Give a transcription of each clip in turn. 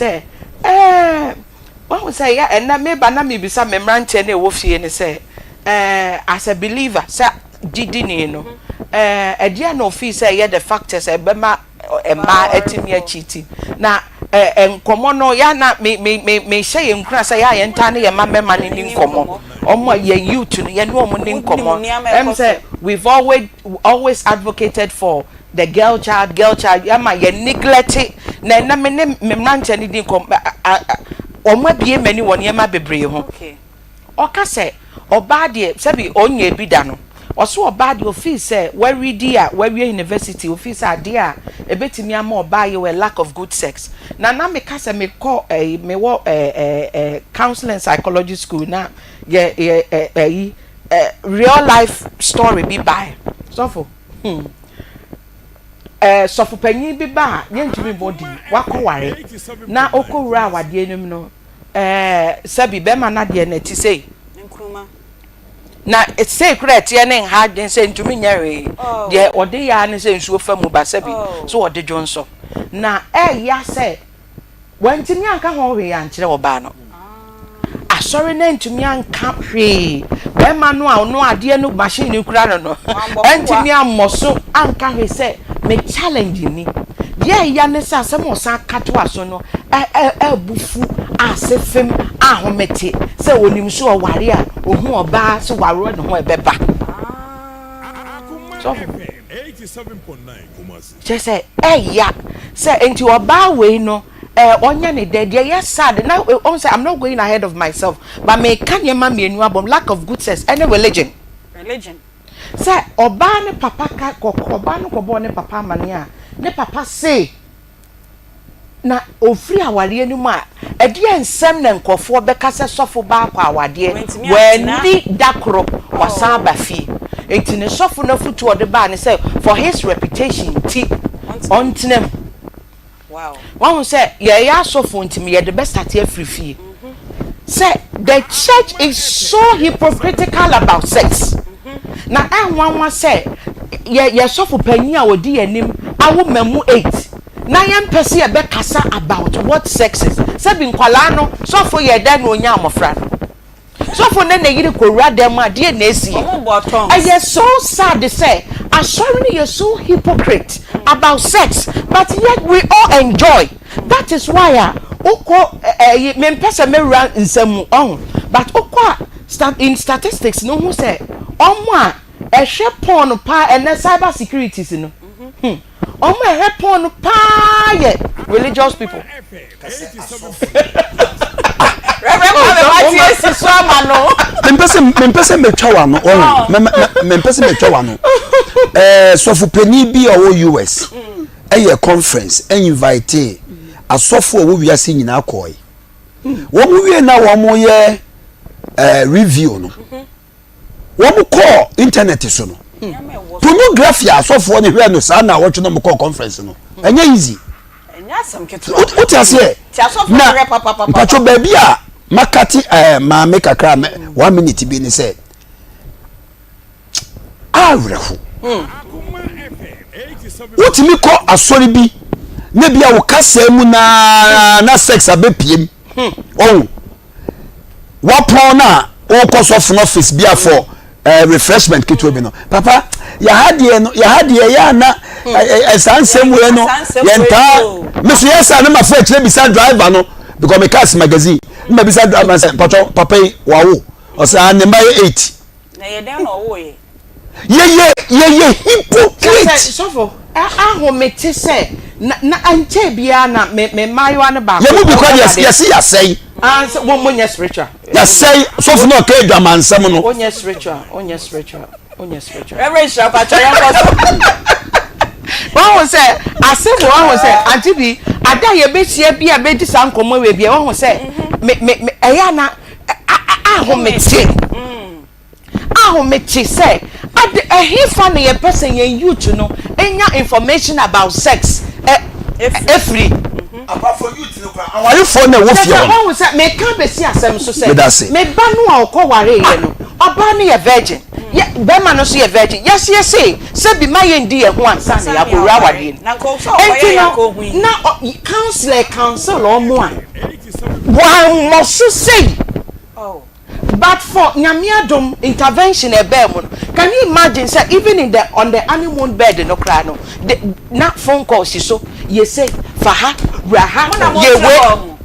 sɛ ɛɛ wahu sɛ ya ɛnɛ meba na mebisa me mmeranteɛ no ɛwɔ fie no sɛ as a believer, sɛ gyidini no, ɛdeɛ na ofii sɛ ɛyɛ the factors ɛbɛma mmaa atumi akyiti na nkɔmɔ no ya na me me me mehyɛ yɛn nkura sɛ yɛ a yɛn ntaa ne yɛn mma mmarima no ni nkɔmɔ. Ɔmo a yɛn youth no, yɛn ne ɔmo ni nkɔmɔ. Sɛ we've always advocated for the girl child, girl child, yɛma yɛn neglect. Na ɛna me ne me mmeranteɛ no di nkɔmɔ, ɔmo abie m'ani wɔ nneɛma bebree ho. Ɔka sɛ ɔbaa deɛ, sɛbi ɔnyɛ bi da no, ɔso ɔbaa deɛ ofii sɛ waridi a wawie university, ofii sɛ adeɛ a ebetumi ama ɔbaa yɛ wɔ lack of good sex. Na meka sɛ mekɔ mewɔ ɛɛ ɛɛ ɛɛ counseling psychology school na yɛ yɛ ɛɛ ɛyi real life story bi baa sɔfo sɔfo panyin bi ba a yɛntumi bɔ di wakɔware na okɔwura awadeɛ no mu no, sɛbi bɛrima n'adeɛ na ɛti sei Nkruma. Na sei kura ɛteɛ ne nha adwene sɛ ntumi nyɛ hwee. Deɛ ɔde yɛ ara ne sɛ nsuo fa mu ba, sɛbi so ɔde dwo nso na ɛɛya sɛ wɔntumi anka ho hwee ankyerɛ ɔbaa no. Asɔre no ntumi anka hwee. Bɛrima no a ɔno adeɛ no machine no kura no, Wambɔ. ɛntumi ammɔ so anka hwee sɛ me challenge ni. Deɛ ɛya ne sɛ asɛm a ɔsan ka to aso no ɛ ɛ ɛbufu ase fam ahomete sɛ onim so ɔware a ohun ɔbaa sɛ wareɛ ne ho ɛbɛba. Sɔfo. Kyerɛ sɛ ɛya sɛ nti ɔbaa wei no ɔnyɛ ne dɛ. Deɛ yɛ sad na ɔn sɛ I'm not going ahead of myself, but meka nneɛma mmienu abɔm: lack of good sex ɛne religion. Religion. Sɛ ɔbaa ne papa ka kɔkɔ, ɔbaa no kɔbɔɔ ne papa amane a ne papa se na ofiri awareɛ no mu a, ɛdeɛ nsɛm na nkɔfoɔ bɛka sɛ sɔfo baa kɔ awadeɛ Wantumi antena. Wɔani da koro wasan aba fie. Nti ne sɔfo no afotu a ɔde baa ne sɛ for his reputation ti ɔntena mu. Wɔn sɛ yɛyɛ asɔfo ntumi yɛde bɛ start afiri fie sɛ the church is so hypocritical about sex. Na ɛnwanwa sɛ yɛ sɔfo panyin a ɔdi yɛn anim awo mɛmu eight na yɛn mpɛ sɛ yɛbɛkasa about what sex is. Sɛbi, nkwalaa no, sɔfo yɛ dɛ na onya amɔfra no, sɔfo ne ne yere kɔwura dɛm a, deɛ na esi? Ɔmo bɔ tongues. Ɛyɛ so sad sɛ asɔre no yɛ so hypocrite about sex, but yet we all enjoy. That is why a wokɔ ɛyi, mempɛ sɛ mɛwura nsɛm mu ɔho, but wokɔ a in statistics no ho sɛ ɔmo a ɛhwɛ porn paa ɛnɛ, cyber securities no, ɔmo a ɛhwɛ porn paa yɛ religious people. Reverend Kwame Mati esi so ama no. Mempɛ sɛ metwa wa no ɔho, mempɛ sɛ metwa wa no. Sɔfo panyin bi a ɔwɔ US ɛyɛ conference, ɛinvite asɔfo a ɔwɔ wiase nyinaa kɔɛ. Wɔn mu wie na wɔn yɛ review no, wɔn kɔɔ internet so no, pornography a asɔfoɔ no hwɛ no saa na wɔtwe no mo kɔɔ conference no, ɛnyɛ easy. Ɛnyɛ asɛm ketewa. Wote aseɛ? Ti asɔfo na hwɛ papapapa. Mpatwo, baabi a makate maame kakra mɛ one minute bi ne sɛ awerɛho wotumi kɔ asɔre bi ne bi a wo kasa mu na sex abɛpiem ɔho wapɔn na wokɔ sɔfo no office bi afɔ refreshment ketewa bi no, papa, yɛha deɛ no, yɛha deɛ yɛ ana saa nsɛm wei no Saa nsɛm wei yɛntaa o. meso yɛ saa ne ma fo akyerɛ bisa driver no because me cars magazine ne ma bisa driver sɛ, "Mpatɔ, papa yi wawo?" Ɔsɛ, "Ah, ne mma yɛ eight." Na yɛ dɛn na ɔwɔ yɛ? Yɛyɛ hypocrite. Sɛ sɔfo ahomete sɛ na nkyɛn biara na me mmaayewa no baako. Yɛn mu bi kɔ deɛ yɛsi yasɛe. Ah, sɛ wɔn mo nyɛ spiritual. Yasɛe. Sɔfo náà ɔka adwamansɛm no. Wonyɛ spiritual, wonyɛ spiritual, wonyɛ spiritual. Reverend Hyira, Patro, yɛn kɔ so. Wɔn ho sɛ asɛm, wɔn ho sɛ ante bi ada a yɛbɛhyia bi a bɛdi saa nkɔmɔ wei bi a, wɔn ho sɛ me ɛyɛ ana ahomete ahomete sɛ ade ɛhefa na yɛpɛ sɛ yɛn youth no enya information about sex efiri. Apart from youth no kora, awarefoɔ na ɛwɔ fie Kyerɛ hɔ no. wɔn sɛ meka bɛsi asɛm so sɛ Meda ase. me ba no a ɔkɔ ware yɛ no, ɔbaa no yɛ virgin. Yɛ bɛrima no nso yɛ virgin. Yɛse yɛse sɛ bi ma yɛndi yɛn ho ansa na yɛakɔwura awadeɛ no mu. Enti no, na ɔ, counsellor counsel wɔn a, wɔammɔ so sei. But for Nyame adom intervention a ɛbaa mu no, can you imagine sɛ even in the on the honeymoon bed no koraa no, the, na phone call si so, yɛ sei, fa ha, wura ha, yɛ wei.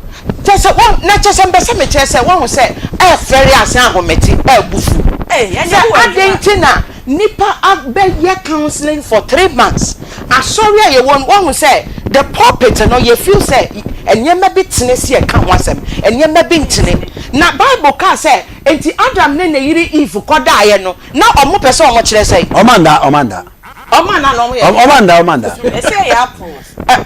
Kyerɛ sɛ wɔn, na kyerɛ sɛ mpɛ sɛ mekyerɛ sɛ wɔahu sɛ ɛɛfɛre asen ahomete, ɛɛbu fu. Sɛ adɛn nti na nipa abɛyɛ counseling for 3 months, asɔre a yɛwɔ no, wɔahu sɛ the pulpit no, yɛ feel sɛ nneɛma bi tene si ɛka ho asɛm, nneɛma bi ntene. Na Bible kaa sɛ, nti Adam ne ne yere Eve kɔdaeɛ no, na ɔmo pɛ sɛ ɔmo kyerɛ sɛ Ɔmanda, ɔmanda. Ɔmo ana na ɔmo yɛ Ɔmanda, ɔmanda. Ɛsɛ yɛ apple.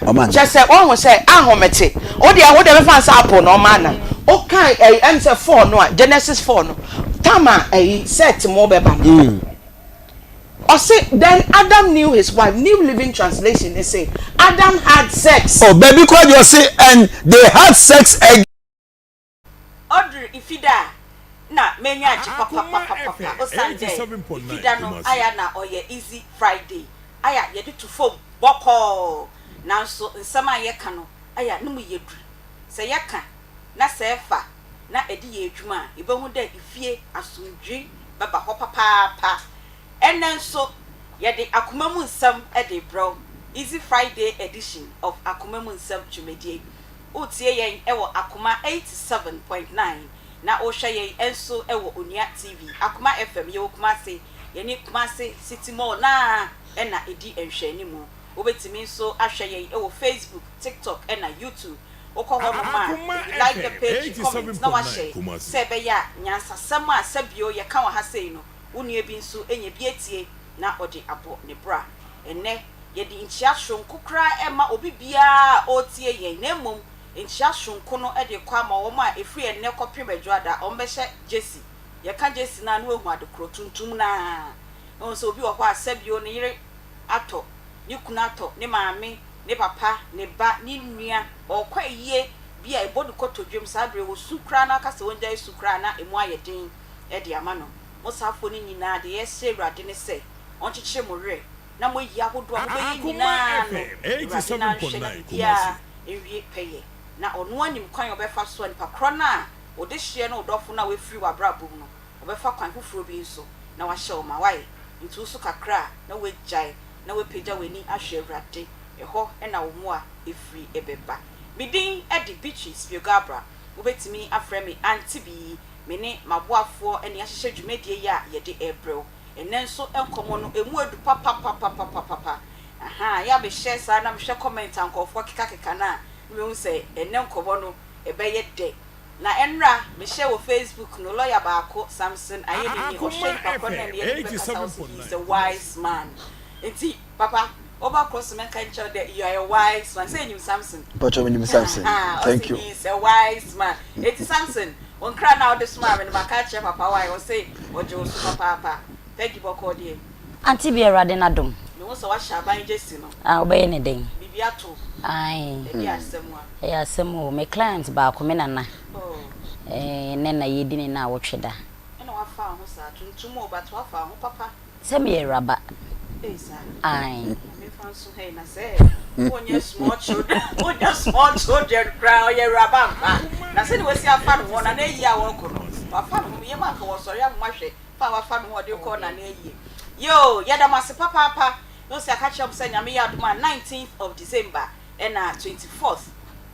Ɔmanda. Kyerɛ sɛ wɔn sɛ ahomete o deɛ o deɛ bɛfa nsa apple na ɔmo ana o kan ɛyi ɛm sɛ 4 no a, Genesis 4 no tam a ɛyi set mo bɛba no, ɔsi, "Then Adam knew his wife." New Living Translation they say Adam had sex. Oh, baabi kɔ deɛ ɔse, "And they had sex again." Ɔduru Ifida a, na m'ani agye papapapapa osiane dɛ Ifida no aya na ɔyɛ Easy Friday aya yɛde to fam bɔkɔɔ, nanso nsɛm a yɛka no aya no mu yɛ duru. Sɛ yɛka na sɛ ɛfa na ɛde yɛ adwuma a, yɛbɛhu dɛ efie asomdwee bɛba hɔ papaapa. Ɛnɛ nso yɛde Akoma Mu Nsɛm de brɛw, Easy Friday edition of Akoma Mu Nsɛm dwumadie. Wotie yɛn wɔ Akoma 87.9 na wohwɛ yɛn nso wɔ Onua TV, Akoma FM. Yɛwɔ Kumase, yɛne Kumase City Mall naa ɛna ɛdi nhwɛanimu. Wobɛtumi nso ahwɛ yɛn wɔ Facebook, TikTok ɛna YouTube. Wokɔ hɔ nom a, you like the page, you comment na wahyɛ sɛ ɛbɛyɛ a nyansasɛm a sɛbio yɛka wɔ ha sei no, wo nua bi nso nya bi atie na ɔde abɔ ne bra. Ɛnnɛ yɛde nkyia soronko koraa ɛma obi biara a ɔretie yɛn, na mmom nkyia soronko no de kɔ ama wɔn a ɛfiri ɛnnɛ kɔpem Adwoada wɔn bɛhyɛ jersey. Yɛka jersey no a, na wahu ade korɔ tuntum no a ɛhu sɛ obi wɔ hɔ a sɛbio ne yere atɔ, ne kunu atɔ, ne maame, ne papa, ne ba, ne nua, ɔrekɔ ayie bi a ɛbɔ ne kotodwem saa berɛ wɔsu koraa na aka sɛ wɔngyae su koraa na ɛmu ayɛ den de ama no. Mo saafoɔ no nyinaa, deɛ yɛsrɛ Awurade ne sɛ ɔnkyekyere mo werɛ na moayi ahodoɔ a mobɛyɛ nyinaa no, Awurade no anhwɛ na biribiara nwie pɛyɛ. Na ɔno anim kwan a ɔbɛfa so a nipa korɔ no a wode hyeɛ no, wo dɔfo no a wafiri w'abrabɔ mu no, ɔbɛfa kwan foforɔ bi nso na wahyɛ wo ma woayɛ. Nti wo so kakra a na woagyae na woapagya w'ani ahwɛ Awurade, ɛhɔ na wo mmoa ɛfiri bɛba. Me din de Beatrice Biogabra, wobɛtumi afrɛ me Auntie Bee. Me ne m'aboafoɔ ne ahyehyɛ dwumadie yi a yɛde rebrɛ wo. Ɛnnɛ nso nkɔmmɔ no ɛmu adu papapapapapapa. Ahaa, yɛ a mehyɛ saa na mehwɛ comment a nkurɔfoɔ kekakeka no a, na mehu sɛ ɛnnɛ nkɔmmɔ no ɛbɛyɛ dɛ. Na ɛnnora mehyɛ wɔ Facebook no, lawyer baako, Samson Ayenini, ɔhwɛ nipa korɔ no na ɛne yɛde no bɛkasa, ɔse he is a wise man. Nti papa, woba korɔ so mɛka nkyerɛ wo dɛ you are a wise man. Sɛ enyim Samson? Mpakyɛ, menim Samson. Thank you. Ɔse he is a wise man. Eti Samson, wo nkra no a wode somaa me no, maka akyerɛ papa wae, ɔse ɔgye wo so papaapa. Peggy, bɔkɔɔ deɛ? Auntie bi, Awurade n'adom. Mehu sɛ wahyɛ aban gyesi no. Ah, wobɛyɛ ne dɛn? Biribi ato. Ae. Ɛdi asɛm a. Ɛyɛ asɛm o. Me client baako, me nana. Oh. Ɛɛ, nnɛ na yɛdi ne naawɔtwe da. Ɛna wafa ho saa, tuntum o, but wafa ho papa. Sɛ meyɛ awuraba. Ei saa. Ae. Nyame fa nso hɛn na sɛ wonyɛ small children, wonyɛ small children koraa, ɔyɛ awuraba ampa. Na sɛdeɛ wasi afa ne ho na n'ayi a wɔrekɔ no, wafa ne ho yam anka wɔsɔre ahoma hwɛ fa a wafa ne ho ɔde kɔ na n'ayie. Yoo, yɛda mo ase papaapa. Na ɔsi aka kyerɛ mo sɛ Nyame yɛ adom a, 19th of December ɛna 24th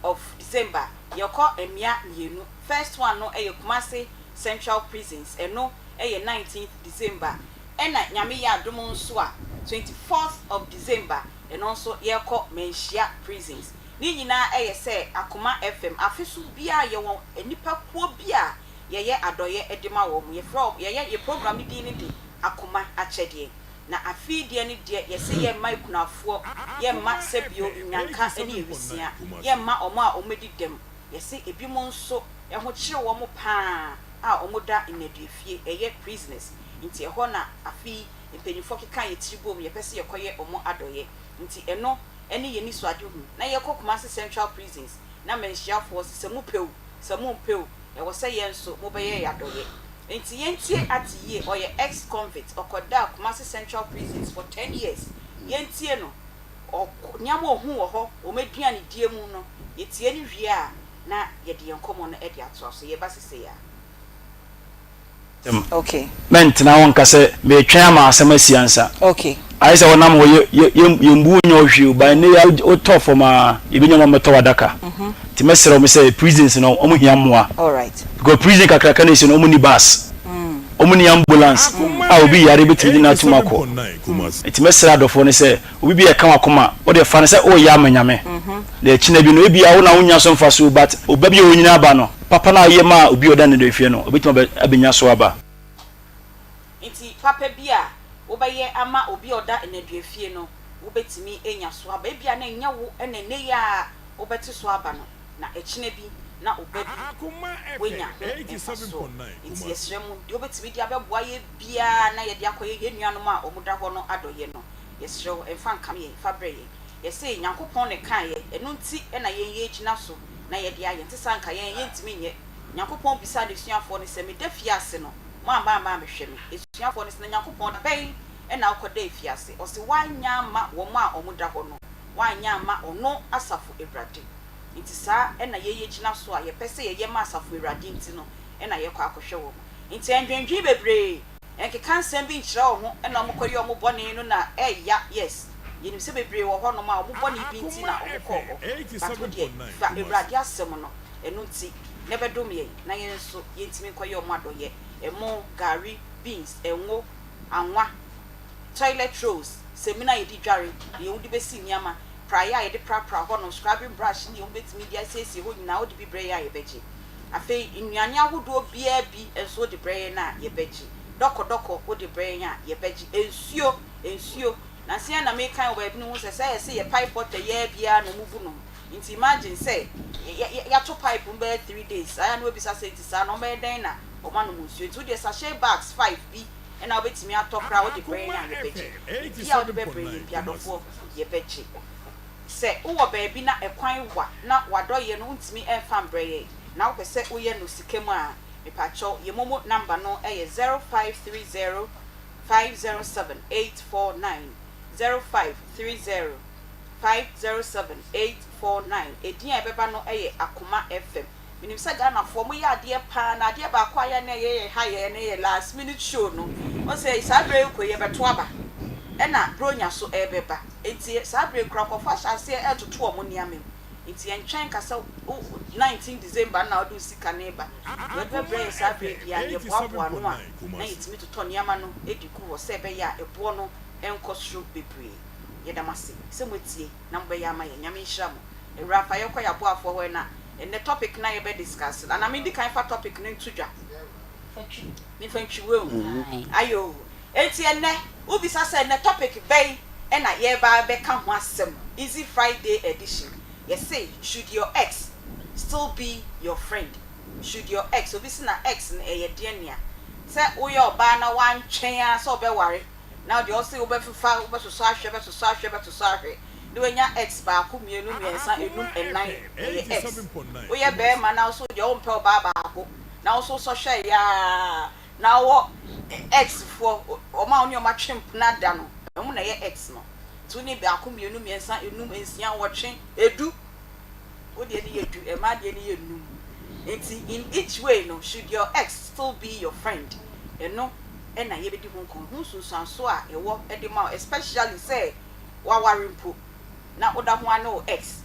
of December yɛkɔ mmea mmienu. First one no ɛyɛ Kumasi Central Prisons, ɛno ɛyɛ 19th December. Ɛna Nyame yɛ adom nso a, 24th of December ɛno nso yɛkɔ Manhyia Prisons. Ne nyinaa ɛyɛ sɛ Akoma FM afe so biara yɛwɔ nnipa kuo bi a yɛyɛ adɔyɛ de ma wɔn. Yɛfrɛ wɔn, yɛyɛ yɛ program no din no de Akoma Akyɛdeɛ. Na afe yi deɛ no deɛ yɛse yɛmma akunafoɔ, yɛmma sɛbio nnyanka ne awisia, yɛmma wɔn a wɔadi dɛm. Yɛse ebinom nso ɛho kyere wɔn pa ara a wɔda nnaduafie, ɛyɛ prisoners. Nti ɛhɔ na afe yi mpanyinfoɔ keka yɛ tiri bom yɛpɛ sɛ yɛkɔyɛ wɔn adɔyɛ. Nti ɛno ne yɛn anisoadehu. Na yɛkɔ Kumasi Central Prisons na Manhyiafoɔ se sɛ mopɛ o, sɛ mompɛ o, ɛwɔ sɛ yɛn nso mobɛyɛ yɛn adɔyɛ. Nti yɛntie Ate yie, ɔyɛ ex convict, ɔkɔdaa Kumasi Central Prisons for 10 years. Yɛntie no, ɔk nneɛma a ɔhuu wɔ hɔ, wɔn aduanedie mu no, yɛtie no wie a, na yɛde yɛn nkɔmmɔ no de atoa so. Yɛba sesei ara. Asɛm. Mɛntena hɔ nka sɛ meretwɛn ama asɛm asi ansa. Ayɛ sɛ wonam hɔ yɛ yɛ yɛ yɛmbu wo nyɛ wo hwee o, but nnɛ yi a wotɔ fam ara yɛbɛnya wɔn abɛtɔ w'adaka. Nti mɛsrɛ wɔn sɛ prisons no wɔn hia mmoa. Because prison kakraka no ɛsi no wɔn nni bus, wɔn nni ambulance a obi yare bɛtumi de no atum akɔ. Nti mɛsrɛ adɔfoɔ no sɛ obi bi a ɛka w'akoma wode fa no sɛ woreyɛ ama Nyame. Na akyina bi no ebia wo na wonnya so mfasoɔ but oba bi a ɔnyini aba no Papa no a ɔyɛ maa obi a ɔda nneduafie no, obetumi abenya so aba. Enti papa bi a wobɛyɛ ama obi a ɔda nneduafie no, wubetumi anya so aba. Ebia na ɛnyɛ wo na nnɛ yi ara wobɛte so aba no, na ɛkyena bi na wo ba bi wanya ho mfasoɔ. Enti yɛsrɛ mo, deɛ wobɛtumi de abɛboa yɛn biara na yɛde akɔyɛ yɛn nuanom a wɔda hɔ no adɔeɛ no, yɛsrɛ wo, mfa nkame yɛn, fa brɛ yɛn. Yɛse Nyankopɔn na ɛkaeɛ, ɛno nti na yɛn yɛgyina so na yɛde ayɛ, nte saa anka yɛn yɛntumi nyɛ. Nyankopɔn bisaa N'asuafoɔ no sɛ, Meda fiase no, moamma amma ammɛhwɛ me? Asuafoɔ no se, Na Nyankopɔn, da bɛn na wokɔdaa afiase? Ɔse, Woannyɛ amma wɔn a wɔda hɔ no, woannyɛ amma Ɔno, Asafo Awurade. Nti saa na yɛn yɛgyina so a yɛpɛ sɛ yɛyɛ ma Asafo Awurade nti no na yɛkɔ akɔhwɛ wɔn. Nti ɛndwendwen bebree. Ɛnkeka nsɛm bi nkyerɛ wo ho na wɔn kɔyɛ wɔn bɔne no na ɛya yes yɛnim sɛ bebree wɔ hɔ nom a wɔn bɔne bi nti na wɔn kɔɔ hɔ but wo deɛ fa Awurade asɛm no ɛno nti na ɛbɛdom yɛn na yɛn nso yɛntumi nkɔyɛ wɔn adɔyɛ ɛmo, gari, beans, ɛngo, anwa, toilet rolls, samina a yɛde dware, deɛ wode bɛsi nneɛma, praeɛ a yɛde prapra hɔ nom, scrubbing brush ne deɛ wobɛtumi de asiesie hɔ nyinaa wode bi brɛ yɛn a yɛbɛgye. Afei nnuane ahodoɔ biara bi nso wode brɛ yɛn a, yɛbɛgye. Dɔkɔdɔkɔ wode brɛ yɛn a, yɛbɛgye. Nsuo, nsuo. Nansa yi ara na merekan wɔ baabi no hu sɛ, sɛ yɛse yɛ pipe water yi ara bi ara na wɔbu nom. Nti imagine sɛ yɛato pipe mu bɛyɛ 3 days, ayɛ a na woabisa sɛ nti saa no wɔbɛyɛ dɛn na wɔanom nsuo. Nti wodeɛ sachet bags five bi na wobɛtumi atɔ koraa wode brɛ yɛn a, yɛbɛgye. Biribiara a wode bɛbrɛ yɛn biara adɔfoɔ, yɛbɛgye. Sɛ wowɔ baabi na ɛkwan wa na w'adɔyɛ no wontumi mfa mbrɛ yɛn na wopɛ sɛ woyɛ no sika mu a, mepakyɛw yɛ momo number no yɛ 0530 507 849, 0530 507 849. Edin a ɛbɛba no yɛ Akoma FM. Menim sɛ Ghanafoɔ mo yɛ adeɛ paa na adeɛ baako a yɛ na ɛyɛ yɛ ha yɛ no yɛ last minute show no. Wohu sɛ saa berɛ yi kɔ yi yɛbɛto aba ɛna Bronya so ɛrebɛba nti saa berɛ yi koraa nkurɔfoɔ ahyɛ aseɛ ɛretoto wɔn nneɛma mu nti yɛntwɛn nka sɛ wo 19 December no na wode wo sika no reba. Deɛ wode bɛbrɛ yɛn saa berɛ yi biara no yɛboaboa ano a na yɛtumi totɔ nneɛma no de gu hɔ sɛ ɛbɛyɛ a ɛboɔ no nkɔ soro bebree. Yɛda mo ase sɛ moatie na mobɛyɛ ama yɛn. Nyame nhyira mo. Awuraa fa yɛkɔ yɛn aboafoɔ hɔ na Ɛnɛ topic no a yɛbɛ discuss no anaa mendi kan fa topic no nto dwa? Memfa ntwi wahu? Ayoo. Enti ɛnɛ wobisa sɛ ɛnɛ topic bɛn na yɛreba abɛka ho asɛm, Easy Friday edition. Yɛse should your ex still be your friend? Should your ex, obi se na ex no ɛyɛ deɛn nea? Sɛ woyɛ ɔbaa na woantwɛn ara sɛ wobɛware na deɛ ɔse wobɛfefa, wobɛsosɔ ahwɛ, bɛsosɔ ahwɛ, bɛsosɔ ahwɛ na wanya ex baako, mmienu, mmiɛnsa, enum, nnan, ɛyɛ ex. Woyɛ barima na wo nso deɛ wompɛ ɔbaa baako na wo nso wosɔ hwɛeɛ ara na wowɔ ex foɔ, wɔn a wo ne wɔn atwe mpena da no, wɔn na ɛyɛ ex no. Nti wo ne baako, mmienu, mmiɛnsa, enum, nsia, nwɔtwe, edu. Wo deɛ no yɛ du, mmaa deɛ no yɛ num. Nti in each way no, should your ex still be your friend? Ɛno na yɛbɛdi ho nkɔmmɔ, ho nsunsuansoɔ a ɛwɔ de ma wo especially sɛ waware mpo na woda ho ara ne wo ex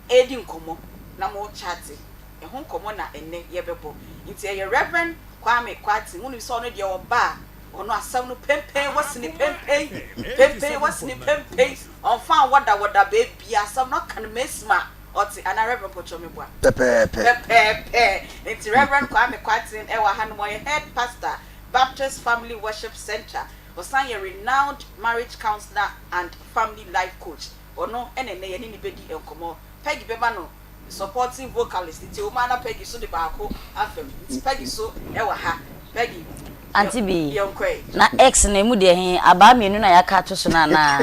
redi nkɔmmɔ na mo chate, ɛho nkɔmmɔ na ɛnnɛ yɛbɛbɔ. Nti ɛyɛ Rev. Kwame Kwarteng, wonim sɛ ɔno deɛ ɔba a, ɔno asɛm no pempen, wasini pempen, pempen, wasini pempen, ɔmfa nwɔdawɔda baabiara, asɛm no ɔka no mesima ɔte, anaa Rev. Mpɔkyɛw meboa? Pɛpɛɛpɛ. Pɛpɛɛpɛ. Nti Rev. Kwame Kwarteng ɛwɔ hanom, ɔyɛ Head Pastor, Baptist Family Worship Centre, Ɔsan yɛ renowned marriage counsellor and family life coach. Ɔno na ɛnnɛ yɛne no bɛdi nkɔmmɔ. Peggy bɛma no supporting vocalist nti ɛwom ara na Peggy nso de baako afa mu. Nti Peggy nso wɔ ha. Peggy, Auntie Bee, yɛnkɔ ɛ. na X no emu deɛ he, abaa mmienu na yɛaka ato so no anaa?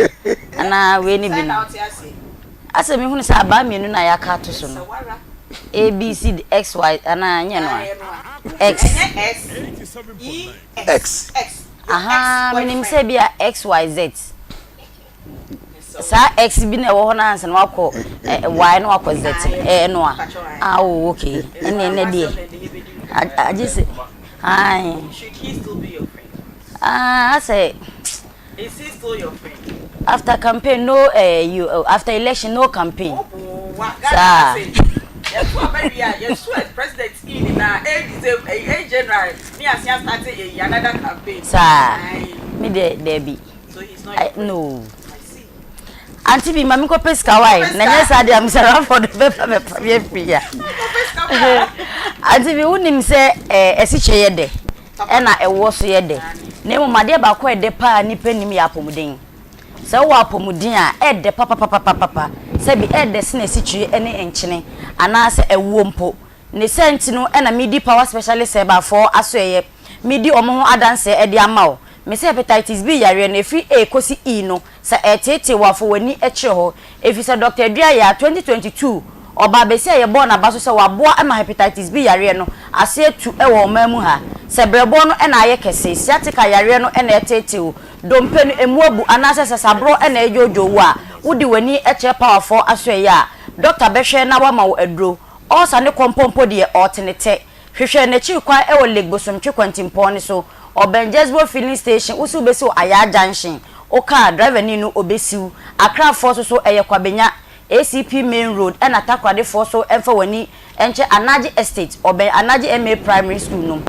Anaa wei ne bi Sɛn na no? wote aseɛ? Asɛ mehunu sɛ abaa mmienu na yɛaka ato so Ɛsɛ no. wo ara. A B C D X Y anaa nyɛ no a X. X. Aha menim sɛ bi a X Y Z saa X bi na ɛwɔ hɔ no ansa na wakɔ Y na wakɔ Z ɛno a ah oh okay ɛne ɛnɛ deɛ agye sɛ ae ah asɛ. Is he still your friend? After campaign no eh, you, uh, after election no campaign. Oh, wa Ghana say. Yɛto aba wie a yɛso as president yi nyinaa eh December eh January ne asia start eh another campaign. Saa me de debi. So he's not your friend. No. I see. Auntie bi ma me kɔ pɛ sika wae na nyɛ saa deɛ Mr. Rafford bɛfa bɛfa me afiri ya. Auntie bi wonim sɛ ɛsikyɛ yɛ dɛ. Ɛna ɛwoɔ so yɛ dɛ. Na mmom adeɛ baako a ɛdɛ paa a nnipa nnim yɛ apɔmuden. Sɛ wowɔ apɔmuden a, ɛdɛ papapapapapa. Sɛbi ɛdɛ sene asikyire ne nkyene anaasɛ ɛwoɔ mpo. Ne saa nti no na medi Power Specialist Herbal-foɔ asoɛeɛ. Medi wɔn ho adanseɛ de ama wo. Mese Hepatitis B yareɛ no, ɛfiri A kɔsi E no, Sɛ ɛreteetee wo a, fa w'ani kyerɛ hɔ, efisɛ Dɔkta Aduayaa, 2022, ɔbaa basia a yɛbɔɔ n'aba so sɛ waboa ma hepatitis B yareɛ no ase atu wɔ ɔman mu ha. Sɛ berɛboɔ no na ayɛ kɛse, sciatica yareɛ no na ɛreteetee wo, dompe no emu abu anaasɛ sasaborɔ na ɛredwoodwoo wo a, wode w'ani kyerɛ Powerfoɔ asoɛeɛ a, dɔkta bɛhwɛ na wama wo aduro. Ulcer ne kɔmpɔ mpo deɛ, ɔɔte ne tɛ. Hwehwɛ n'akyiri kwan wɔ Lake Bosomtwe kwantempɔn no so, ɔbɛn Jesbo filling station, wo se wobɛsi wɔ Ayaa junction, wo kaa, driver ni no ɔbɛsiw, Accra foɔ so so ɛyɛ Kwabenya, ACP main road, ɛna Takoradi foɔ so mfa w'ani nkyɛ Anagye estate, ɔbɛn Anagye MA primary school no.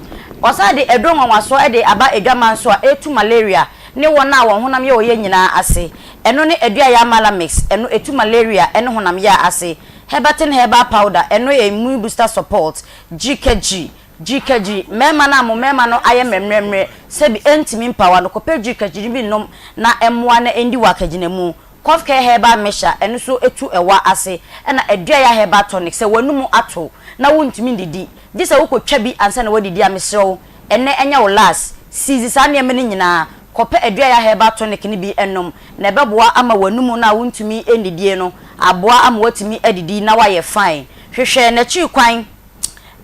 Ɔsan de aduro nwanwasoɔ de aba adwaman so a ɛretu malaria ne wɔn a wɔn honam yɛ ɔyɛ nyinaa ase. Ɛno ne Aduayaa Malamix, ɛno ɛtu malaria ne honam yea ase. Herbatin herbal powder, ɛno yɛ immune booster support, gyirikɛgyiri, gyirikɛgyiri, mmarima no a mo mmarima no ayɛ mmerɛmmerɛmmerɛ sɛbi ɛntumi mpawa no, kɔpɛ gyirikɛgyiri bi nom na ɛmmoa na ɛndi wo akagyinamu. Cough care herbal mixture, ɛno nso ɛtu ɛwa ase, ɛna Aduaya herbal tonic, sɛ w'anomu ato na wontumi ndidi, gye sɛ wokɔtwa bi ansa na woadidi a, mesrɛ wo, Ɛnnɛ ɛnyɛ wo last. Seize saa nneɛma no nyinaa. Kɔpɛ Aduaya Herbal Tonic no bi nom na ɛbɛboa ama w'anomu no a wontumi nnidie no aboa ama woatumi adidi na woayɛ fine. Hwehwɛ n'akyiri kwan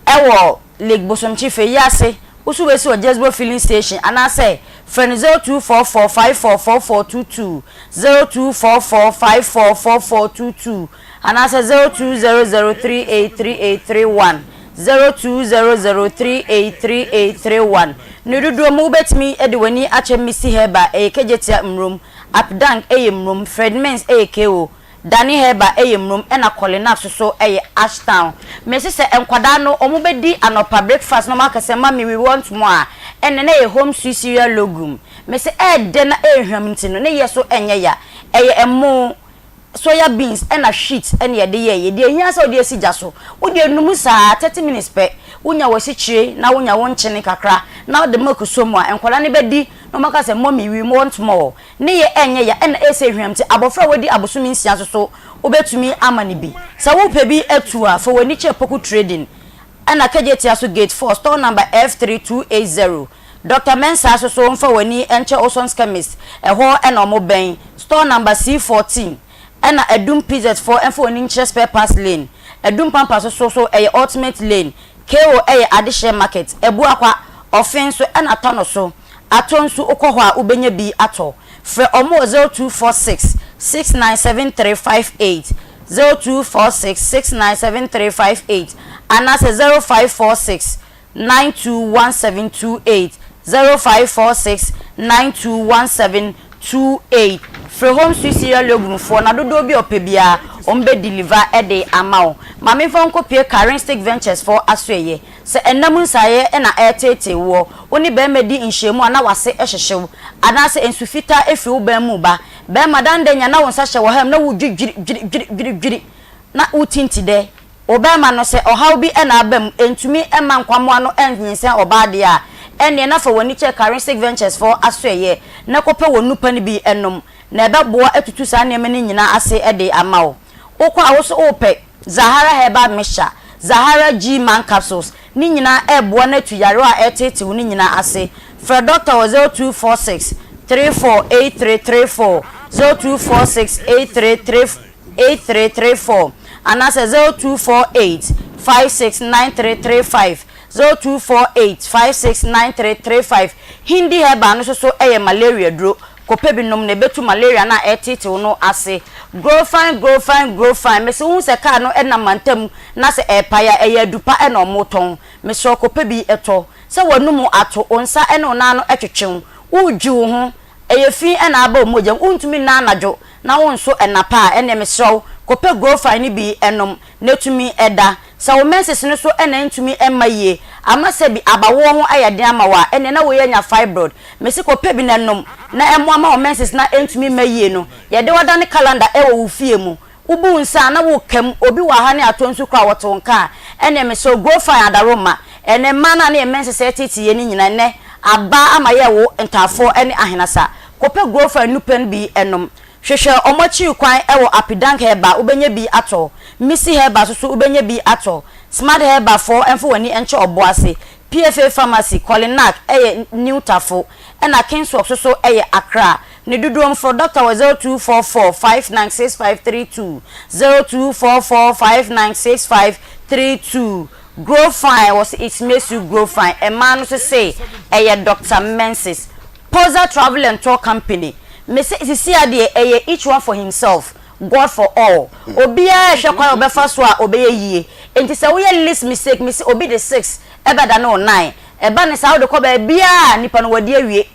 wɔ Lake Bosomtwe Feyiase, wo so wobɛsi wɔ Jesbo Filling Station anaasɛ frɛ no 0244 544422, 0244 544422 anaasɛ 0200 383831. 0200383831 Ne dodoɔ mu wobɛtumi de w'ani akyɛ Misty Herbal ɛyɛ Kejetia mmrom, Apdank ɛyɛ mmrom, Fred Mens ɛyɛ KO, Danny Herbal ɛyɛ mmrom ɛna Colinax nso ɛyɛ Ashtown. Mese sɛ nkwadaa no wɔn bɛdi anɔpa breakfast na wɔn aka sɛ mummy we want more a, ɛnɛ na ɛyɛ Home Sweet Cereal Legume. Mese ɛɛdɛ na ɛɛhwam nti no ne yɛ so ɛnyɛ ya. Ɛyɛ ɛmoo. Soya beans ɛna wheat ɛna yɛde yɛɛyɛ. Deɛ ɛhia sɛ wode asi gya so. Wode anum saa 30 minutes pɛ, wonya w'asikyire na wonya wo nkyene kakra na wode milk sɔ mu a, nkwadaa no bɛdi na wɔaka sɛ mummy we want more. Ne yɛ ɛnyɛ ya ɛna ɛsɛ hwam nti abɔfra a wadi abosome nsia nso so wobɛtumi ama no bi. Sɛ wopɛ bi atu a, fa w'ani kyerɛ Poku Trading ɛna Kejetia so gate 4 store number F3280. Doctor Mensah soso mfa w'ani nkyɛ Olson's Chemist, ɛhɔ na ɔmo bɛn, store number C14, ɛna Adum PZ foɔ mfa w'ani nkyerɛ Spare Parts Lane, Adum Pampa soso so ɛyɛ Ultimate Lane, KO ɛyɛ Adehyeɛ Market, Abuakwa, Ɔfen nso ɛna Tano so, Atɔ nso wokɔ hɔ a wobɛnya bi atɔ. Frɛ ɔmo wɔ 0246 697358, 0246 697358, anaasɛ 0546 921728 0546 921728 Frɛ Home Sweet Cereal Legume foɔ na dodoɔ bi a ɔpɛ biara wɔn bɛ deliver de ama wo. Ma me nfa wo nkɔ pue Karen Stick Ventures foɔ asoɛeɛ. Sɛ ɛnna mu nsaeɛ na ɛreteetee woɔ, wo ne barima di nhyiamu a na w'ase hyehye wo, anaasɛ nsu fitaa firi wo bɛn mu reba, barima dan dɛ nya na wo nsa hyɛ wɔ ham na wo dwiri dwiri dwiri dwiri dwiri na wo tinti dɛ, Wo barima no, sɛ ɔhaw bi na aba mu, ɛntumi mma nkwammoa no nnyinsɛn ɔbaa deɛ a, ɛnneɛ na fa w'ani kyerɛ Karinsic Ventures foɔ asoɛeɛ na kɔpɛ wɔn nnupa no bi nom, na ɛbɛboa atutu saa nneɛma no nyinaa ase de ama wo. Wokɔ a, wo nso worepɛ Zahara Herbal Mixture, Zahara G-Man Capsules, ne nyinaa ɛreboa no atu yarewa a ɛreteetee wo no nyinaa ase. Frɛ dɔkta wɔ 0246 34 8334, 0246 83 8334 anaasɛ 0248 56 93 35, 0248 56 93 35. Hindi Herbal no nso so yɛ malaria duro. Kɔpɛ bi nom na ɛbɛtu malaria no a ɛreteetew no ase. Grow fine, grow fine, grow fine. Mese wohu sɛ kaa no nam mantam na sɛ ɛrepae a, ɛyɛ adupa na wɔtɔn. Mesrɛ wo kɔpɛ bi tɔ. Sɛ w'anum ato, wo nsa ne wo nan ano twetwe wo, woredwi wo ho, ɛyɛ fi na aba wo mogya mu, wontumi nna anadwo na wonso nnapa a, ɛnneɛ mesrɛ wo, kɔpɛ Growfine no bi nom na tumi da. Sɛ wo menses no so na ɛntumi mma yie, ama sɛbi abawoɔ ho ayɛ den ama wo a, ɛnneɛ na wei anya fibroid. Mese kɔpɛ bi na nom na ɛmmoa ma wo menses no a ɛntumi mma yie no. Yɛde wo adane calendar wɔ wo fie mu. Wobu wo nsa a na woka mu, obi wɔ ha ne atɔ nsu koraa a wɔte wo nka a, ɛnneɛ mesrɛ wo grow fine adaworoma. Ɛnnɛ mmaa no a na yɛn menses reteetee yɛn no nyinaa ɛnnɛ aba ama yɛrewo ntaafoɔ ne ahenasa. Kɔpɛ grow fine nnupɛ no bi nom. Hwehwɛ wɔn akyiri kwan wɔ Apidank Herbal wobɛnya bi atɔ, Missy Herbal nso so wobɛnya bi atɔ. Smart Herbal foɔ mfa w'ani nkyɛ ɔbo ase. PFA Pharmacy, Kɔlenak yɛ New Tafo, ɛna Kingswalk nso so yɛ Accra. Ne dodoɔ mu frɛ dɔkta wɔ 0244 596532, 0244 596532. Grow Fine, wɔse it makes you grow fine. Mmaa no nso se ɛyɛ Doctor Menses. Poza Travel and Tour Company, mese sisi a deɛ ɛyɛ each one for himself, God for all. Obiara rehwɛ kwan a ɔbɛfa so a ɔbɛyɛ yie. Enti sɛ woyɛ least mistake, mese obi de six ɛbɛdane wo nine. Ɛba no saa wode kɔ baabiara a nipa no wadi awie.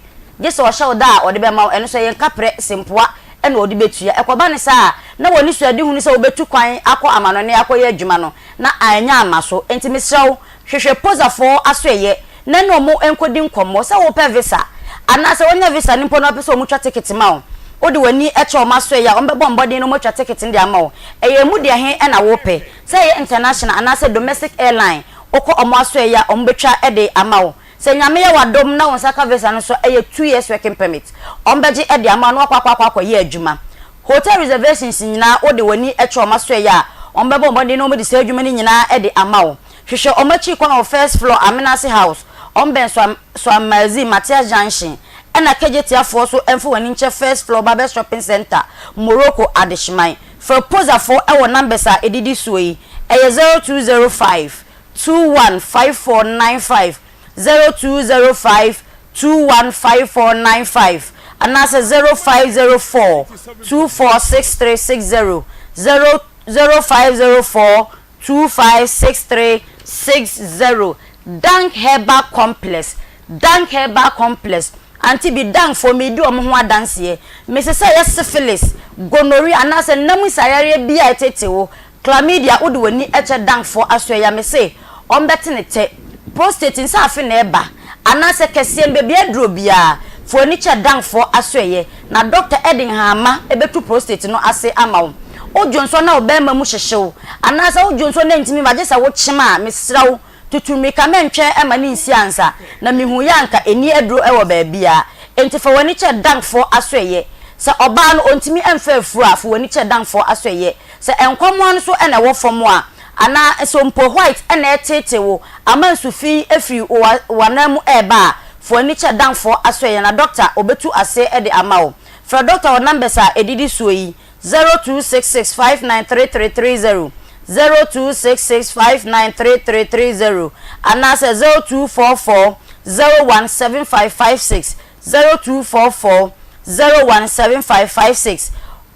Gye sɛ ɔhyɛ wo da a ɔde bɛma wo, ɛno nso ɛyɛ nkaprɛ, sempoa na ɔde bɛtua. Ɛkɔba no saa a, na w'anisoadehunu sɛ wobɛtu kwan akɔ amanɔne akɔyɛ adwuma no, na annya amma so. Enti mesrɛ wo, hwehwɛ Pozafoɔ asoɛeɛ na ne wɔn nkɔdi nkɔmmɔ. Sɛ wopɛ visa, anaasɛ woanya visa no mpo na wopɛ sɛ wɔtwa tekete ma wo, wode w'ani kyerɛ wɔn asoɛeɛ a, wɔbɛbɔ mmɔden na wɔatwa tekete no de ama wo. Ɛyɛ emu deɛ he na wopɛ? Sɛ ɛyɛ international anaasɛ domestic airline, wokɔ wɔn asoɛeɛ a, wɔbɛtwa de ama wo. Sɛ Nyame yɛ w'adom na wo nsa ka visa no nso a, ɛyɛ 2 years working permit. Wɔbɛgye de ama wo na woakɔ akɔ akɔ akɔyɛ adwuma. Hotel reservations nyinaa wode w'ani kyerɛ wɔn asoɛeɛ a, wɔbɛbɔ mmɔden na wɔde saa adwuma no nyinaa de ama wo. Hwehwɛ wɔn akyiri kwan wɔ first floor Amenase House, wɔbɛn Swa Swammazi, Matthias Junction, ɛna Kegyetiafoɔ nso mfa wɔn ani nkyerɛ first floor Babes Shopping Centre, Morocco Adehyeman. Frɛ Pozafoɔ wɔ numbers a ɛdidi soɔ yi, ɛyɛ 0205 215495, 0205 215495 anaasɛ 0504 246360, 0 0504 256360. Dank Herbal Complex, Dank Herbal Complex, Auntie bi Dankfoɔ meredi wɔn ho adanseɛ. Mese sɛ ɛyɛ syphilis, gonorrhea anaasɛ nna mu nsaeyareɛ biara a ɛtete wo, Chlamydia wode w'ani kyɛ Dankfoɔ asoɛeɛ a mese wɔbɛte ne tɛ. Prostate nsa afe na ɛba anaasɛ kɛseɛ no baabi aduro biara fa w'ani kyɛ Dankfoɔ asoɛeɛ na dɔkta de nhahamma bɛtu prostate no ase ama wo. Wo dwonsɔ na wo barima mu hyehye wo anaasɛ wo dwonsɔ na ɛntumi mma gye sɛ wokyem a mesrɛ wo tutu mmirika mɛntwɛn ma ne nsi ansa na mehu yɛ anka ɛnni aduro wɔ baabiara enti fa w'ani kyɛ Dankfoɔ asoɛeɛ. Sɛ ɔbaa no ɔntumi mfa afuro a fa w'ani kyɛ Dankfoɔ asoɛeɛ. Sɛ nkwammoa no so na ɛwɔ fam a, anaa sɛ mpo white na ɛreteetee wo ama nsu fi afiri w'anan mu reba a, fa w'ani kyerɛ Danfoɔ asoɛeɛ na dɔkta ɔbɛtu aseɛ de ama wo. Frɛ dɔkta wɔ numbers a ɛdidi soɔ yi, 0266593330, 0266593330, anaasɛ 0244017556, 0244017556.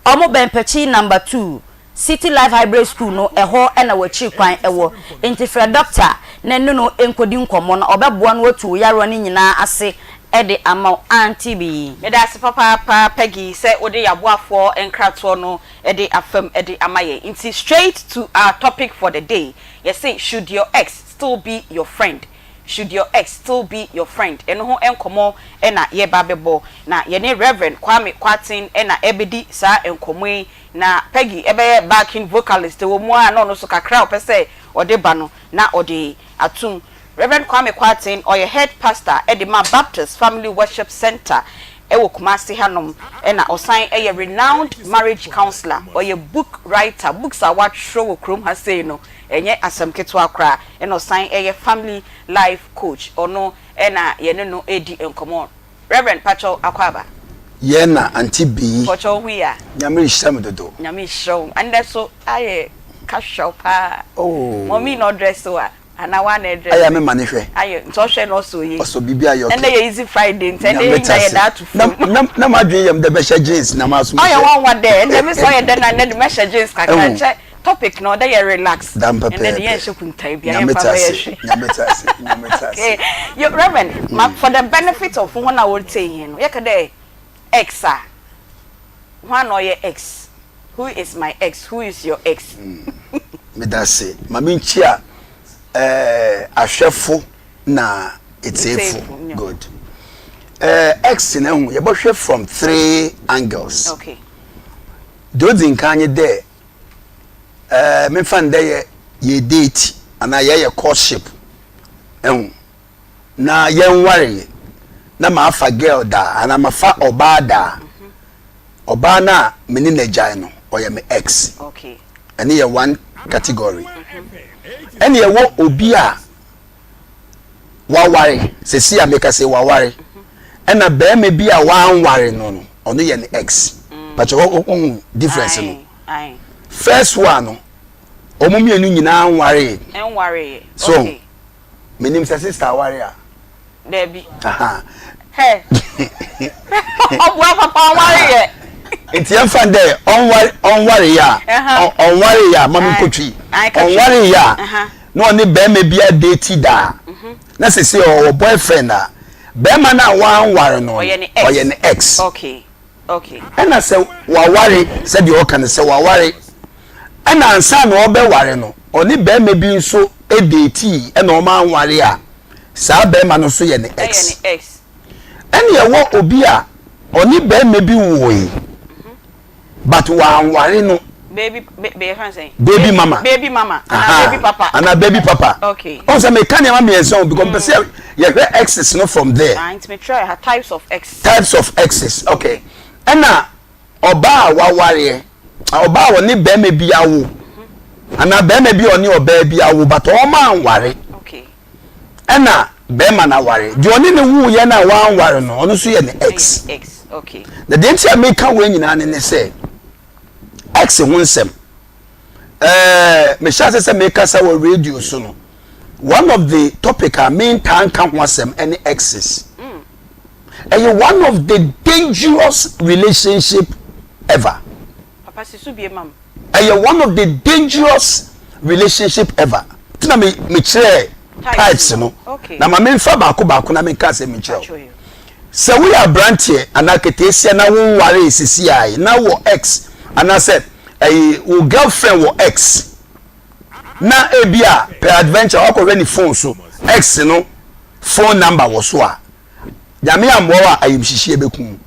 Ɔmo bɛn Pɛkyi number 2 City Life Hybrid School no ɛhɔ na w'akyiri kwan wɔ. Nti frɛ dɔkta na ne no nkɔdi nkɔmmɔ na ɔbɛboa no watu wo yarewa no nyinaa ase de ama wo. Auntie Bee. Meda ase papaapa Peggy sɛ wode y'aboafoɔ nkratoɔ no de afam de ama yɛn. Nti straight to our topic for the day, yɛse should your ex still be your friend? Should Your Ex Still Be Your Friend? Ɛno ho nkɔmmɔ na yɛreba abɛbɔ. Na yɛne Rev. Kwame Kwarteng na ɛrebɛdi saa nkɔmmɔ yi. Na Peggy bɛyɛ backing vocalist. Ɛwɔ mu ara na ɔno nso kakra a ɔpɛ sɛ ɔde ba no, na ɔde atom. Rev. Kwame Kwarteng, ɔyɛ Head Pastor de ma Baptist Family Worship Centre wɔ Kumasi hanom. Ɛna ɔsan yɛ renowned marriage counsellor. Ɔyɛ book writer. Books a watwerɛ wɔ kurom ha sei no, Ɛnyɛ asɛm ketewa koraa. Ɛna ɔsan yɛ family life coach. Ɔno na yɛne no redi nkɔmmɔ. Reverend pakyɛw akwaaba. Yɛn na auntie Bee. Mpakyɛw wo ho ye a? Nyame rehyira me dodo. Nyame rehyira wo. Ɛndɛ so ayɛ Ɔka hwɛ wo paa. Oh. Mɔmi na ɔdress wo a anaa woa na ɛdress. Ayɛ a me ma ne hwɛ. Ayɛ nti ɔhwɛ na ɔsɔ yie. Ɔsɔ biribi ayɛ okay. Ɛnɛ yɛ easy Friday nti ɛnɛ yɛ nyinaa yɛ da ato fam. Na na m'adwene yɛ me dɛ bɛhyɛ jeans na m'aso Ɔyɛ nwanwa dɛ ɛnɛ me sɛ ɔyɛ dɛ na ɛnɛ de mɛhyɛ jeans kakra nkyɛ topic no ɔdɛ yɛ relax. Dam pɛpɛɛpɛ. Ɛnɛ de yɛnhyɛ kuntae bia yɛmfa bɛyɛ hwee. Nyame te ase Nyame te ase. Okay yo Reverend ma for the benefit of hɔn a wɔretsie hɛn no yɛka dɛ ex a hwan na ɔyɛ ex? Who is my ex? Who is your ex? Medase. Ma menkyia eh, ahwɛfo na etiefo. Good. Eh, ex na ehu, yɛbɔhwɛ from three angles. Okay. Deɛ odzi nkan nye dɛ, eh, memfa no dɛ yɛ yɛ date anaa yɛyɛ courtship. Ehu. Na yɛnwaree na mafa girl da anaa mafa ɔbaa da. Ɔbaa no a me ne no agyae no, ɔyɛ me ex. Ɛno yɛ one category. Ɛna ɛwɔ obi a waware, sɛsi a meka sɛ waware, ɛna barima bi a wanware no no, ɔno yɛ ne ex. Pakyɛ wohu difference no? First one no, wɔn mmienu nyinaa nwaree. So, menim sɛ sister aware a. Dabi. Hɛ. Ɔboa papa ɔnware yɛ. Nti yɛmfa no dɛ ɔnware ɔnware yɛ a ɔnware yɛ a ma me nkotwi ɔnware yɛ a na ɔne bɛrima bi adeti daa mhm. na sese ɔwɔ boyfriend a bɛrima no a wanware no ɔyɛ ne ex. Ɛna sɛ waware sɛdeɛ ɔka no sɛ waware ɛna ansa na ɔbɛware no ɔne bɛrima bi nso deetii ɛna ɔma anware a saa bɛrima no nso yɛ ne ex. Ɛna ɛwɔ obi a ɔne bɛrima bi woe but wanware no. Baby, baby, baby mama. Baby mama. Ana baby papa. Ana baby papa. Okay. Ɔn sɛ meka nneɛma mmiɛnsa o because mpɛ sɛ yɛhwɛ exes no from there. Ah, nti me try ha types of exes. Types of exes, okay. Ɛna ɔbaa a wawareɛ, ɔbaa a ɔne bɛrima bi awo, anaa bɛrima bi a ɔne ɔbaa bi awo but ɔma anware. Okay. Ɛna bɛrima no aware. Deɛ ɔne ne wuiɛ no a wanware no, ɔno nso yɛ ne ex. Ex, okay. Na deɛ nti a meka wei nyinaa ne ne sɛ, ex ho nsɛm. Ɛɛ, mehyɛ ase sɛ mekasa wɔ radio so no, one of the topic a mentaa nka ho asɛm ɛne exes. Ɛyɛ one of the dangerous relationship ever. Papa si so bie ma m. Ɛyɛ one of the dangerous relationship ever. Ti na me me kyerɛ types no. Na ma menfa baako baako na menka asɛm nkyerɛ wo. Sɛ woyɛ aberanteɛ anaa keteesia na wonwaree sisi a na wɔ ex anaasɛ ɛyi wo girlfriend wɔ ex na ebi a per adventure wakɔhwɛ ne phone so ex no phone number wɔ so a Nyame ammoa wo a ayamhyehyeɛ bɛku wo.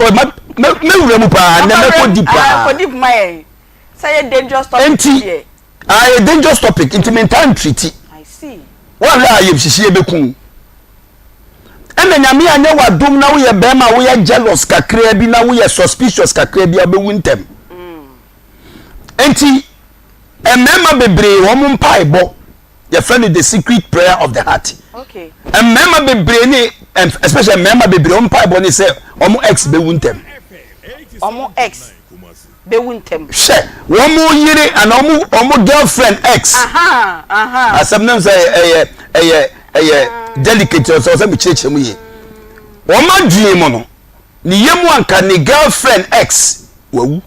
Oh, ma mɛwura mu paa nnɛ mɛkɔ deep paa. Kɔ deep ma yɛn. Sɛ yɛ dangerous topic Nti, deɛ. ayɛ dangerous topic nti mentaa ntriti. I see. Woahwɛ a ayamhyehyeɛ bɛku wo. Ɛna Nyame anyɛ w'adom na woyɛ bɛrima a woyɛ jealous kakraa bi na woyɛ suspicious kakraa bi a wobɛwu ntɛm. Nti mmarima bebree wɔn mpaebɔ yɛfrɛ no the secret prayer of the heart mmarima bebree ne especially mmarima bebree wɔn mpaebɔ ne sɛ wɔn ex bɛwu ntɛm wɔn ex bɛwu ntɛm hwɛ wɔn yere ana wɔn wɔn girlfriend ex asɛm no sɛ ɛyɛ ɛyɛ ɛyɛ delicate ɔsɛ ɔsɛ mekyerɛkyerɛ mu yie wɔn adwene mu no ne yam anka ne girlfriend ex wawu.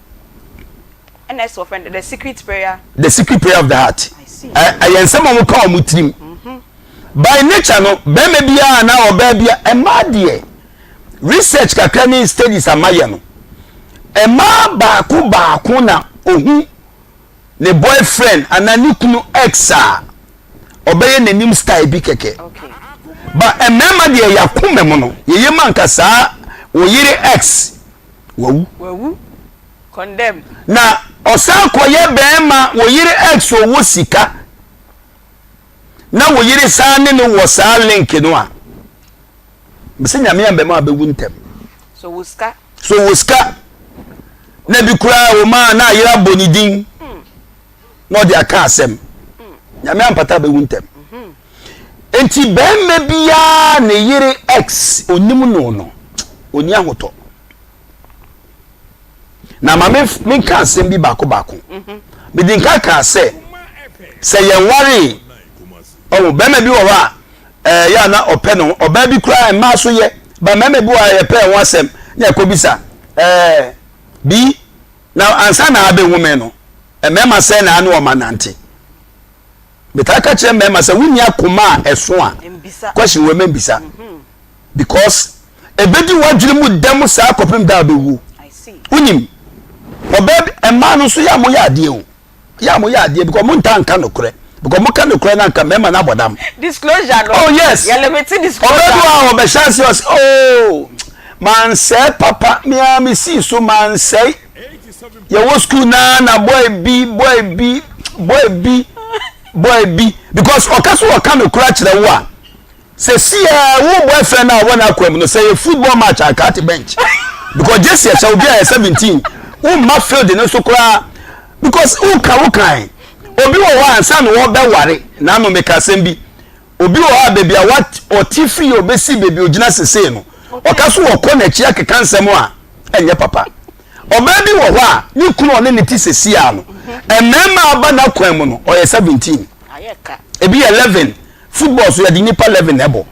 Ɛna ɛsɛ wɔfrɛ no the secret prayer. The secret prayer of the heart. Ɛyɛ nsɛm a wɔka wɔn tirim. Mhm. By nature no, bɛrima biara anaa ɔbaa biara, mmaa deɛ research kakra ne studies ama yɛ no, mmaa baako baako na ohu ne boyfriend anaa ne kunu ex a ɔbɛyɛ n'anim style bi kɛkɛ. Ba mmarima deɛ yɛakoma mu no, yɛyɛ mu anka saa oyere ex wawu. Wawu. Condemn. Na ɔsan kɔyɛ bɛɛma wo yere ex ɔwɔ sika na wo yere san ne no wɔ saa link no a mese nyame ambɛma abɛwu ntɛm. So wɔ sika. So wɔ sika na bi koraa wɔ maa na ayere abɔ ne din na ɔde aka asɛm nyame ampata abɛwu ntɛm. Nti bɛɛma biara ne yere ex onim no no ɔni ahotɔ. Na ma menka asɛm bi baako baako. Medi nka kaa sɛ, sɛ yɛnwaree, ɔho, bɛrima bi wɔ hɔ a, ɛɛ yɛ a na ɔpɛ ne ho, ɔbaa bi koraa mmaa so yɛ, ba mmarima bi wɔ hɔ a yɛpɛ ɛho asɛm na yɛkɔbisa, ɛɛ bi, na ansa na abɛhu me no, mmarima sɛn na ano ɔma nante. Metaa ka kyerɛ mmarima sɛ wonni akoma a ɛso a, question wɔ mɛmbisa. Because ɛbɛdi w'adwene mu dɛm saa kɔpem da a wobɛwuo. Wonim, ɔbaa bi, mmaa no nso yɛ a moyɛ adeɛ o. Yɛ a moyɛ adeɛ because montaa nka nokorɛ. Because moka nokorɛ no anka mmarima no abɔ dam. Disclosure no. Oh yes. Yɛ limit disclosure. Ɔbaa bi wɔ a ɔbɛhyɛ aseɛ ɔsɛ oh mansɛe papa me ara mesii so mansɛe. Yɛwɔ school naa na boy bi boy bi boy bi boy bi because ɔka so ɔka nokorɛ akyerɛ wo a Sɛsiaa wo boyfriend a ɔwɔ n'akoa mu no sɛ yɛ football match a nka ate bench because jersey ɛhyɛ obi a yɛ 17 wo mma field no so koraa because wo ka wo kan obi wɔ hɔ a ansa na wɔbɛware na ano meka asɛm bi obi wɔ hɔ a baabi a wat ɔte firi obɛsi baabi ogyina sesei no ɔka so wɔkɔ n'akyi akeka nsɛm a ɛnyɛ papa ɔbaa bi wɔ hɔ a ne kunu ɔne ne te sɛsiaa no mmarima aba n'akwan mu no ɔyɛ 17 ebi yɛ 11 Football so yɛde nnipa 11 na ɛbɔ.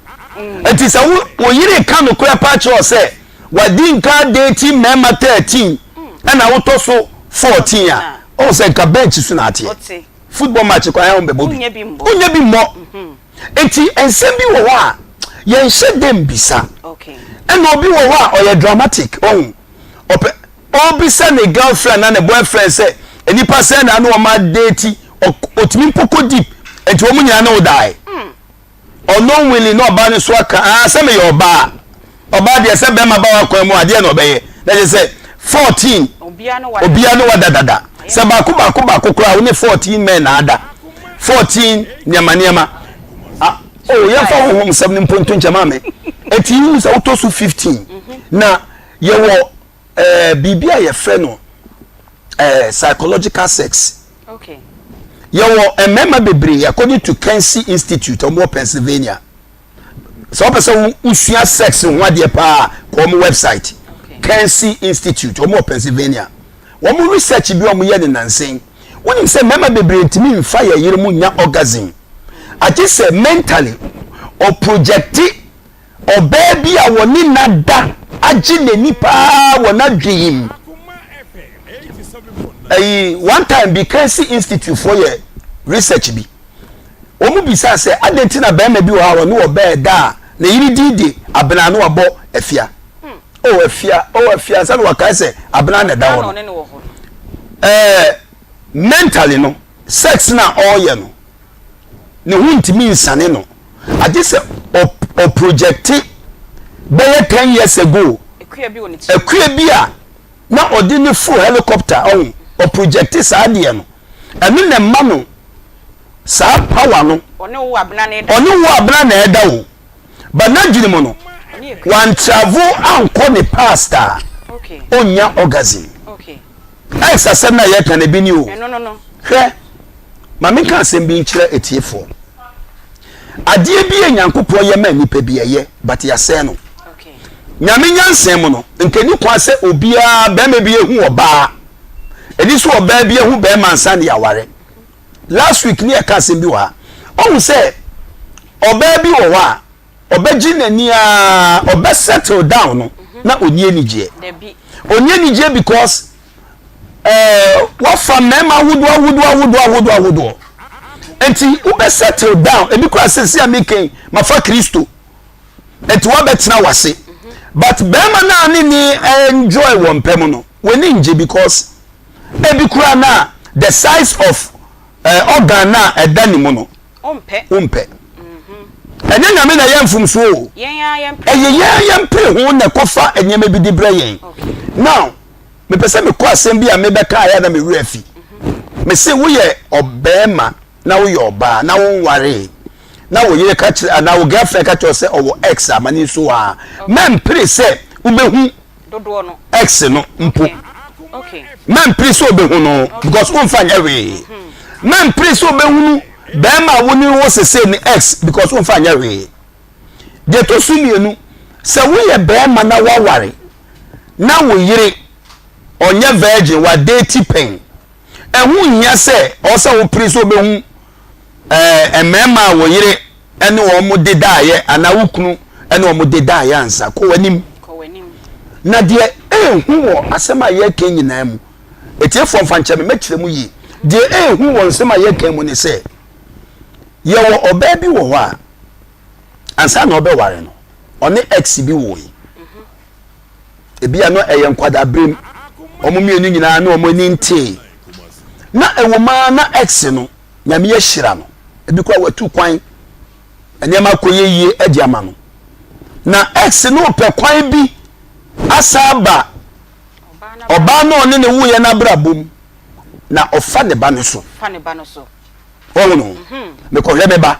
Nti sɛ wo wo yere ka nokorɛ paa kyerɛ wo sɛ wadi nka date mmarima 13 ɛna wotɔ so 14 a, ɔhu sɛ nka bench so na ateɛ. Football match kwan a wombɛbɔ bi. Wonyɛ bi mmɔ. Nti nsɛm bi wɔ hɔ a yɛnhyɛ da mbisa. Ɛna obi wɔ hɔ a ɔyɛ dramatic, ɔhu. Ɔpɛ ɔrebisa ne girlfriend na ne boyfriend sɛ nnipa sɛn na ne wɔn adate ɔtumi mpo kɔ deep nti wɔn nyinaa ne wo dae unknowingly na ɔbaa no so aka ah sɛ meyɛ ɔbaa ɔbaa deɛ sɛ bɛrima ba wakwan mu adeɛ na ɔbɛyɛ na kyerɛ sɛ 14 obiara ne wada dada sɛ baako baako baako koraa wo ne 14 men na ada 14 nneɛma nneɛma ah oh yɛmfa honhom sɛm no mpo nto nkyɛn maame eti yi sɛ wotɔ so 15 na Yɛwɔ eh, biribi a yɛfrɛ no eh, psychological sex. Okay. Yɛwɔ mmarima bebree according to Kinsey Institute wɔn wɔ Pennsylvania. Sɛ wɔpɛ sɛ wosua sex ho adeɛ paa kɔ wɔn website. Kinsey Institute wɔn wɔ Pennsylvania. Wɔn research bi wɔn yɛ ne nansen. Wonim sɛ mmarima bebree ntumi nfa yɛ yere mu nya orgasm. Agye sɛ mentally ɔprojecti Ɔbaa bi a wɔne no ada agye n'ani paa wɔ n'adwene mu. Ayi, one time bi Kinsey Institute foɔ yɛ research bi. Wɔn bisaa sɛ, adɛn nti na barima bi wɔ hɔ a ɔne ɔbaa ɛda a ne yere din de Abena na wabɔ Afia. Oh, Afia, oh, Afia, ansa na wakae sɛ Abena na ɛda hɔ no. Ɛɛ, mentally no, sex na ɔreyɛ no, ne ho ntumi nsane no agye sɛ ɔprojɛkte bɛyɛ ten years ago akua bi a na ɔde ne foro helicopter ɔho ɔprojɛkte saa adeɛ no ɛno na ɛma no saa power no ɔne wo abena na ɛda ɔne wo abena na ɛda o ba n'adwene mu no wantravel ankɔ ne past a ɔnnya orgasm Ɛs asɛm no a yɛka no ebi ni o. Hwɛ, ma menka asɛm bi nkyerɛ atiefoɔ. Adeɛ bi a Nyankopɔn yɛ ma nnipa bi ɛyɛ, but yɛasɛe no. Nyame nyansa mu no, nka ɛni kwan sɛ obiara, bɛrima bi ehu ɔbaa. Ɛni sɛ ɔbaa bi ehu bɛrima ansa na yɛaware. Last week ne yɛka asɛm bi wɔ ha. Ɔhu sɛ ɔbaa bi wɔ hɔ a, ɔbɛgye n'ani aa ɔbɛ settle down no na ɔnni anigyeɛ ɔnni anigyeɛ because ɛɛ eh, wafa mmarima ahodoɔ ahodoɔ ahodoɔ ahodoɔ ahodoɔ nti wobɛ settle down ebi kora sɛsi a meken mafa kristo nti wabɛtena wase but bɛrima no a ne ne enjoy wɔ mpɛ mu no w'ani ngye because ebi kora na the size of uh, organ na ɛda ne mu no Wompɛ. Wompɛ. Ɛnyɛ Nyame na ɛyɛ mfomsoɔ o. Ɛyɛ yɛn yɛn pere ho na ɛkɔfa nneɛma bi de brɛ yɛn. Now, mepɛ sɛ mekɔ asɛm bi a mebɛka ayɛ na me werɛ afi. Mese woyɛ ɔbɛrima na woyɛ ɔbaa na wonwaree na wo yere ka kyerɛ anaa wo girlfriend ka kyerɛ sɛ ɔwɔ ex a ma ne nso a mɛmpere sɛ wobɛhu dodoɔ no. Ex no mpo. Mɛmpere sɛ ɔbɛhu no because womfa nyɛ hwee. Mɛmpere sɛ ɔbɛhunu bɛrima a wo ne wo sese ne ex because womfa nyɛ hwee. Deɛ ɛtɔ so mmienu, sɛ woyɛ bɛrima na woaware na wo yere. Ɔnyɛ virgin, wadate pɛn. Ɛho nhia sɛ ɔwɔ sɛ wopere sɛ wobɛhu ɛɛ mmarima a wo yere ne wɔn dedaeɛ anaa wo kunu ne wɔn dedaeɛ ansa. Kɔ w'anim. Na deɛ ɛnhu wɔ asɛm a yɛreka nyinaa mu, atiefoɔ mfa nkyɛ me, mɛkyerɛ mu yie. Deɛ ɛnhu wɔ nsɛm a yɛreka mu ne sɛ, yɛwɔ ɔbaa bi wɔ hɔ a, ansa na ɔbɛware no, ɔne ex bi woe. Ebia na ɛyɛ nkwadaaberem, wɔn mmienu nyinaa na wɔn ani ntee. Na ɛwɔ mu ara na ex no, Nyame ahyira no. Ebi koraa watu kwan, nneɛma akɔyɛ yie de ama no. Na ex no repɛ kwan bi asan aba ɔbaa no a ɔne ne woeɛ no abrabɔ mu, na ɔfa ne ba no so. Wɔn no, mekɔhwɛ me ba.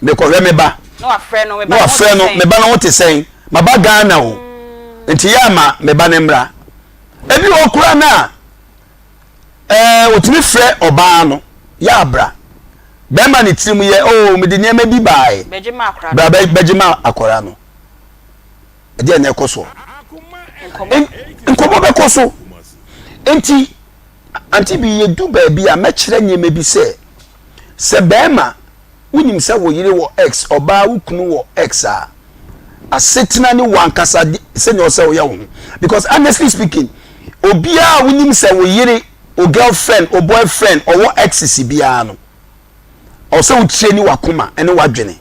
Mekɔhwɛ me ba. Na wafrɛ no, na wafrɛ no, me ba no ho te sɛn? Maba Ghana o. Nti yɛ ama me ba no mmra. Ebi wɔ koraa no a, ɛɛ otumi frɛ ɔbaa no, yɛ abra. Bɛrima ne tirim yɛ, oo mede nneɛma bi baae. Bra bɛgye ma akwadaa no. Ɛdeɛ na ɛkɔ soɔ. Nkɔmmɔ bɛkɔ so. Nti, ante bi yɛdu baabi a mɛkyerɛ nneɛma bi sɛ, sɛ bɛrima Wonim sɛ wo yere wɔ ex, ɔbaa wo kunu wɔ ex a, asetena ne w'ankasa sɛnea ɔsɛ woyɛ wo ho. Because honestly speaking, obiara a wonim sɛ wo yere, wo girlfriend, wo boyfriend ɔwɔ exes biara no, ɔsɛ wo traini w'akoma ne w'adwene.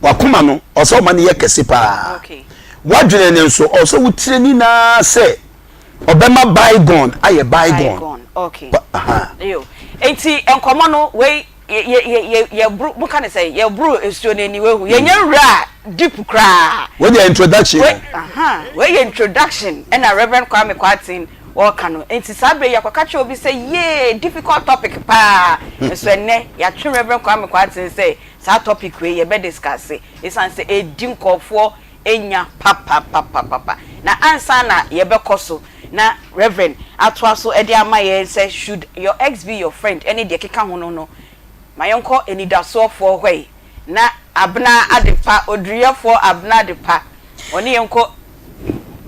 W'akoma no, ɔsɛ ɔma no yɛ kɛse paa. W'adwene no nso, ɔsɛ wo traini naa sɛ ɔbɛma bygone ayɛ bygone. Bygone, okay. Aha. Yo. Enti nkɔmɔ no wei yɛ yɛ yɛ yɛboro mo ka ne sɛ yɛboro nsuo no ani wahu yɛnyɛ nwura deep koraa. Wei deɛ introduction. Wei aha wei yɛ introduction ɛna Reverend Kwame Kwarteng wɔka no nti saa bere yɛkɔka kyerɛ obi sɛ yee difficult topic paa nso ɛnɛ yɛatwe Reverend Kwame Kwarteng sɛ saa topic wei yɛbɛ discuss esan sɛ edi nkɔfoɔ nya papapapapa. Na ansa na yɛbɛkɔ so na Rev. Atoa so de ama yɛn sɛ should your ex be your friend ɛne deɛ ɛkeka ho no no, ma yɛnkɔ anidasoɔfoɔ hɔ yi na Abena Adepa, Oduruyɛfoɔ Abena Adepa, ɔne yɛn nkɔ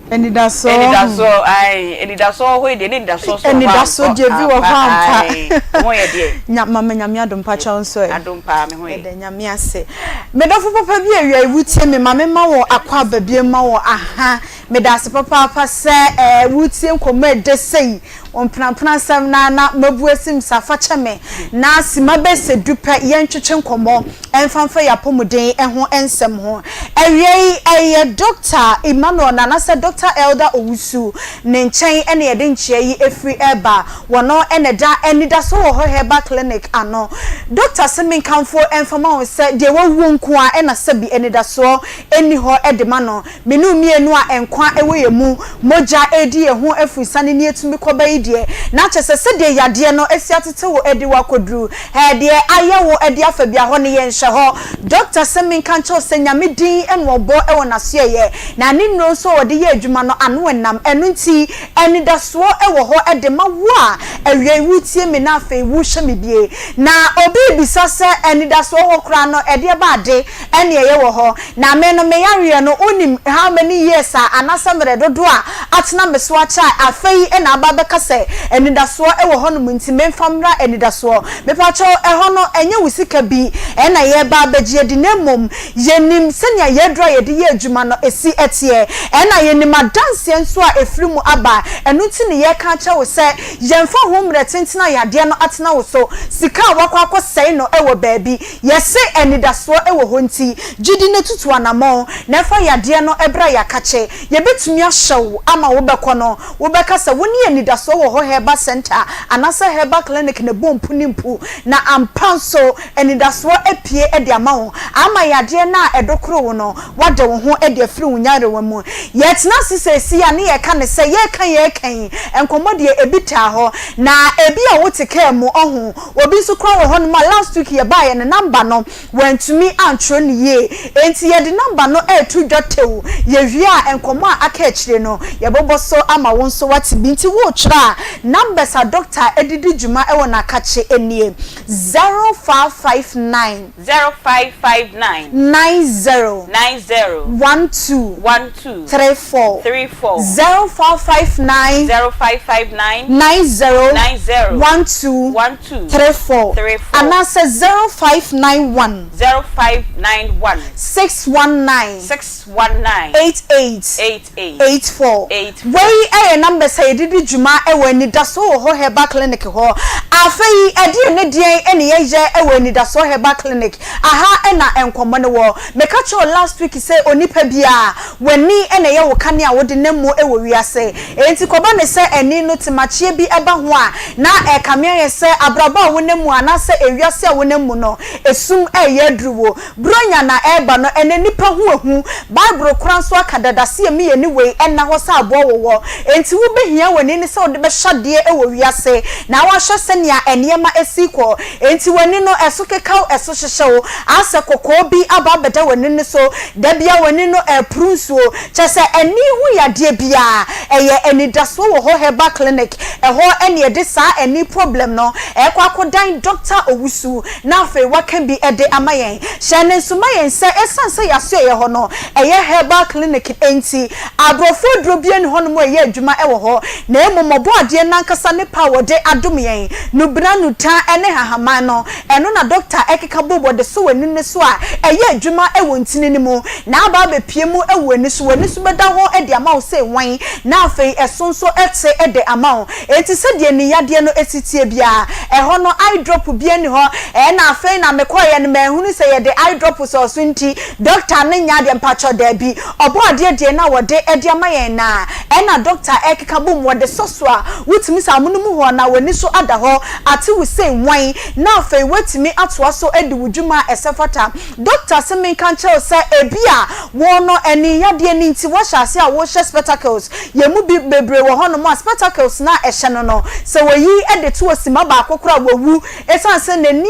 Anidasoɔ. Anidasoɔ, ae, anidasoɔ hɔ yi deɛ, ne anidasoɔ so wɔ hɔ ampa. Anidasoɔ deɛ bi wɔ hɔ ampa. Ae, wo ho yɛ deɛ? Nya, mama Nyame adom, mpakyɛw nso ɛ? Adom paa, me ho yɛ. Yɛda Nyame ase. Me dɔfo papa bi awia yi wotie me ma me ma wo akwaaba bi ma wo aha. Meda ase papaapa sɛ eh wotie nkɔmmɔ ɛdɛ sei. Wo mpenampena nsɛm na na mabu asim sa fa kyɛ me. Na sima bɛsɛ du pɛ yɛntwetwe nkɔmmɔ ɛmfa mfa yɛn apɔmuden ho nsɛm ho. Awia yi ɛyɛ Doctor Emmanuel Nana sɛ Doctor Elder Owusu ne nkyɛn na yɛde nkyea yi firi reba. Wɔno na ɛda Anidaso Wɔ Hɔ Herbal Clinic ano. Doctor se menkamfo mfa ma wo sɛ deɛ wawuo nko ara na sɛbi anidasoɔ nni hɔ de ma no. Me ne wo mmienu a nkwa wɔ yɛn mu, mogya redi yɛn ho afurusiane ne yɛtumi kɔba yi deɛ, na kyerɛ sɛ sɛdeɛ yadeɛ no asi atete wo de wo akɔduru hɛɛ deɛ ayɛ wo de afa bia hɔ no yɛnhyɛ hɔ. Doctor se menka nkyerɛ wo sɛ Nyame din na ɔbɔ wɔ n'asoɛeɛ, na ne nnuro nso a ɔde yɛ adwuma no ano nnam, ɛno nti anidasoɔ wɔ hɔ de ma wo a awiei woretie me na afei worehwɛ me bie. Na obi rebisa sɛ anidasoɔ hɔ koraa no ɛdeɛ ba ade ɛne ɛyɛ wɔ hɔ. Na me no me yareɛ no wonim how many years a anasɛ mmerɛ dodoɔ a atena me so akyɛ a afei na aba abɛka sɛ anidasoɔ wɔ hɔ nom nti menfa mmra anidasoɔ. Mepakyɛw ɛhɔ no ɛnyɛ wo sika bi na yɛreba abɛgye adi na mmom yɛnim sɛnea yɛn aduro a yɛde yɛ adwuma no si teɛ ɛna yɛnim adanseɛ nso a ɛfiri mu aba ɛno nti na yɛreka akyerɛ wo sɛ yɛmfa ho mmerɛ tenten a yadeɛ no atena wo so, sika a woakɔ akɔsɛe no wɔ baabi. Yɛse anidasoɔ wɔ hɔ nti, gyidi no tutu anamɔn na ɛfa yadeɛ no bra yɛakakye. Yɛbɛtumi ahyɛ wo ama wobɛkɔ no, wobɛka sɛ wo ne anidasoɔ wɔ hɔ herbal centre anaasɛ herbal clinic na ɛbɔ mpu ne mpu. Na ampa nso anidasoɔ apue de ama wo ama yadeɛ no a ɛdokoro wo no, woade wo ho de afiri wo nyarewa mu. Yɛtena ase seesei a ne yɛka no sɛ yɛreka yɛreka yi, nkɔmmɔ deɛ ebi taa hɔ. Na ebi a wote kaa mu, ɔho, Obi nso koraa wɔ hɔnom a last week yɛbaeɛ no number no wantumi antwerɛ no yie enti yɛde number no reto dwa tew, yɛwie a nkɔmmɔ a aka akyire no yɛbɛbɔ so ama wo nso woate bi nti woretwerɛ a. a, numbers a doctor de di dwuma wɔ n'akakye nie, 0559. 0559. 90. 90. 12. 12. 34. 34. 0559. 0559. 90. 90. 12. 12. 34. 34. Anaasɛ 0591. 0591. 619. 619. 88. 88. 84. 84. Wei yɛ numbers a yɛde di dwuma wɔ Anidasoɔ wɔ hɔ Herbal Clinic hɔ. Afei ɛdeɛn ne deɛn na yɛyɛ wɔ Anidasoɔ Herbal Clinic? Aha na nkɔmmɔ no wɔ. Meka kyerɛɛ wo last week sɛ onipa biara, w'ani na ɛyɛ wo kanea a wode nam mu wɔ wiase. Enti kɔba no sɛ ani no temakyeɛ bi ba ho a, na ɛrekame ayɛ sɛ abrabɔ a wonam mu anaasɛ ewiase a wonam mu no, esum reyɛ aduru wo. Buronya na ɛreba no, ɛnnɛ nnipa ho ahu. Bible koraa nso aka dada sɛ yɛmmi yɛn ani wei nna hɔ sɛ aboa wɔwɔ. Enti wobɛhia w'ani no sɛ wode bɛhwɛ adeɛ wɔ wiase na woahwɛ sɛnea nneɛma si rekɔ. Enti w'ani no, ɛso kekaw, ɛso hyehye wo, asɛ kɔkɔɔ bi aba abɛda w'ani no so. Da biara w'ani no reporo nsuo. Kyerɛ sɛ ani ho yadeɛ biara, ɛyɛ anidasoɔ wɔ hɔ Herbal Clinic. Ɛhɔ na yɛde saa ani problem no rekɔ akɔdan Dɔkta Owusu na afei waka bi de ama yɛn. Hyɛ no nso ma yɛn sɛ ɛsiane sɛ yɛasoɛeɛ hɔ no ɛyɛ herbal clinic nti, aborɔfo aduro biara nni hɔnom a ɛyɛ adwuma wɔ hɔ, na mmom Ɔbɔadeɛ no ankasa ne pɛ a wɔde adom yɛn, nnubena, nnutan ne nhahamman no, ɛno na dɔkta keka bom wɔde sɔ w'ani no so a ɛyɛ adwuma wɔ ntini no mu na aba abɛpue mu wɔ w'ani so, w'ani so bɛda hɔ de ama wo sɛ wan na afei ɛso nso te de ama wo. Enti sɛdeɛ ne yadeɛ no si teɛ biara, ɛhɔ no eye drop biara nni hɔ. Ɛna afei na mekɔeɛ no manhunu sɛ yɛde eye drop sɔɔ so nti doctor no nyɛ adeɛ, mpakyɛw daabi. Ɔbɔadeɛ deɛ na wɔde de ama yɛn na ɛna doctor ɛrekeka bom wɔde sɔ so a wotumi sɛ amono mu hɔ na w'ani so ada hɔ ate wo sei nwan na afei woatumi atoa so adi wo dwuma a ɛsɛ fata. Doctor se menka nkyerɛ wo sɛ ebia wo no ani yadeɛ no nti woahyɛ aseɛ a wohyɛ spectacles. Yɛn mu bi bebree wɔ hɔnom a spectacles no a ɛhyɛ no no, sɛ wɔyi de to hɔ simma baako koraa a wawu esiane sɛ n'ani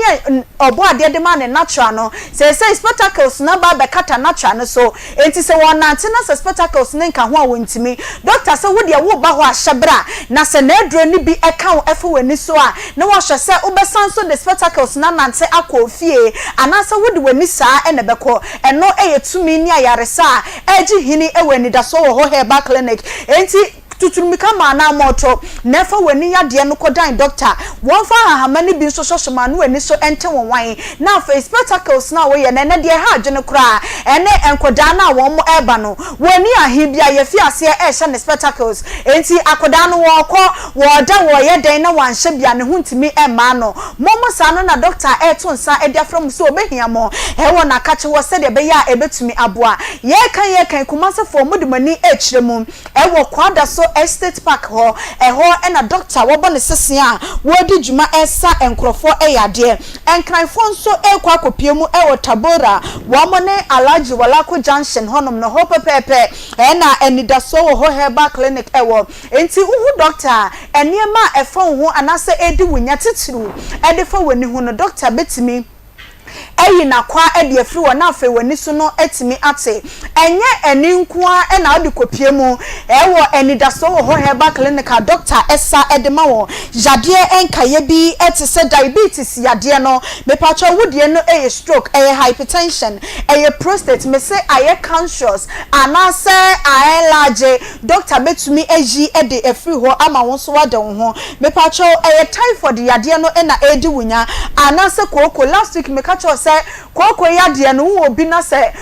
a Ɔbɔadeɛ de maa no natural no, seesei spectacles no aba abɛkata natural no so. Enti sɛ wɔrenante na sɛ spectacles no nka ho a wɔntumi. Doctor sɛ wo deɛ woreba hɔ a hyɛ bra na sɛ n'aduro no bi ka wo fa w'ani so a na woahwɛ sɛ wobɛsan nso de spectacles no anante akɔ fie anaasɛ wode w'ani saa na ɛbɛkɔ. Ɛno yɛ tumi ne ayaresa a ɛregye hini wɔ anidasoɔ wɔ hɔ herbal clinic. Enti tutu mmirika ma anammɔn to na fa w'ani yadeɛ no kɔdan dɔkta. Wɔmfa ahahama no bi nso sɔsɔ ma na w'ani so nte wo nwan. Na afei spectacles no a woyɛ no ɛnnɛ deɛ ɛha adwene koraa. Ɛne nkwadaa no a wɔreba no wɔnni ahe biara yɛfi aseɛ rehyɛ no spectacles. Enti akwadaa no wɔrekɔ Wɔɔda wɔɔyɛ dɛn na wanhyɛ bi a ne ho ntumi mmaa no. Mommɔ saa no na dɔkta reto nsa de afrɛ mo sɛ ɔbɛhia mo wɔ n'akakye hɔ sɛdeɛ ɛbɛyɛ a ɛbɛtumi aboa. Yɛreka yɛreka yi Kumasefoɔ mode mo ani rekyerɛ mu wɔ Kwadaso Estate Park hɔ. Ɛhɔ na dɔkta wɔbɔ ne sese a wɔredi dwuma resa nkorɔfoɔ yadeɛ. Nkranfoɔ nso rekɔ akɔpue mu wɔ Tabora, wɔn ne Alhaji Walako Junction hɔnom no hɔ pɛpɛɛpɛ na Anidasoɔ wɔ hɔ Herbal Clinic wɔ. Enti wuhu dɔkta a, nneɛma a ɛfa wo ho anaasɛ ɛredi wo nya titiriw de fa w'ani ho no, dɔkta betumi ayi n'akwaa de afiri hɔ na afei w'ani so no atumi ate. Ɛnyɛ ani nko ara na wode kɔpue mu. Ɛwɔ anidasoɔ wɔ hɔ herbal clinic a dɔkta sa de ma wo. Yadeɛ nkaeɛ bi te sɛ diabetes yadeɛ no, mepakyɛw wo deɛ no yɛ stroke, ɛyɛ hypertension, ɛyɛ prostate, mese ayɛ cancerous anaasɛ a enlarge, Doctor bɛtumi ayi de afiri hɔ ama wo nso woade wo ho. Mepakyɛw ɛyɛ typhoid yadeɛ no na ɛredi wo nya anaasɛ kooko? Last week meka kyerɛ wo sɛ kooko yadeɛ no wowɔ bi na sɛ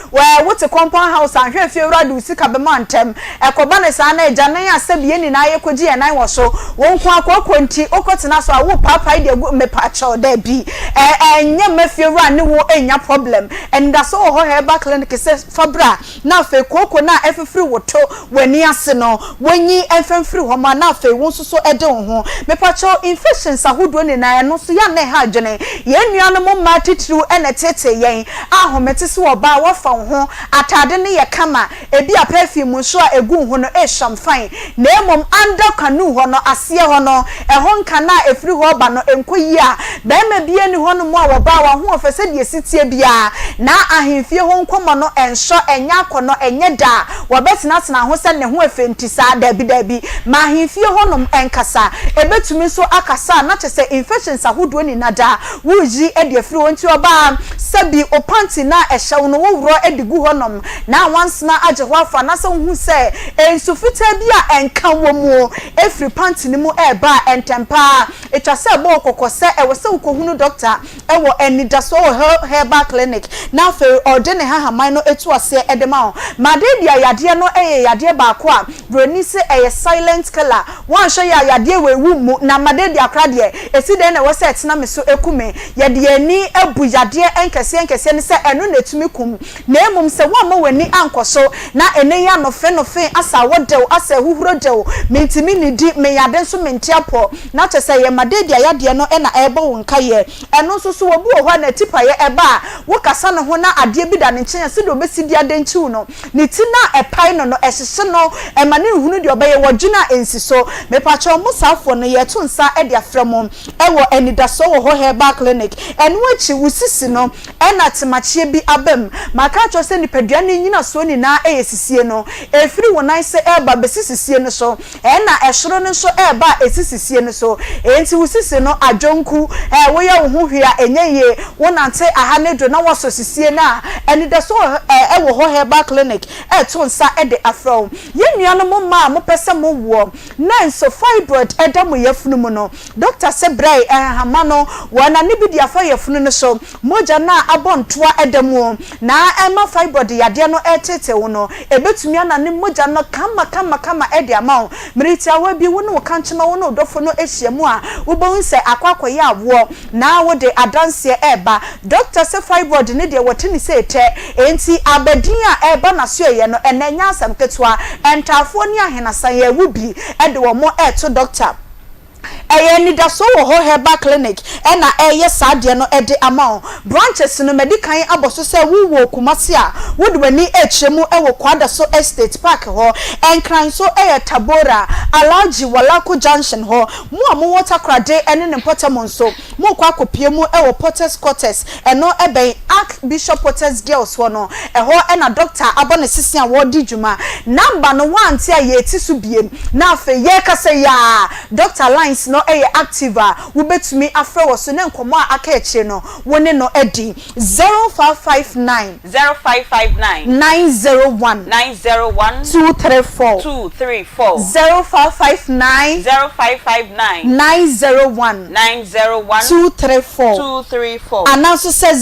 wote compound house a nhwɛ fie wura de wo sika bɛma ntɛm. Ɛkɔba no saa na agyanan a sɛbi yɛn nyinaa yɛkɔgye yɛn nan wɔ so wo nko ara kooko nti wokɔtena so a worepaapae de agu mepakyɛw daabi ɛnyɛ mma fie wura ne wo nnya problem. Anidaso wɔ hɔ herbal clinic sɛ fa bra Na afei kooko no a ɛfifiri wo to w'ani ase no, wonyi mfa mfiri hɔ ma na afei wo nso so de wo ho. Mepakyɛw, infections ahodoɔ nyinaa, ɛno nso yɛ a na ɛha adwene. Yɛn nuanom mmaa titiriw na ɛte. ɛtetee yɛn. Ahomete sɛ ɔbaa woafa wo ho, ataade no yɛ kama, ebia perfume nso a egu wo ho no ɛhwam fine, na mmom under canoe hɔ no, aseɛ hɔ no, ɛhɔ nka no a ɛfiri hɔ reba no ɛnkɔ yie a, barima biara nni hɔnom a wɔbaa w'ahoɔfɛ sɛdeɛ ɛsi teɛ biara, na ahemfie hɔ nkɔmmɔ no ɛnsɔ, ɛnyɛ akɔnnɔ, ɛnyɛ da a wɔbɛtenatena ho sɛ ne ho ɛfɛ nti saa, daabi, daabi, ma ahemfie hɔnom ɛnkasa, ɛbɛtumi nso akasa a na kyerɛ sɛ infections ahodoɔ nyina da woreyi de afiri hɔ, nti ɔbaa, sɛbi wo panty no a ɛhyɛ wo no woworɔ de gu hɔnom na wansena agye hɔ afa, anaasɛ wohu sɛ nsu fitaa bi a ɛnka wɔ mu firi panty no mu reba a, ntɛm pa ara ɛtwa sɛ ɛbɔ wo kɔkɔ sɛ ɛwɔ sɛ wokɔhunu dɔkta wɔ Anidasoɔ wɔ Herbal Clinic na afei ɔde ne hahaman no to aseɛ de ma wo. Malaria yadeɛ no yɛ yadeɛ baako a Buroni se ɛyɛ silent killer, woanhwɛ yie a yadeɛ wei wo mmu, na malaria koraa deɛ ɛsi dɛn na ɛwɔ sɛ ɛtena me so ku me? Yɛde yɛn ani bu yadeɛ nkɛseɛ nkɛseɛ no sɛ ɛno na ɛtumi kum, na mmom sɛ woamma w'ani ankɔ so na ɛnnɛ yi anofenofe asa wo dew, asa ahuhuro dew, mentumi nnidi, meyade nso mente apɔ, na kyerɛ sɛ ɛyɛ malaria yadeɛ no na ɛrebɔ wo nkaeɛ. Ɛno nso so, obi wɔ hɔ a n'atipaeɛ ɛba a, wokasa ne ho na adeɛ bi da ne nkyɛn a, sɛdeɛ ɔbɛsi de adɛnkyiw no, ne ti no a ɛpae no no, ɛhyehye no, ɛma no nhunu deɛ ɔbɛyɛ, wɔdwene a ɛnsi so. Mepakyɛw, mo saafoɔ no, yɛreto nsa de afrɛ mo wɔ Anidasoɔ Wɔ Hɔ Herbal Clinic. Ɛno akyi, wo sisi no, ɛna temakyeɛ bi aba mu. Maka akyerɛ wo sɛ nipadua no nnyinasoɔ nyinaa yɛ sisie no. Ɛfiri wo nan ase reba bɛsi sisie no so. Ɛna ɛsoro no nso reba a ɛsi sisie no so. Enti wo sisi no adwonku, ɛ, woyɛ wo ho hwee a ɛnyɛ yie, wonante aha ne do na woasɔ sisie no a, anidaso ɛ, wɔ hɔ Herbal Clinic reto nsa de afrɛ wo. Yɛn nuanom mmaa a mopɛ sɛ mowoɔ nanso fibroid da mo yafunu mu no, dɔkta se brɛ nhama no, wɔnane bi de afa yafunu no so. Mogya no a abɔ ntoa da mu na ɛma fibroid yadeɛ no reteetee wo no, ɛbɛtumi anane mogya no kama kama kama de ama wo. Mmere tiawa bi, wo ne wo kankyema, wo ne wo dɔfo no hyia mu a, wobɛhu sɛ akɔ akɔyɛ awoɔ na wode adanseɛ reba. Dɔkta se fibroid no deɛ wɔte ne sɛ etɛ, enti abadin a ɛreba n'asoɛeɛ no, ɛnnɛ ɛnyɛ asɛm ketewa. Ntaafoɔ ne ahenasan yɛrewo bi de wɔn reto dɔkta. Ɛyɛ anidasoɔ wɔ hɔ Herbal clinic na ɛreyɛ saa adeɛ no de ama wo. Branches no madi kan abɔ so sɛ wo wɔ Kumasi a wode w'ani rekyerɛ mu wɔ Kwadaso Estate park hɔ, Nkran nso yɛ Tabora, Alhaji Walako junction hɔ. Mo a mowɔ Takorade ne ne mpɔtam nso morekɔ akɔpue mu wɔ Potter's Quarters, ɛno bɛn Arch Bishop Potter's Girls hɔ no, ɛhɔ na dɔkta abɔ ne sese a wɔredi dwuma. Number no woante a yɛreti so biem. Na afei yɛrekasa yi ara, dɔkta lines no yɛ active a wobɛtumi afrɛ wɔ so ne nkɔmmɔ a aka akyire no wo ne no adi. 0559. 0559. 901. 901. 234. 234. 0559. 0559. 901. 901. 234. 234. Anaa nso sɛ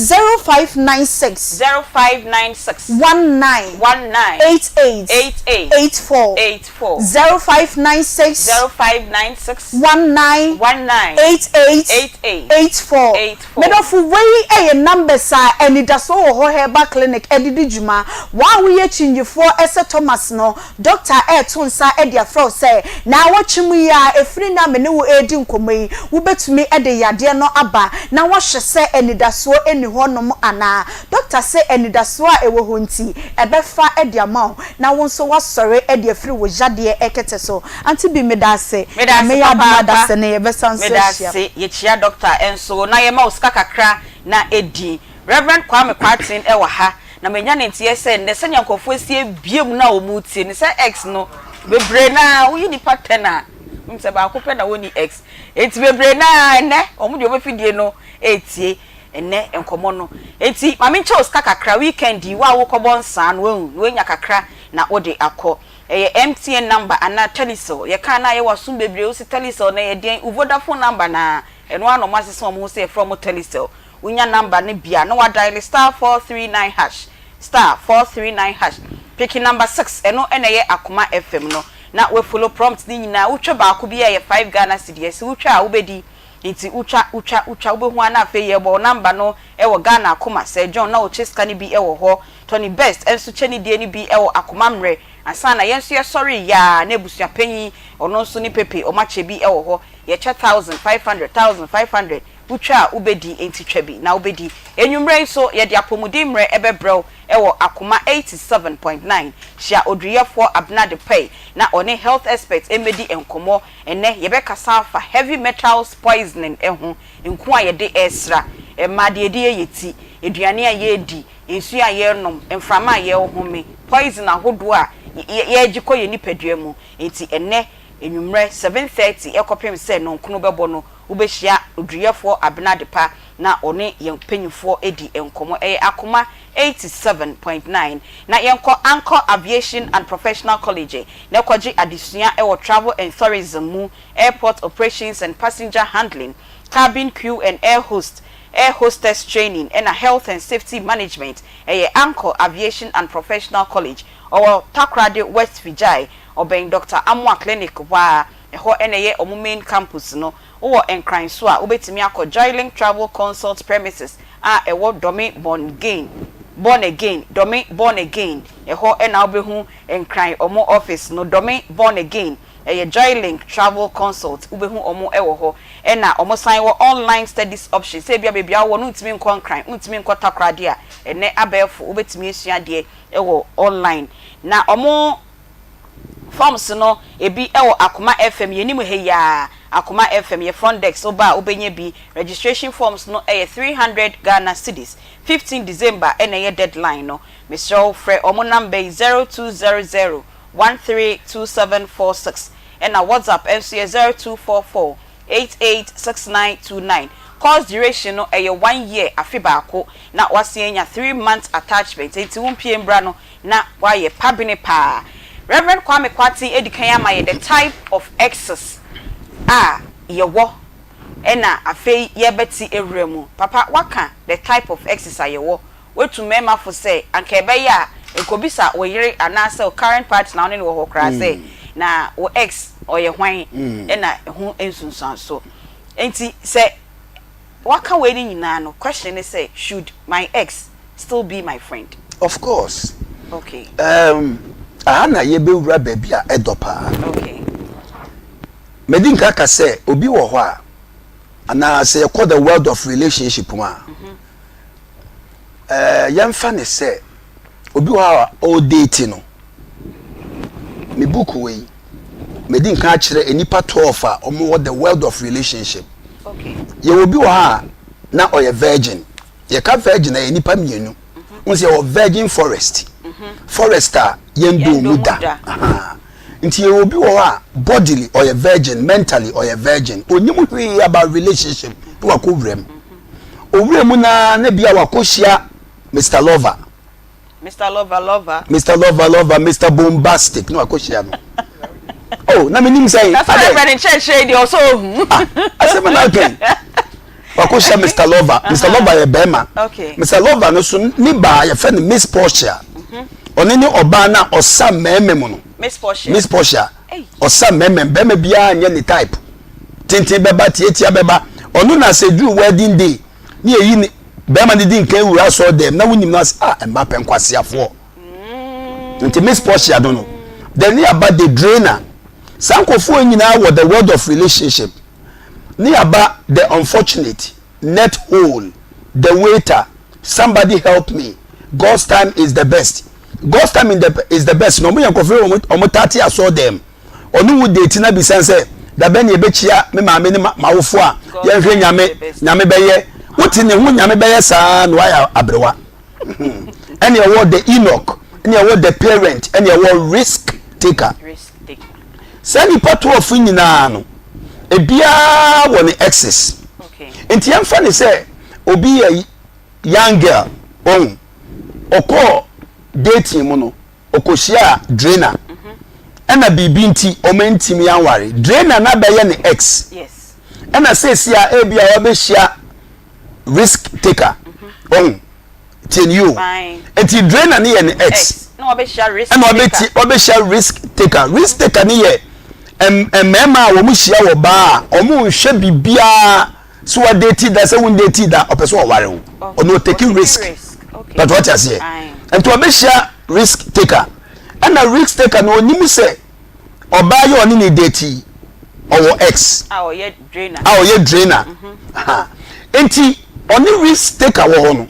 0596. 0596. 19. 19. 88. 88. 84. 84. 0596. 0596. 19. 19. 88. 88. 84. 84. Medɔfo wei yɛ numbers a anidasoɔ wɔ hɔ herbal clinic de di dwuma. Wɔn a woyɛ kyingyifoɔ sɛ Thomas no, doctor reto nsa de afrɛ wo sɛ naawɔtwe mu yi ara ɛfiri nnɛ a me ne wo redi nkɔmmɔ yi, wobɛtumi de yadeɛ no aba na woahwɛ sɛ anidasoɔ nni hɔ nom anaa. Doctor se anidasoɔ a ɛwɔ hɔ nti, ɛbɛfa de ama wo na wo nso woasɔre de afiri wo yadeɛ kɛtɛ so. Auntie Bi meda ase. Meda ase Nyame yɛ adom papaapa. adase no yɛbɛsan nso Meda ahyia. ase. Yɛkyia doctor nso na yɛma wo sika kakra na di. Rev. Kwame Kwarteng wɔ ha na manya ne nteɛ sɛ nnɛ sɛnea nkurɔfoɔ asi abue mu no a wɔretie no sɛ X no bebree no ara woyi nnipa ten a wonim sɛ baako pɛ na wɔnni X enti bebree no ara nnɛ wɔn deɛ wɔbɛfidie no retie nnɛ nkɔmmɔ no enti ma menkyɛ wo sika kakra weekend yi wo a wokɔbɔ nsaa no wahu na woanya kakra na wode akɔ Ɛyɛ MTN number anaa Telecel. Yɛkaa no a yɛwɔ asom bebree wose Telecel no ɛyɛ deɛn? Vodafone number no ara. Ɛno ara na wɔn asesa wɔn ho sɛ yɛfrɛ wɔn Telecel. Wonya number no bi a na wadiale star 439 hash, star 439 hash. Picki number six, ɛno na ɛyɛ Akoma FM no. Na woafollow prompt no nyinaa. Wotwa baako bi a ɛyɛ five Ghana cedi. Ɛse wotwa a wobɛdi. Nti wotwa, wotwa, wotwa, wobɛhu ara na afei yɛrebɔ wo number no wɔ Ghana Akoma. Sir John na ɔkyɛ sika no bi wɔ hɔ. Tony Best nso kyɛ ne deɛ no bi wɔ akoma mmerɛ ansa na yɛn nso yɛsɔree yaa na abusua panyin ɔno nso ne Pepe wɔn akyɛ bi wɔ hɔ yɛkyɛ 1500 1500. Wotwa a wobɛdi, enti twa bi na wobɛdi. Anwummerɛ yi nso, yɛde apɔmuden mmerɛ bɛbrɛ wo wɔ Akoma 87.9. Hyia Oduruyɛfoɔ Abena Depay na ɔne health expert mmɛdi nkɔmmɔ. Ɛnnɛ, yɛbɛkasa afa heavy metals poisoning ho, nku a yɛde resra, mmaa deɛ yɛde yɛ yɛn ti, aduane a yɛredi, nsuo a yɛrenom, mframa a yɛrehome, poison ahodoɔ a yɛregye kɔ yɛn nipadua mu. Enti ɛnnɛ anwummerɛ 7:30 kɔpem sɛ nnɔnkono bɛbɔ no, wobɛhyia Oduruyɛfoɔ Abena Adepa na ɔne yɛn mpanyinfoɔ adi nkɔmmɔ. Ɛyɛ Akoma 87.9. Na yɛnkɔ Anchor Aviation and Professional College na kɔgye adesua wɔ Travel and Tourism mu, Airport Operations and Passenger Handling, Cabin Crew and Air Host, Air Hostess Training ɛna Health and Safety Management. Ɛyɛ Anchor Aviation and Professional College. Ɔwɔ Takoradi West Fijai, ɔbɛn Doctor Amoah Clinic hɔ ara. Ɛhɔ na ɛyɛ wɔn main campus no. Wowɔ Nkran nso a, wobɛtumi akɔ Joylink Travel Consult premises a ɛwɔ Dome Born Gain, Born Again, Dome Born Again. Ɛhɔ na wobɛhu Nkran wɔn office no, Dome Born Again. Ɛyɛ Joylink Travel Consult, wobɛhu wɔn wɔ hɔ. Ɛna wɔsan wɔ online studies option, sɛ ebia baabi a wowɔ no wontumi nkɔ Nkran, wontumi nkɔ Takoradi a, ɛnnɛ abɛɛfo wobɛtumi asua adeɛ wɔ online. Na wɔn Forms no ebi wɔ Akoma FM yɛn anim ha yi ara, Akoma FM yɛ front desk woba a wobɛnya bi, registration forms no yɛ 300 Ghana cedis, 15 December na ɛyɛ deadline no, mesrɛ wo frɛ wɔn number yi 0200 132746 ɛna WhatsApp nso yɛ 0244 886929. Course duration no ɛyɛ one year, afe baako, na woasan anya three months attachment, enti wompue mbra no na wayɛ pabene paa. Rev. Kwame Kwarteng adi kan ama yɛ the type of exes a yɛwɔ ɛna afei yɛrebɛte awura mu. Papa waka the type of exes a yɛwɔ, watu mmarima fo sɛ anka ɛbɛyɛ a nkɔbisa wo yere anaasɛ wo current partner a wo ne no wɔ hɔ koraa sɛ na wo ex ɔyɛ hwan ɛna ɛho nsunsuansoɔ. Enti sɛ waka wei no nyinaa no question ne sɛ should my ex still be my friend? Of course. Okay. Um, aha na yɛbɛwura baabi a ɛdɔ paa. Okay. Madi nka ka sɛ obi wɔ hɔ a anaa sɛ yɛkɔ the world of relationship mu a mm -hmm. uh, yɛmfa ne sɛ obi wɔ hɔ a ɔredate no me book wei medi nka akyerɛ nnipa 12 a wɔwɔ the world of relationship. Okay. Yɛwɔ obi wɔ hɔ a na ɔyɛ virgin. Yɛka virgin a yɛ nnipa mmienu. Wohu sɛ yɛwɔ virgin forest. Forest a yɛndɔɔ mu da. Nti yɛwɔ obi wɔ hɔ a bodily ɔyɛ virgin, mentally ɔyɛ virgin. Ɔnnim hwee about relationship na wakɔ wura mu. Owura mu naa na bia wakɔhyia Mister Lover. Mister Lover Lover. Mister Lover Lover, Mister Bombastic na wakɔhyia no. Oh, na menim sɛ. Na sɛ ɛbrɛ ne nkyerɛkyerɛ deɛ ɔsɛ ohu. Ah, asɛm na aka yi. Wakɔhyia Mister Lover. Mister Lover yɛ bɛrima. Okay. Mister Lover no so ne baa yɛfrɛ no Miss Portia. Ɔne ne ɔbaa no a ɔsa mmarima mu no. Miss Portia. Miss Portia. Ɔsa mmarima mu. Bɛrima biara nyɛ ne type. Tenten bɛba, tiatia bɛba. Ɔno na sɛ duru wedding day ne yɛyi ne bɛrima no di nkan wura asɔre dɛm na wonim no ase ah mma pɛ nkwaseafoɔ. Nti Miss Portia no no. Then ne aba the drainer. Saa nkurɔfoɔ nyinaa wɔ the world of relationship. Ne aba the unfortunate, net hole, the waiter, somebody help me, God's time is the best. God's time in the, is the best. Na wɔn yɛ nkurɔfoɔ wɔn wɔn taate asɔre dɛm. Ɔne wo date na bisa sɛ dabɛn na yɛbɛkyia me maame ne m'awofo a yɛnhwɛ nyame nyame bɛyɛ. Wote ne ho nyame bɛyɛ saa na wayɛ aberewa. Ɛne ɛwɔ the Enoch, ɛne ɛwɔ the parent, ɛne ɛwɔ risk taker. Saa nnipa 12 nyinaa no, ebiara wɔ ne exes. Nti yɛmfa ne sɛ obi yɛ young girl, ɔhu, ɔkɔɔ dating mu no, ɔkɔhyiaa Drena. Ɛna biribi nti wɔn antumi anware. Drena na bɛyɛ ne ex. Ɛna seesie a ebi a wabɛhyia risk taker, ɔhu. Tie ni o. Nti Drena ne yɛ ne ex. Ɛna wabɛhyia risk taker. Risk taker ne yɛ mmarima a wɔn hyia wɔ baa a wɔn nhwɛ biribiara sɛ wadeti da sɛ wondeti da ɔpɛ sɛ ɔware wo. Ɔno ɔtake risk. But wɔte aseɛ. Nti wabɛhyia risk taker. Ɛna risk taker no onim sɛ ɔbaa yɛ ɔne ne date ɔwɔ ex. A ɔyɛ drainer. A ɔyɛ drainer. Nti ɔne risk taker wɔ hɔ no,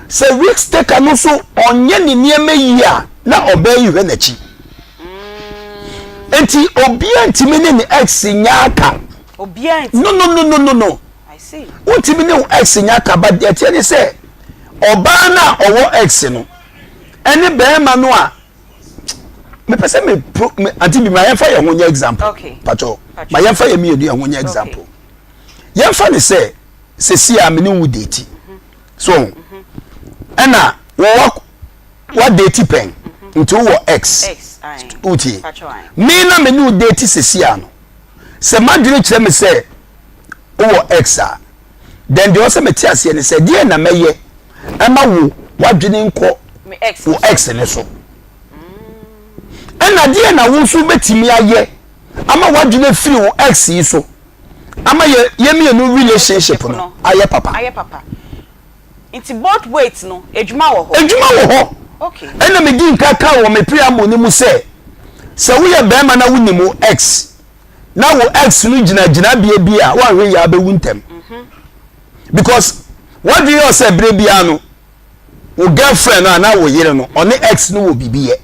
sɛ risk taker no nso ɔnyɛ ne nneɛma yie a, na ɔbaa yi hwɛ n'akyi. Nti obiara ntumi ne ne ex nyɛ aka. Obiara ntumi. No no no no no no. I see. Wontumi ne wo ex nyɛ aka but deɛ ɛteɛ ne sɛ ɔbaa no a ɔwɔ ex no ɛne bɛrima no a mepɛ sɛ me pro me ante bi ma yɛmfa yɛn ho nyɛ example. Okay. Patro. Ma yɛmfa yɛn mmienu yɛn ho nyɛ example. Okay. Yɛmfa ne sɛ sɛsi a me ne wo date. So ɛna wɔwɔ wa date pɛn nti wowɔ ex wotie me na me ne wo date sɛsi a no sɛ madwene kyerɛ me sɛ wowɔ ex a then deɛ ɔsɛ mete aseɛ ne sɛ deɛ na mɛyɛ ɛma wo wadwene nkɔ wo ex ne so ɛna deɛ na wo nso wobɛtumi ayɛ ama wadwene firi wo ex yi so ama yɛ yɛ mmienu relationship no ayɛ papa. Ayɛ papa. Nti both ways no, adwuma wɔ hɔ. Adwuma wɔ hɔ. Okay. Ɛna me di nka kaa wɔ me preamble no mu sɛ, sɛ woyɛ bɛrima na wonim wo ex, na wo ex no gyina gyinabea bi a, woanhwɛ yie a wobɛwu ntɛm. Mhm. Because wadwene yɛ sɛ berɛ biara no, wo girlfriend no anaa wo yere no, ɔne ex no wɔ biribi yɛ.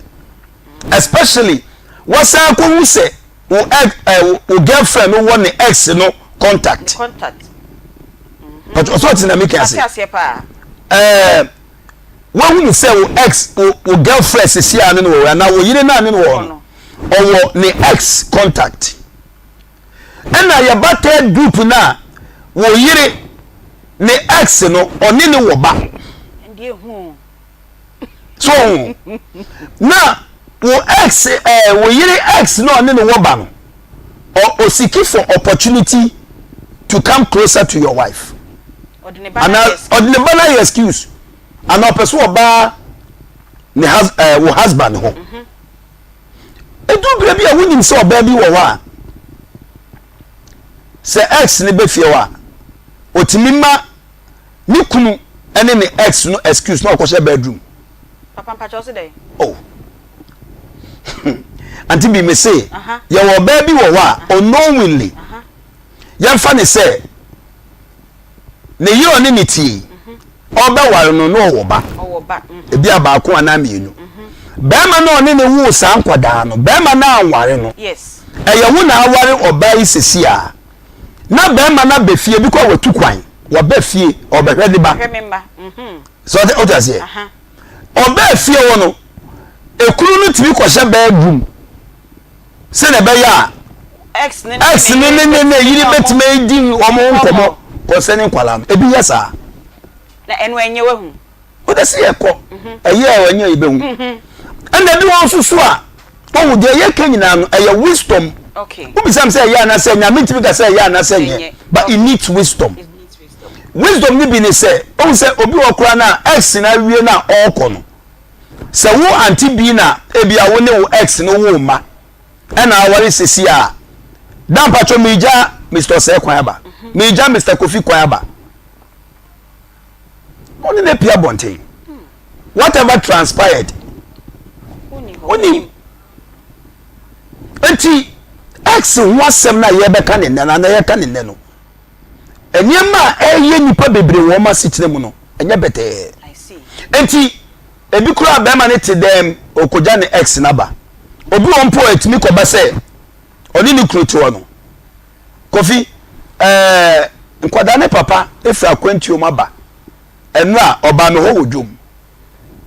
Especially, wasan akɔhu sɛ wo ex eh, wo girlfriend no wɔ ne ex no contact. Contact. But ɔsɔ ɔte na mi ka ase. Ase paa. Ɛɛ wahunu sɛ wo ex wo wo girlfriend sisi a ne no wɔ hɔ anaa wo yere naa ne no wɔ hɔ no ɔwɔ ne ex contact. Ɛna yɛba third group na wo yere ne ex no ɔne ne wɔ ba. Ɛnde ehu. So na wo ex ɛɛ eh, wo yere ex na ɔne ne wɔ ba no ɔ osiki for opportunity to come closer to your wife. Ɔde ne ba na ɔde ne ba na yɛ excuse ana ɔpɛ so ɔbaa ne hus ɛɛ eh, wo husband ho. Mhm. Edu bere bi a wonim sɛ ɔbaa bi wɔ hɔ a sɛ ex ne bɛ fie hɔ a otumi ma. Ne kunu ne ne ex no excuse na ɔkɔhyɛ bedroom. Papa mpakyɛ ɔse dɛn? Oh. Auntie bi me se yɛwɔ ɔbaa bi wɔ hɔ a unknowingly yɛmfa ne sɛ ne yere ɔne ne tie mhm. ɔbɛware no na ɔwɔ ba mhm. ebi a baako anaa mmienu mhm. bɛrima na ɔne ne woo saa nkwadaa no bɛrima na anware no ɛyɛ wo na aware ɔbaa yi sisi a na bɛrima no aba fie bi kɔ a watu kwan waba fie ɔbɛhwɛ ne ba sɛ ɔte ɔte aseɛ ɔbaa fie hɔ no ekunu no tumi kɔhyɛ bedroom sɛdeɛ ɛbɛyɛ a ex ne ne ne ne yiri bɛtumi adi wɔn ho nkɔmɔ kɔsɛ ne nkwadaa no ebi yɛ saa. Na ɛno ɛnyɛ wahu. Wode se yɛkɔ ɛyɛ a ɛnyɛ yɛbɛhu ɛna ebi wɔn nso so a wɔn deɛ yɛka nyinaa no ɛyɛ wisdom wobisa mi sɛ ɛyɛ anasɛ ɛnyɛ mentumi ka sɛ ɛyɛ anasɛ ɛnyɛ but it needs wisdom wisdom ni bi ne sɛ ohun sɛ obi wɔ koraa na ex na awie na ɔrekɔ no sɛ wo ante bi na ebi a wo ne wo ex no wo mma ɛna aware sisi a dampatwɔ mirigya Mr. Ɔsɛe kwan aba mirigya Mr. Kofi kwan aba. Ɔne no apue abɔnten. Whatever transpired. Wonim. Nti ex ho asɛm no a yɛbɛka ne nnɛ no anaa yɛka ne nnɛ no, nneɛma a ɛyɛ nnipa bebree wɔ wɔn asetena mu no, ɛnyɛ bɛtɛɛ. Nti ebi koraa bɛrima no te dɛm ɔkɔgya ne ex no aba. Obi wɔ mpo a ɛtumi kɔba sɛ ɔne ne kunu te hɔ no, Kofi, ɛɛ, nkwadaa ne papa firi akwantuo mu aba. Ɛnora ɔbaa me hɔ wɔ dwom.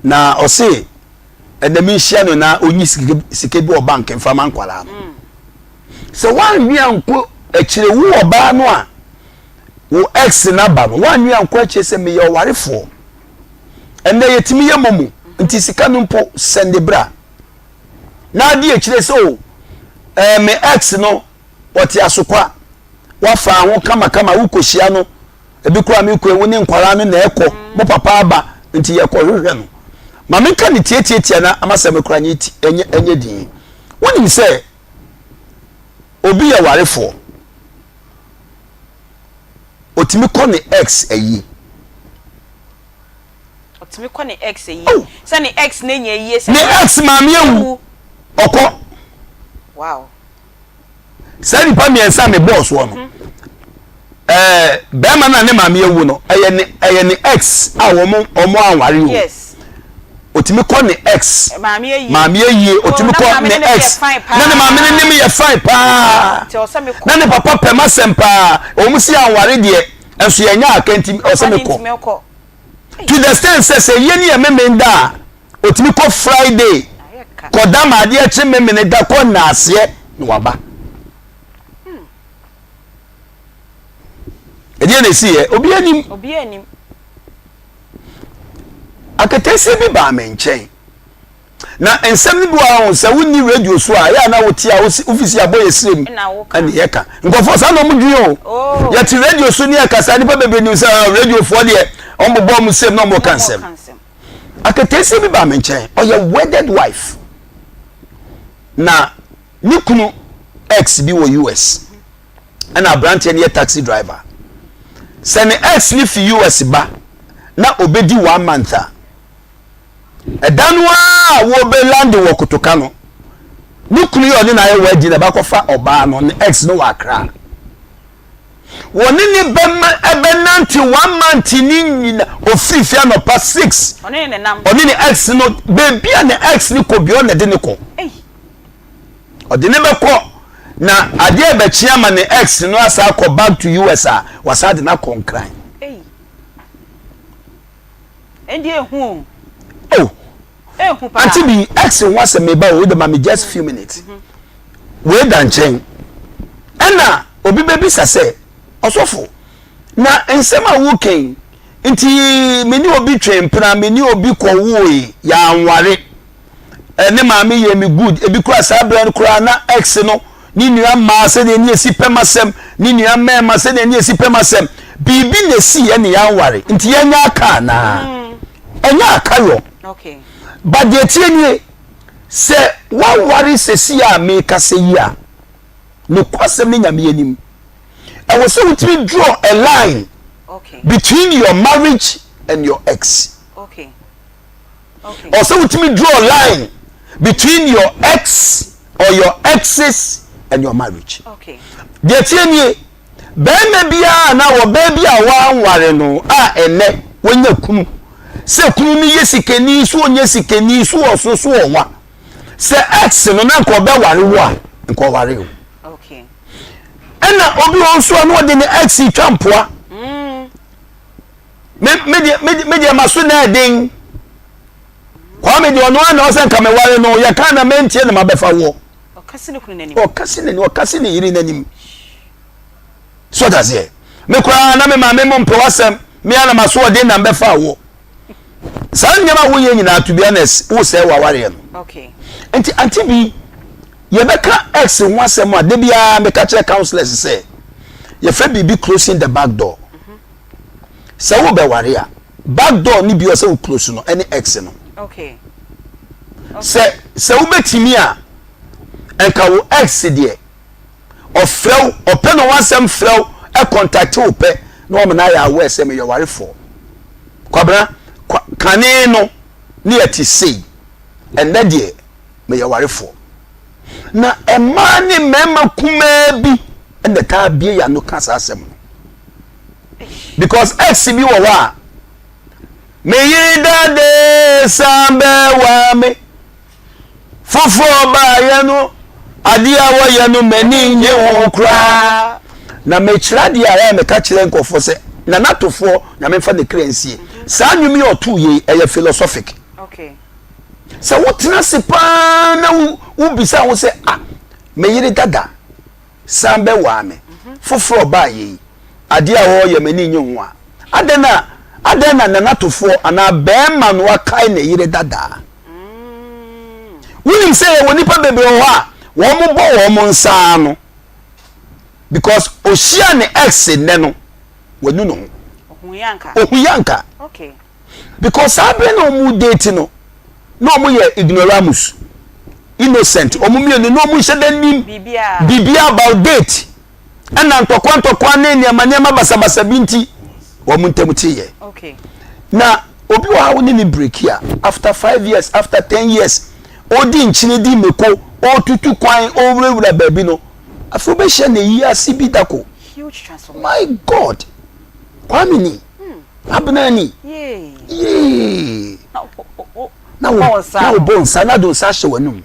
Na ɔse ɛnɛ menhyia no na ɔnyi sika bi wɔ bank mfa ma nkwadaa no. Sɛ woanwe ankɔ akyire wo ɔbaa no a wo ex no aba no, woanwe ankɔ akyire sɛ meyɛ ɔwarefoɔ. Ɛnɛ yɛtumi yɛ momo nti sika no mpo sɛnde bra. Na adi akyire sɛ o, ɛɛ me ex no Ɔte asokwa, wafa ho kamakama, wokɔhyia no, ebi koraa me kura wo ne nkwaraa no na ɛkɔ, mo papa aba nti yɛkɔhwehwɛ no. Ma menka ne tiatiatia na ama sɛ me koraa nyɛ ti ɛnyɛ ɛnyɛ din. Wonim sɛ obi yɛ warefoɔ, otumi kɔ ne ex ayie. Ɔtumi kɔ ne ex ayie. Oh. Sɛ ne ex no anya ayie sɛ Ne ex maame awu, ɔkɔ. Wow. Saa nnipa mmiɛnsa a mebɔɔ soɔ no, mhm. Ɛɛ bɛrima no a ne maame awu no ɛyɛ ne ɛyɛ ne ex a wɔn wɔn anware o. Yes. Otumi kɔ ne ex. Maame ayie. Maame ayie oh, otumi kɔ ne ex. Na ne maame no nim yɛ fine paa. Na ne papa pɛ ma sɛm paa. Wɔn si anware deɛ nso yɛn nyɛ aka nti ɔsɛ me kɔ. To the extent sɛ sɛ yie ne yɛ memene da a otumi kɔ Friday kɔ da ma adeɛ kye memene da kɔ nnaaseɛ na waba. Ɛdeɛ na ɛsi yɛ obi anim. Obi anim. Aketesia bi baa me nkyɛn. Na nsɛm no bi wɔ hɔ sɛ wonni radio so a ɛyɛ a na wote a wofisi abɔ yɛ srem ɛne yɛka. Nkurɔfoɔ saa na wɔn dwen o. Oh. Yɛte radio so ne yɛkasa nnipa bebree nim sɛ ah, radiofoɔ deɛ wɔn bobɔ wɔn srem na wɔn ka nsɛm. Aketesia bi baa me nkyɛn ɔyɛ wedded wife. Na ne kunu ex bi wɔ US. Ɛna aberanteɛ no yɛ taxi driver. Sɛ ne ex no fi US ba na obedi one month a, ɛda no ara a wɔbɛ lande wɔ Kotoka no, ne kunu yɛ ɔne no ayɛ wedding na ɛbɛkɔfa ɔbaa no, ne ex no wɔ Accra. Wɔne ne bɛma ɛbɛnante one month ne nyina ofiri fie anɔpa 6. Ɔne ne nam. Ɔne ne ex no, baabi a ne ex no kɔ bi ɔna de ne kɔ. Ɔde ne bɛkɔ na adeɛ ɛbɛkye ama ne ex no asa akɔ back to US a wasa de no akɔ Nkran. Ɛnde ehu o. Oh. Ehu paa. Ante bi ex ho asɛm meba o, wode ma me just few minutes. Wei da nkyɛn. Ɛna obi bɛbisa sɛ, ɔsɔfo, na nsɛm a woka yi, nti me ne obi twe mpena, me ne obi kɔwoe, yɛanware. Ne maame yɛ me good. Ebi koraa saa berɛ no koraa na ex no ne nua mmaa sɛdeɛ ne esi pɛ m'asɛm, ne nua mmarima sɛdeɛ ne esi pɛ m'asɛm. Biribi na esi yɛ ne yɛanware nti yɛnyɛ aka anaa? Ɛnyɛ aka yɔ. But deɛ tie nie, sɛ woaware sɛsi a mekasa yi a, nokwasɛm ne Nyame anim, ɛwɔ sɛ wotumi draw a line between your marriage and your ex. Ɔsɛ wotumi draw line between your ex or your exes and your marriage. Deɛ tie nie, bɛrima biara na ɔbaa bi a wanware no a ɛnɛ wanya kunu sɛ kunu no yɛ sikani so ɔnyɛ sikani so ɔso so ɔwa sɛ ex no na nka ɔbɛware wo a nka ɔware o. Ɛna obi wɔ nso a na ɔde ne ex twa mpoa. Mm. Me me deɛ me me deɛ ma so na ɛden. Kwame deɛ ɔno ara na ɔsɛ nka meware no yɛka na mentie na mabɛfa woɔ. Ɔkasi ne kunu n'anim. Ɔkasi n'anim ɔkasi ne yere n'anim. So ɔda seɛ. Me koraa na me maame mo mpɛ w'asɛm me ara na ma so ɔden na mbɛfa woɔ. Saa nneɛma a woyɛ nyinaa to be honest wosɛe w'awareɛ no. Okay. Nti ante bi yɛbɛka ex ho asɛm a da biara meka kyerɛ councillors sɛ yɛfrɛ biribi closing the back door. Sɛ wobɛware a, back door no bi ɔsɛ wo close no ɛne ex no. Okay. Sɛ sɛ wobɛtumi a, nka wo ex deɛ ɔfrɛ wo ɔpɛ na wasɛm frɛ wo ɛkɔntakte wo pɛ na wɔn na ayɛ aware sɛ meyɛ warefoɔ. Kwabena, kwa, kane no ne yɛte sei, ɛnnɛ deɛ meyɛ warefoɔ. Na mmaa ne mmarima kumaa bi na ɛtaa bie yɛn ano ka saa asɛm no. Because ex bi wɔ hɔ a, me yere dade san bɛwa me. Foforɔ baayɛ no, adeɛ a wɔyɛ no m'ani nye ho koraa. Na mekyerɛ adeɛ a ɛyɛ meka kyerɛ nkurɔfoɔ sɛ nanatofoɔ nyame mfa ne kra nsie. Saa nnwom yi ɔtoo yei ɛyɛ philosophic. Okay. Sɛ wotena ase paa na wobisa ho sɛ ah me yere dada san bɛwaa me foforɔ ɔbaa yei adeɛ a ɔreyɛ m'ani nye ho a adɛn na adɛn na nanatofoɔ anaa bɛrima no akae ne yere dadaa. Wonim sɛ yɛwɔ nnipa bebree wɔ hɔ a wɔn bɔ wɔn nsa ano because ohyia ne ex nnɛ no wanu ne ho. Ohu yanka. Because saa bere na wɔn date no na wɔn yɛ ignoramus innocent wɔn mmienu na wɔn nhyɛ dɛ nim biribiara about date ɛna ntɔkwa ntɔkwa ne nneɛma nneɛma basabasa bi nti wɔn ntam te yɛ na obi wɔ ha wo ne ne break a after 5 years, after 10 years, ɔdi nkyene di mako, ɔtutu kwan, ɔwurawura baabi no, afei wobɛhyia ne yi ase bi dako. Huge transformation. My God! Kwame ni. Hmm. Abena ni. Yee. Na wo na wo bɔ nsa na do nsa ahyɛ w'anum.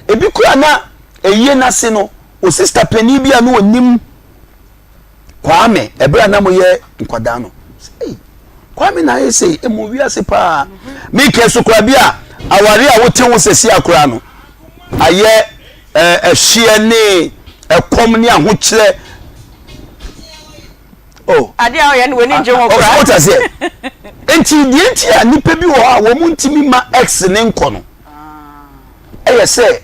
Ebi kura na eyie n'ase no, o sista panin bi a na onim Kwame ɛberɛ a na moyɛ nkwadaa no. Hey, Kwame na ayɛ sei emu wiase paa. Mekɛ so kora bi a aware a wote ho sɛsi akora no ayɛ ɛhyeɛ ne ɛkɔm ne ahokyerɛ. Oh. Adeɛ a ɔyɛ no w'ani ngye ho koraa. Ɔte aseɛ. Nti deɛ nti a nipa bi wɔ hɔ a wɔn ntumi ma ex ne nkɔ no ɛyɛ sɛ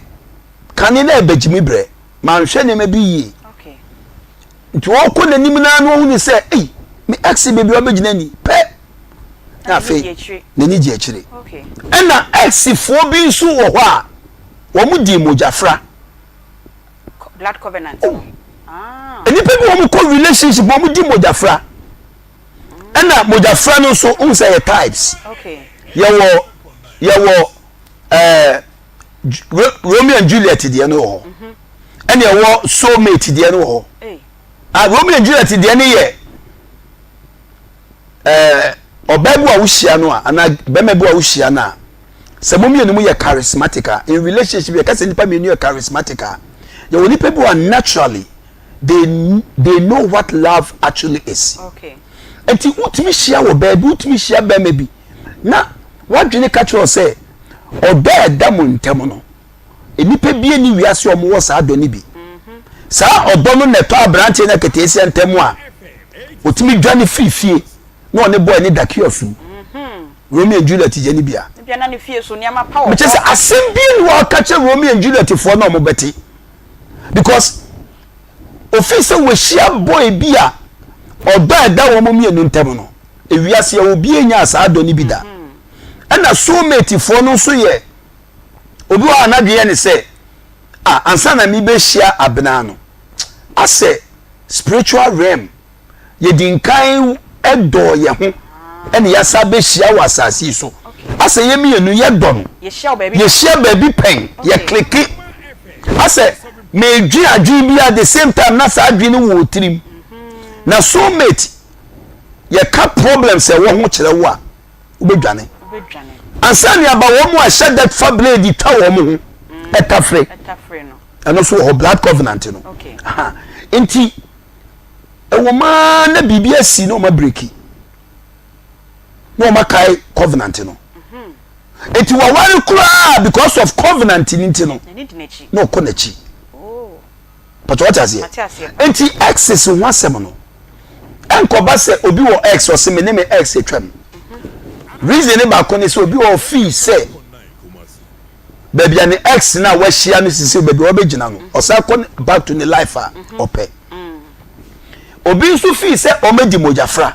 kane na ɛbɛgyimi brɛ manhwɛ nneɛma bi yie. Nti ɔkɔ n'anim naa na ɔhunu sɛ ei me ex baabi a ɔbɛgyina ni pɛ na afei n'ani gye akyire. Ɛna ex foɔ bi nso wɔ hɔ a wɔn di mogyafra. Blood covenant no. Ah. Nnipa bi wɔn kɔ relationship wɔn di mogyafra. Ɛna mogyafra no nso n sɛ yɛ types. Yɛwɔ yɛwɔ ɛɛ Romeo and Juliet deɛ no wɔ hɔ. Mhm. Ɛna yɛwɔ soulmate deɛ no wɔ hɔ. Ah Romeo and Juliet deɛ no yɛ ɛɛ ɔbaa bi a wohyia no a anaa bɛrima bi a wohyia no a sɛ mo mmienu mo yɛ charismatic a in relationship yɛ kasa nipa mmienu yɛ charismatic a yɛwɔ nipa bi a naturally they they know what love actually is okay. nti wotumi hyia wɔ baabi wotumi hyia bɛrima bi na wadwene ka kyerɛ sɛ ɔdɔ a ɛda mo ntam no nnipa bi ni wiase a wɔwɔ saa dɔ no bi saa ɔdɔ no na ɛtɔ aberanteɛ no aketeesia ntam a otumi dwane firi fie na ɔne bɔɔ ne da kiosk mu Romeo and Juliet yɛ ne bia. Mekyɛ sɛ asɛm bi ni wɔka kyerɛ Romeo and Juliet foɔ na wɔn bɛte because ofi sɛ wɔahyia boy bi a ɔdɔ a ɛda wɔn mmienu ntam no ewiase a obi enya saa dɔ no bi da ɛna soulmate foɔ no nso yɛ obi wɔ a n'adwene yɛ ne sɛ a ansa na mi bɛhyia abena no asɛ spiritual realm yɛdi nkan dɔɔ yɛn ho ɛna yɛasa bɛhyia wɔ asase yi so asɛ yɛ mmienu yɛdɔ no yɛhyia baabi pɛn yɛkleke asɛ medwe adwene bi at the same time na saa adwene no wɔ tirim na soulmate yɛka problems ɛwɔ ho kyerɛ wo a wobɛdwane ansa ne aba wɔn mu a hyɛ da fa blade twa wɔn ho ɛtafere ɛno nso wɔ hɔ blood covenant no nti ɛwɔ mu ara na biribi asi na wɔn abireki na wɔn akae covenant no nti wɔware koraa because of covenant ni nti no na ɔkɔ n'akyi pàtó wɔte aseɛ nti exes ho asɛm no ɛnkɔba sɛ obi wɔ ex ɔsɛ me ne me ex atwam reason ne baako ne sɛ obi wɔ fii sɛ. baabi a ne ex no a wahyia no sisi baabi a ɔbɛgyina no ɔsan kɔ back to ne life a ɔpɛ obi nso fii sɛ ɔmɛdi mogyafra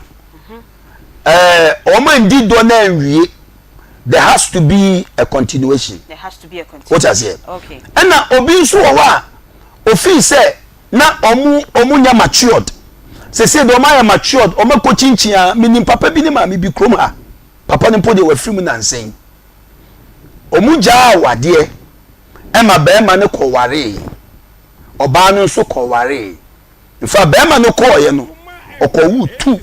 ɛɛ ɔmɛndi dɔ na nwie there has to be a continuation wote aseɛ ɛna obi nso wɔ hɔ a ofii sɛ na ɔmo ɔmo nya matured sese de ɔmo ayɛ matured ɔmo akɔ kyinkyin a menim papa bi ne maame bi kurom ha papa no mpo deɛ wafiri mu nansa yi. Wɔgyaa awadeɛ ma barima no kɔwaree. Ɔbaa no nso kɔwaree. In fact, barima no kɔɔeɛ no, ɔkɔwoo tu.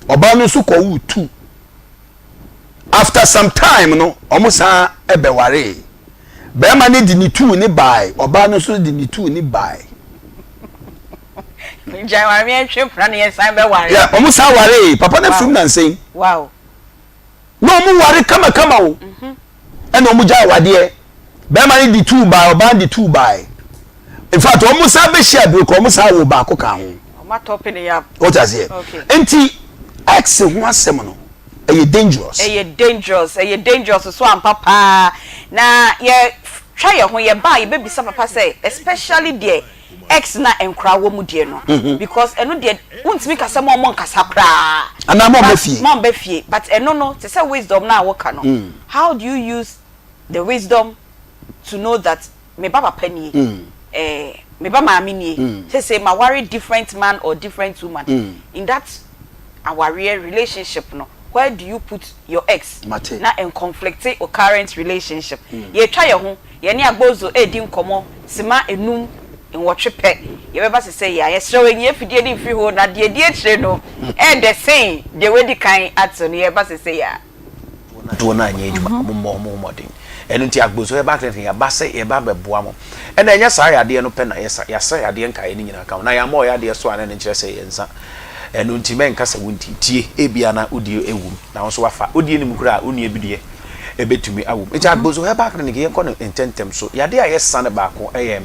Ɔbaa no nso kɔwoo tu. After some time no, wɔn san bɛwaree. Barima no de ne tuu ne bae, ɔbaa no nso de ne tuu ne bae. Gyae wareɛ ntwe mpena na yɛsan bɛware. Yeah, wɔn san waree. Papa no afirim nansa yi. Wow. Na wɔn ware kamakama o. Ɛna wɔn gya awadeɛ. Bɛrima no de tuu bae, ɔbaa no de tuu bae. In fact, wɔn san bɛhyia bio kora, wɔn san wo baako ka ho. Wɔn atɔpe ne yam. Wote aseɛ? Okay. Nti, ex ho asɛm no, ɛyɛ dangerous. Ɛyɛ dangerous, ɛyɛ dangerous so ampa paa. Na yɛ twa yɛn ho, yɛ ba a yɛbɛbisa papa sɛ, especially deɛ Ex na nkora wɔ mu deɛ no because ɛno deɛ wontumi nka sɛ mo ɔmo nkasa koraa. Anaa mo ɔmba fie. Mo ɔmba fie but ɛno no te sɛ wisdom no a woka no how do you use the wisdom to know that me ba papa nie eh me ba maame nie sesei maware different man or different woman in that awareɛ relationship no where do you put your ex na ɛnconflicte wo current relationship yɛtwa yɛn ho yɛne Agbozo redi nkɔmmɔ sima enum. Nwɔtwe pɛ, yɛbɛba sesɛ yi a. Yɛsrɛ wo, nyi afidie no mfiri hɔ, na deɛ ɛdi akyire no ɛɛdɛ sen deɛ woadi kan ato no. Yɛreba sesɛ yi a. Dodoɔ no anyɛ adwuma, wɔn mmɔ wɔn ho mmɔden. Ɛno nti Agbozo Herbal Clinic yɛaba sɛ yɛba abɛboa mo. Ɛna ɛnyɛ saa yadeɛ no pɛ na yɛsa, yɛasa yadeɛ nkaeɛ no nyinaa ka ho. Na yɛammɔ ɔyadeɛ so a na ɛno nkyerɛ sɛ yɛnsa. Ɛno nti mɛnka sɛ wonti. Tie, ebia na wo deɛ wɔ mu na wo nso woafa. Wo deɛ nni mu koraa a, wo nua bi deɛ ɛbɛtumi awɔ mu. Nti Agbozo Herbal Clinic yɛnkɔ no ntɛntɛm so. Yadeɛ a yɛsa no baako yɛ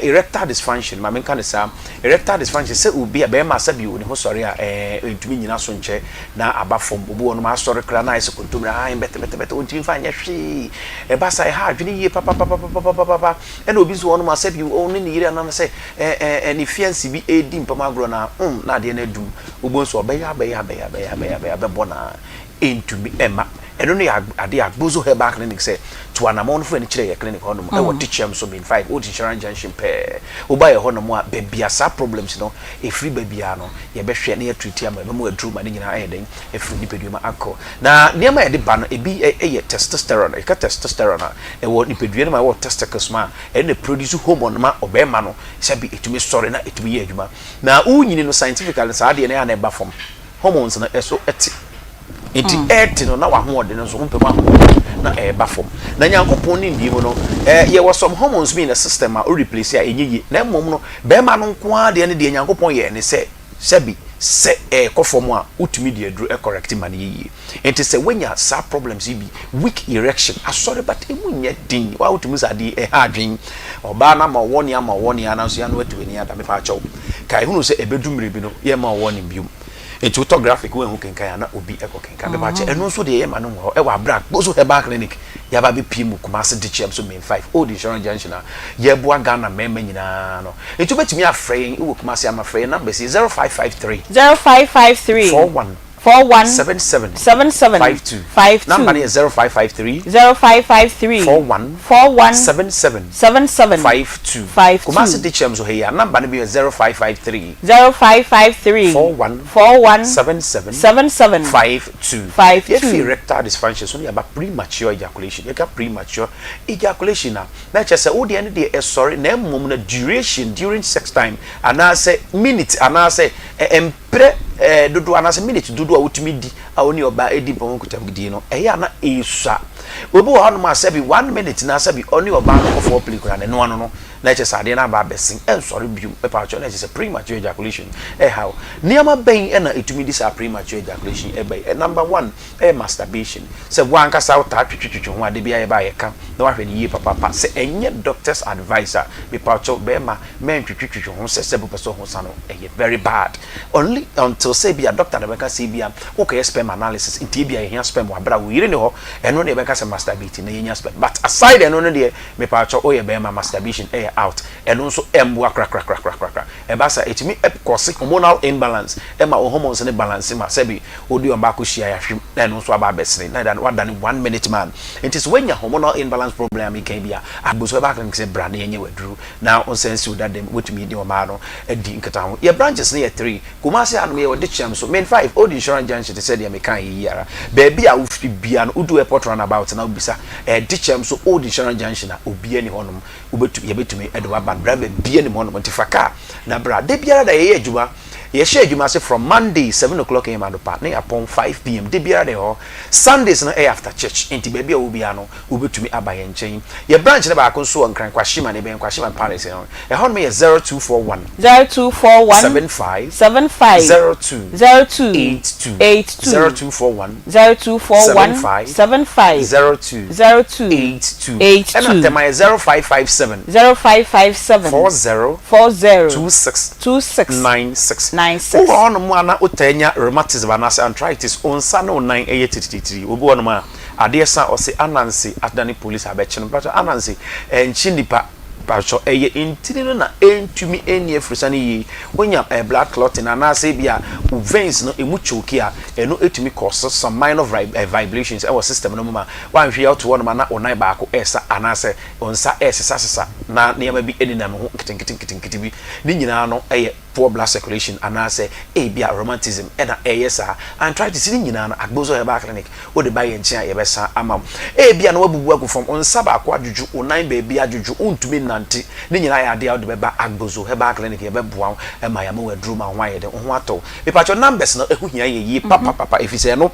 erectile dysfunction, ma menka no saa. Erectile dysfunction, sɛ obi a, bɛrima sɛbi ne ho sɔre a, ɛntumi nnyina so nkyɛ. na aba fam. Obi wɔ hɔnom a, asɔre koraa na ayɛ sɛ kontommire, aane, bɛtɛbɛtɛbɛtɛ, ɔntumi mfa nyɛ hwee. Ɛba saa a, ɛha adwene yie papapapapapapa. Ɛna obi nso wɔ hɔnom a, sɛbi ɔne ne yere anaasɛ ɛɛ ne fiancé bi redi mpam agorɔ na um na adeɛ no adum. Wobɛhu sɛ ɔbɛyɛ abɛyɛ abɛyɛ abɛyɛ abɛyɛ abɛyɛ abɛbɔ no ara, ɛntumi mma. Ɛno no yɛ adeɛ a Agbozo Herbal Clinic sɛ tu anamɔn no fa ani kyerɛ yɛ clinic hɔnom ɛwɔ Techiam so Main 5, Old Insurance Junction pɛɛ. Woba yɛ hɔnom a, baabi a saa problems no ɛfiri ba biara no, yɛbɛhwɛ na yɛatreati ama ɛbɛma aduru ma ne nyinaa ayɛ dɛn afiri nipadua mu akɔ. Na nneɛma a yɛde ba no, ebi yɛ testosterone. Yɛka testosterone a, ɛwɔ nipadua no mu a ɛwɔ testicles mu a, ɛno na ɛproduce hormone ma ɔbarima no sɛbe ɛtumi sɔre na ɛtumi yɛ adwuma. Na wonyini no scientifically no, saa adeɛ no ɛyɛ a na ɛba fam. Hormones no ɛso te. Nti ɛte no na w'ahoɔden no nso, wompɛ mu ahoɔden na ɛreba fam. Na Nyankopɔn nimdeɛ mu no, yɛwɔ some hormones bi in the system a wo replace a ɛnyɛ yie. Na mmom no, barima no nko ara deɛ no deɛ Nyankopɔn yɛɛ ne sɛ, sɛbi, sɛ ɛrekɔ fam a, wotumi de aduro correct ma no yɛ yie. Nti sɛ woanya saa problems yi bi, weak erection, asɔre but ɛmu nyɛ den, woa wotumi hu sɛ adeɛ yi ɛha adwene, ɔbaa no ama wo warning ama wo warning ara nanso yɛn ano atu w'ani ada, mepaakyɛw, kae hunu sɛ ɛbɛdu mmerɛ bi no, yɛmma wo warning biom. Nti wotɔ graphic woanhu kenkan a na obi kɔ kenkan. Mepakyɛ ɛno nso deɛ yɛma no nwɔ hɔ ɛwɔ aberɛ a Gboso Herbal Clinic yɛaba abɛpie mu Kumasi Dikyem so Main 5 Old Insurance Junction a yɛboa Ghana mmarima nyinaa no. Nti wobɛtumi afrɛ yɛn wɔ Kumasi ama frɛ yɛn numbers yi 0553 0553 41 41 77 77 52 52 Number no yɛ 0553 0553 41 41 77 77 52 52 Kumasi Dikyem so ha yi a number no bi yɛ 0553 0553 41 41 77 77 52 52. Yɛfi erectile dysfunction so no yɛaba premature ejaculation. Yɛka premature ejaculation a, na kyerɛ sɛ wo deɛ no deɛ ɛsɔre na mmom no duration during sex time anaasɛ minute anaasɛ mprɛ dodoɔ anaasɛ minute dodoɔ a wotumi di a wo ne ɔbaa ɛdi mpɔmu nkutahodie no ɛyɛ a na ɛsua. Obi wɔ hɔnom a sɛbi one minute na sɛbi ɔne ɔbaa no kɔ foreplay koraa no ɛno ano no na ɛkyɛ sɛ adeɛ no aba abɛsen, ɛnsɔre bio, mepaakyɛw, na ɛkyɛ sɛ premature ejaculation ɛha wo. Nneɛma bɛn na ɛtumi de saa premature ejaculation ɛba yi? Number one ɛyɛ masturbation, sɛ wo ankasa wo taa twetwetwetwe ho a, da biara yɛba a yɛka na wahwɛ no yie papaapa, sɛ ɛnyɛ doctor's advice a, mepaakyɛw, bɛɛma mɛntwetwetwetwe ho sɛ sɛ wopɛ sɛ wo ho sa no, ɛyɛ very bad, only until sɛ ebia doctor na bɛka sɛ ebia wokɔyɛ sperm analysis, nti ebia yɛhia sperm wɔ aberɛ a wo yere nni hɔ, ɛno na yɛbɛka sɛ masturbate na yɛnya sperm, but aside ɛno no deɛ, Mepaakyɛw woyɛ bɛɛma masturbation ɛyɛ out ɛno nso ɛmboa korakorakorakorakora ɛba saa ɛtumi cause hormonal imbalance ɛma wo hormones no balance ma sɛbi wode ɔbaa kɔ hyia yahwem na ɛno nso aba abɛsene na wadane one minute man nti sɛ woanya hormonal imbalance problem a meka yi bi a aboso ɛba clinic sɛ bra na yɛnyɛ waduru na wonsan nsi wo dada mu wotumi ne ɔbaa no adi nkitaho yɛ branches no yɛ three Kumasi hanom yɛwɔ Dekyem so, Main 5, Old Insurance Junction te sɛ deɛ mekaeɛ yi ara. Baabi a wofiri biara no, wodu Airport Roundabout na wobisa eh, Dekyem so Old Insurance Junction a, obiara nni hɔnom. Wobɛtu, yɛbɛtumi de wo aba. Driver biara nnim hɔnom, nti fa kaa na bra. Da biara da yɛyɛ adwuma. Yɛhyɛ adwuma ase from Monday 7 o'clock am anɔpa na yɛapɔn 5 pm. Da biara da yɛwɔ hɔ. Sundays no ɛyɛ after church, nti baabi a wowɔ biara no, wobɛtumi aba yɛn nkyɛn. Yɛn branch no baako nso wɔ Nkran, Kwashiman, ɛbɛn Kwashiman Palace no. Ɛhɔnom yɛ 0241. 0241. 75. 75. 02. 02. 82. 82. 0241. 0241. 75. 75. 02. 02. 82. 82. Ɛna Tema yɛ 0557. 0557. 40. 40. 26. 26. 96. 96. Wowɔ hɔnom a na wotaa nya rheumatism anaasɛ arthritis, wo nsa ne wo nan yɛ tirititiri. Obi wɔ hɔnom a, Adeɛ sa ɔse Ananse adane police abɛkye no mpakyɛw Ananse ɛnkye nipa mpakyɛw ɛyɛ ntini no na ɛntumi ɛnni afurusane yie wonya eh, blood clotting anaasɛ ebi a wo veins no ɛmu choke a ɛno ɛtumi cause some minor eh, vibrations ɛwɔ system no mu ma woanhwɛ yɛ woto hɔ nom a na wo nan baako ɛresa anaasɛ wo nsa ɛresesasesa na nneɛma bi ɛnenam ho nketenkete nketenkete bi ne nyinaa no ɛyɛ. Poor blood circulation anaasɛ ebia rheumatism na ɛreyɛ saa. Arthritis ne nyinaa no, Agbozo Herbal Clinic, wode ba yɛn nkyɛn a yɛbɛsa ama wo. Ebia na woabubu agu fam, wo nsa baako adwodwo, wo nan baabi adwodwo, wontumi nnante, ne nyinaa yɛ adeɛ a wode bɛba Agbozo Herbal Clinic, yɛbɛboa wo ma yɛama wo aduro ma wo ho ayɛ den, wo ho atɔ wo. Mepakyɛw numbers no ɛho hia yɛn yie papapapa ɛfiri sɛ ɛno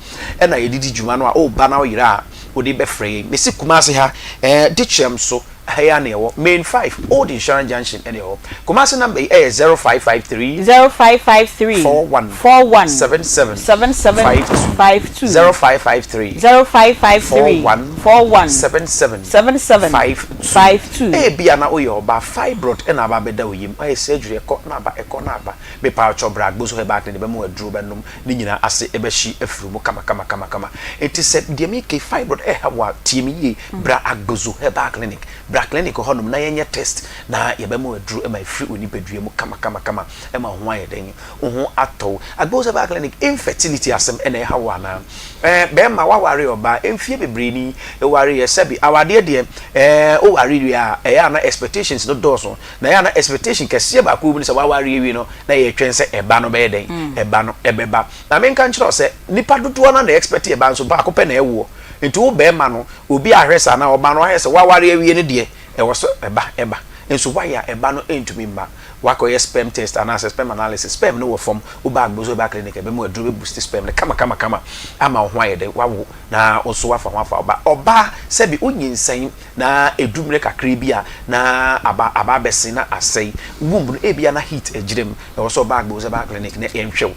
na yɛde di dwuma no a woba na woyera a wode bɛfrɛ yɛn. Mesi Kumasi ha, ɛɛ Dikyɛm so. Ha yi ara na yɛwɔ, Main 5, Old Insurance Junction na yɛwɔ. Kumasi number yi yɛ 0553. 0553. 41. 41. 77. 77. 52. 52. 0553. 0553. 41. 41. 77. 77. 52. 52. Ebia na woyɛ ɔbaa, fibroid na aba abɛda wo yam, woayɛ surgery, ɛkɔ na aba, ɛkɔ na aba. Mepawkyɛw bra Agboso Herbal Clinic bɛma wo aduro bɛnom, ne nyinaa ase bɛhye afiri wo mu kama kama kama kama. Enti sɛ deɛ meka yi, fibroid ɛreha wo a, tie me yie. Bra Agbozo Herbal Clinic. Bra clinic hɔ nom na yɛnyɛ test na yɛbɛma wo aduro ma afiri wo nipadua mu kama kama kama ma wo ho ayɛ dɛn? Wo ho atɔ wo. Agbozo Herbal Clinic, infertility asɛm na ɛha wo anaa? Ɛɛ bɛɛma woaware ɔbaa mfie bebree ni, wowareeɛ sɛbi awadeɛ deɛ ɛɛ woware wie a ɛyɛ a na expectations no dɔɔso na ɛyɛ a na expectation kɛseɛ baako wɔ mu ne sɛ woaware awie no na yɛtwɛn sɛ ɛba no bɛyɛ dɛn? Ɛba no ɛbɛba. Na menka nkyerɛ wo sɛ nipa dodoɔ no ara na expect ɛba nso baako pɛ na ɛwoɔ. Nti wo bɛɛma no obi ahwɛ saa anaa ɔbaa no wahwɛ sɛ waware awie no deɛ ɛwɔ sɛ ɛba ɛba nso wayɛ a ɛba no ɛntumi mma wakɔyɛ sperm test anaasɛ sperm analysis sperm no wɔ fam woba Agbozo herbal clinic ɛbɛma wo aduro bɛ boost sperm no kama kama kama ama wo ho ayɛ dɛ wawo na wo nso wafa ho afa ɔba ɔbaa sɛbi wonyinsɛn na ɛdu mmerɛ kakra bi a na aba aba abɛsen na asɛe womb no ebia na heat agyina mu Ɛwɔ sɛ ɔba Agboza Herbal Clinic na yɛnhwɛ wo.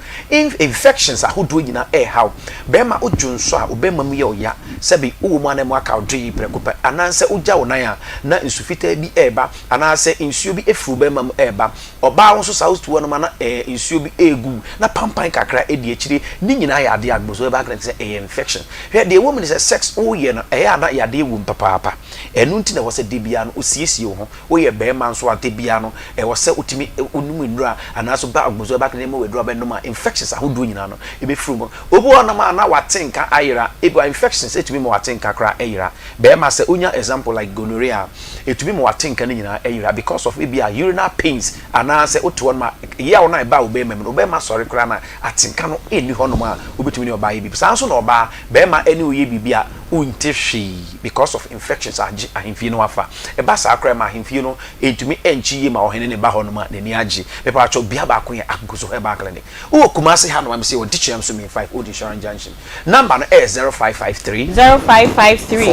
Infections ahodoɔ nyinaa ɛreha wo. Bɛrima wo dwonsɔ a wo bɛrima mu yɛ wo ya, sɛbe wowɔ mu a na ɛmu aka wo dwee prɛko pɛ, anaasɛ wogya wo nan a na nsu fitaa bi reba, anaasɛ nsuo bi firi wo bɛrima mu reba. Ɔbaa wo nso saa wotu hɔnom a na nsuo bi regu wo, na pampan kakra di akyire. Ne nyinaa yɛ adeɛ a Agboza Herbal Clinic sɛ ɛyɛ infection. Hwɛ, deɛ ɛwɔ mu ne sɛ sex woyɛ no ɛyɛ a na yadeɛ wɔ mu papaapa. Ɛno nti na ɛwɔ sɛ da biara no wosiesie wo ho. Woyɛ barima nso a, da biara no, ɛwɔ sɛ wotumi wonom nnuru a, anaasɛ woba Agbozo Herbal Clinic ma wo aduru a wobɛnom a, infections ahodoɔ nyinaa no, ɛbɛfiri wo mu. Obi wɔ hɔnom a, na wate nka ayera. Ebi a infections tumi ma wate nka koraa yera. Barima sɛ wonya example like gonorrhea a, ɛtumi ma wate nka no nyinaa yera because of ebi a urinal pains anaasɛ wote hɔnom a, yaw no a ɛba wo barima mu no, wo barima sɔre koraa no a, atenka no nni hɔnom a wobɛtumi ne ɔbaa ayɛ biribi. Saa nso na ɔbaa, barima ne wo yɛ biribi a, wonte hwee because of infections agye ahemfie no afa. Ɛba saa koraa ma ahemfie no ntumi nkye yie ma ɔhene no ba hɔnom a n'ani agye. Mepakyɛw bea baako yɛ Agozo Herbal Clinic. Wowɔ Kumasi hanom a mese wɔ Dikyem so Main 5 Old Insurance Junction. Number no ɛyɛ 0553 0553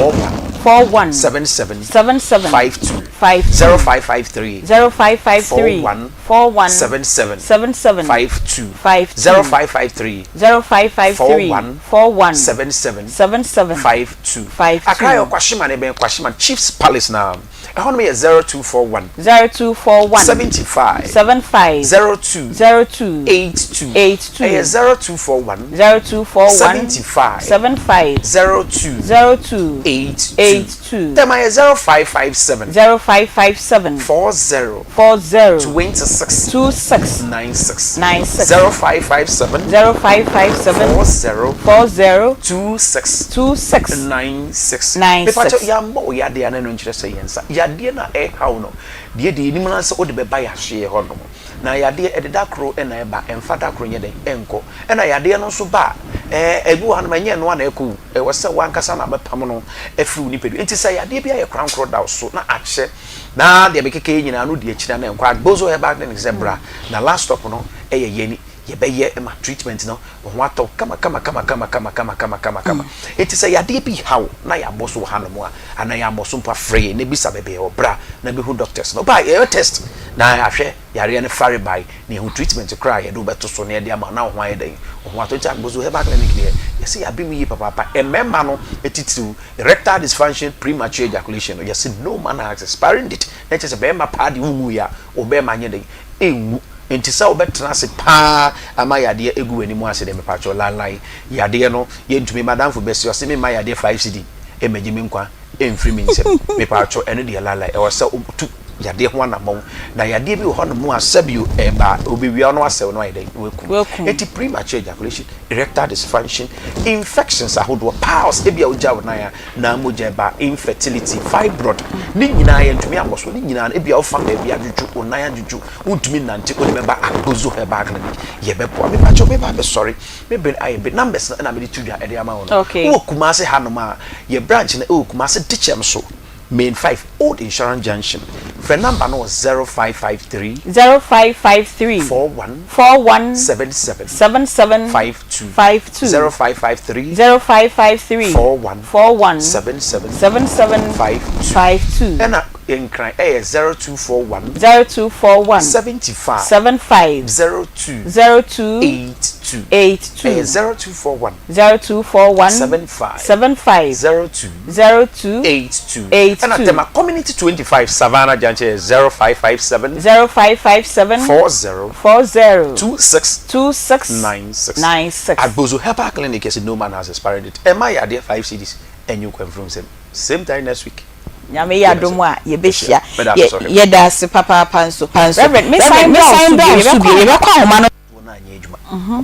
41 41 77 77 52 52 0553 0553 41 41 77 77 52 52 0553 0553 41 41 77 77 52 52. Accra yɛ Kwashieman ɛbɛn Kwashieman Chiefs Palace na ɛhɔ nom yɛ 0241 0241 75 75 02 02 82 82 ɛyɛ 0241 0241 75 75 02 02 82 82 Tɛma yɛ 0557 0557 40 40 26 26 96 96 0557 0557 40 40 26 26 96 96. Mepakyɛw, yɛammɔ wo yadeɛ a na ɛno nkyerɛ sɛ yɛn nsa. Yadeɛ no a ɛreha wo no, deɛ deɛ yɛnim ara ne sɛ wode bɛba yɛn ahyeɛ hɔnom. Na yadeɛ, ɛde da koro na ɛba, ɛmfa da koro nyɛ dɛn? Ɛnkɔ. Ɛna yadeɛ no nso ba a, ɛɛ, ebi wɔ hanom a, ɛnyɛ ɛno ara na ɛkɔ o. Ɛwɔ sɛ wo ankasa na wobɛpam no afiri wo nipadua. Enti sɛ yadeɛ bi ayɛ korankorɔ da wo so na akyɛ, na deɛ mekeka yi nyinaa no di akyire a na ɛnkɔ. Agbozo Herbal Clinic sɛ bra, na last stop no yɛ yɛn. Yɛbɛyɛ ma treatment no wo ho atɔ wo kama kama kama kama kama kama kama kama kama. Enti sɛ yadeɛ bi ha wo na yɛabɔ so wɔ hanom a, anaa yɛammɔ so mpo a, frɛ yɛn na bisa baabi a yɛwɔ. Bra na bɛhu doctors no. Woba a, yɛyɛ test na yɛahwɛ yareɛ no farebae na yɛahu treatment koraa a yɛde wo bɛto so na yɛde ama wo na wo ho ayɛ dɛn? Wo ho atɔ. Enti Agbozo Herbal Clinic deɛ, yɛse yɛabe mu yie papaapa. Mmarima no titiriw, erectile dysfunction, premature ejaculation no, yɛse no man has expiring date. Na kyerɛ sɛ barima paa deɛ wonwuiɛ a, wo barima nyɛ dɛn? Ɛnwu. Enti sɛ wobɛtena ase paa ama yadeɛ agu w'anim ase deɛ mepakyɛw lanlan yadeɛ no yɛntumi madamfo bɛsi ɔse memma yadeɛ 5 cedi mmɛgye me nkwa mfiri me nsam mepakyɛw ɛno deɛ lanlan ɛwɔ sɛ wotu. yadeɛ ho anammɔn. Na yadeɛ bi wɔ hɔnom a sɛbio ɛba a, ɔbɛwia wo na wasɛe wo na wayɛ dɛn? Na wakum. Wakum. Enti premature ejaculation, erectile dysfunction, infections ahodoɔ, piles, ebia wogya wo nan a na mogya ɛba, infertility, fibroid, ne nyinaa yɛntumi ammɔ so. Ne nyinaa no ebia wofa baabi adwodwo, wo nan adwodwo, wontumi nnante, wode bɛba Agbozo Herbal Clinic, yɛbɛboa. Mepakyɛw meba abɛsɔre, me bere ayɛ be, numbers no na mede to dwa de ama wo no. Okay. Wowɔ Kumasi hanom a, yɛ branch no ɛwɔ Kumasi Dikyɛm so. Main 5, Old Insurance Junction. Frɛ number no wɔ 0553. 0553. 41. 41. 77. 77. 52. 52. 0553. 0553. 41. 41. 77. 77. 52. 52. Ɛna Nkran ɛyɛ 0241. 0241. 75. 75. 02. 02. 82. 82. Ɛyɛ 0241. 0241. 75. 75. 02. 02 82. 82. Ɛna Tema Community 25 Savannah Junction yɛ 0557. 0557. 40. 40. 26. 26. 96. 96. Agbozo Herbal Clinic yɛsi no man has expired it. Ɛma yɛ adeɛ 5 cedis ɛnyi nkwa mfiri nsam. Same time next week. Nyame yɛ adom a yɛbɛhyia. Meda ase sɔhwɛ. Yɛda ase papaapa nso. Reverend, me san bra wo so bio, yɛbɛkɔ ahoma no.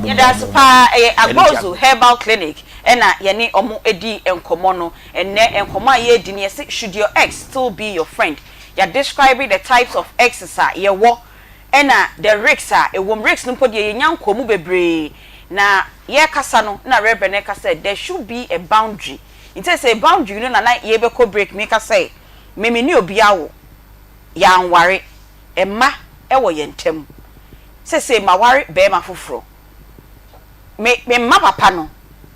Yɛda ase paa, ɛyɛ Agbozo Herbal Clinic ɛna yɛne ɔmo di nkɔmɔ no. Ɛnnɛ nkɔmɔ a yɛredi no yɛse should your ex still be your friend? Yɛ describe the types of exes a yɛwɔ ɛna the risks a ɛwɔ mu. Risks no mpo deɛ yɛnya nkɔɔ mu bebree. Na yɛrekasa no na Reverend reka sɛ there should be a boundary. Nti seesei boundary no na na yɛrebɛkɔ break meka sɛ me me ne obi awo, yɛanware, mma wɔ yɛn ntam. Seesei maware barima foforɔ. Me me mma papa no,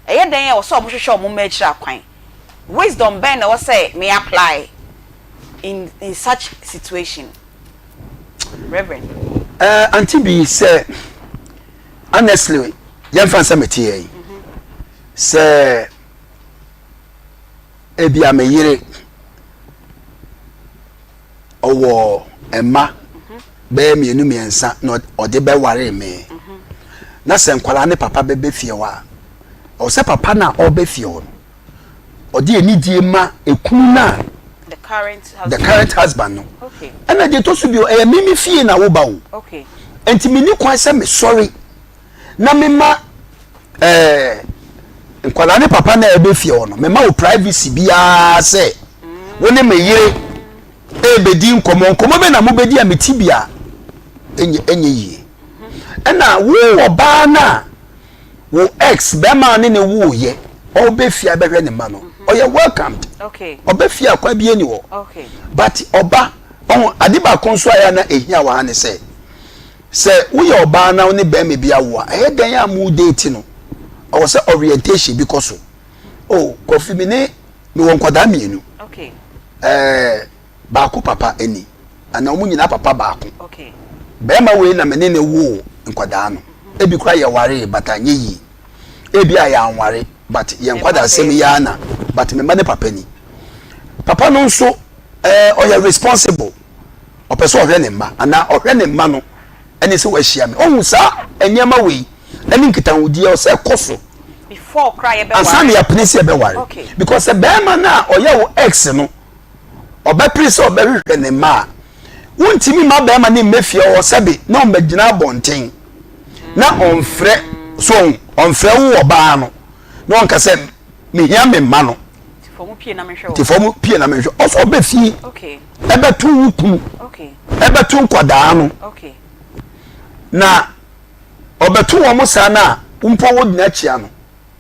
ɛyɛ dɛn a ɛwɔ sɛ wɔhwehwɛ wɔn mma akyiri akwan? Wisdom bɛn na ɛwɔ sɛ me apply in in such situation? Reverend. Eh, Auntie Bee, sɛ honestly yɛmfa nsɛ mete yɛ yi sɛ ebia me yere ɔwɔ mma bɛyɛ mmienu mmiɛnsa na ɔde bɛware me na sɛ nkwadaa ne papa bɛbɛ fie hɔ a ɔwɔ sɛ papa no a ɔbɛ fie hɔ no ɔde anidie ma ekunu no a the current the husband. current husband no Okay. ɛna deɛ ɛtɔ so bio ɛyɛ mimi fie na woba o Okay. nti menni kwan sɛ mesɔre na mema ɛɛ nkwadaa ne papa na ɛbɛ fie hɔ no mema wo privacy biara sɛ wo ne me yere ɛrebɛdi nkɔmmɔ nkɔmmɔ bɛ na mobɛdi a meti bi a ɛnyɛ ɛnyɛ yie ɛna wo ɔbaa no a wo ex bɛrima ne ne wo yɛ ɔbɛ fie a bɛhwɛ ne mma no ɔyɛ welcomed ɔbɛ fie a kwan bi ani hɔ but ɔba ɔho ade baako nso a yɛ na ehia wɔ ha ne sɛ Sɛ woyɛ ɔbaa na wo ne barima bi awo a, ɛyɛ dɛn a mo date no, ɛwɔ sɛ orientation bi kɔ so. Oh, Kofi me ne mewɔ nkwadaa mmienu. Okay. Ɛɛ baako papa ni, anaa wɔn nyinaa papa baako. Okay. Barima wei na me ne ne woo nkwadaa no. Ebi koraa yɛwaree but anyɛ yie. Ebi a yɛanware but yɛn nkwadaa asɛm yi ara na but me mma ne papa ni. Papa no nso ɛɛ ɔyɛ responsible. ɔpɛ sɛ ɔhwɛ ne mma anaa ɔhwɛ ne mma no ɛne sɛ wahyia me ɔhu saa nneɛma wei ɛne nkitahodie ɔsɛ ɛkɔ so before kora yɛbɛware ansa na yɛapene sɛ yɛbɛware because sɛ bɛrima no a ɔyɛ wo ex no ɔbɛpere sɛ ɔbɛhwehwɛ ne mma a wontumi ma bɛrima ne mmɛ fie hɔ sɛbe na ɔmmɛgyina abɔnten na ɔmfrɛ so ɔmfrɛ wo ɔbaa no na ɔnka sɛ mehia me mma no nti fam pie na menhwɛ ɔsɛ ɔbɛ fie ɛbɛto wo kunu ɛbɛto nkwadaa no na ɔbɛto wɔn saa no a mpo wo gyina kyia no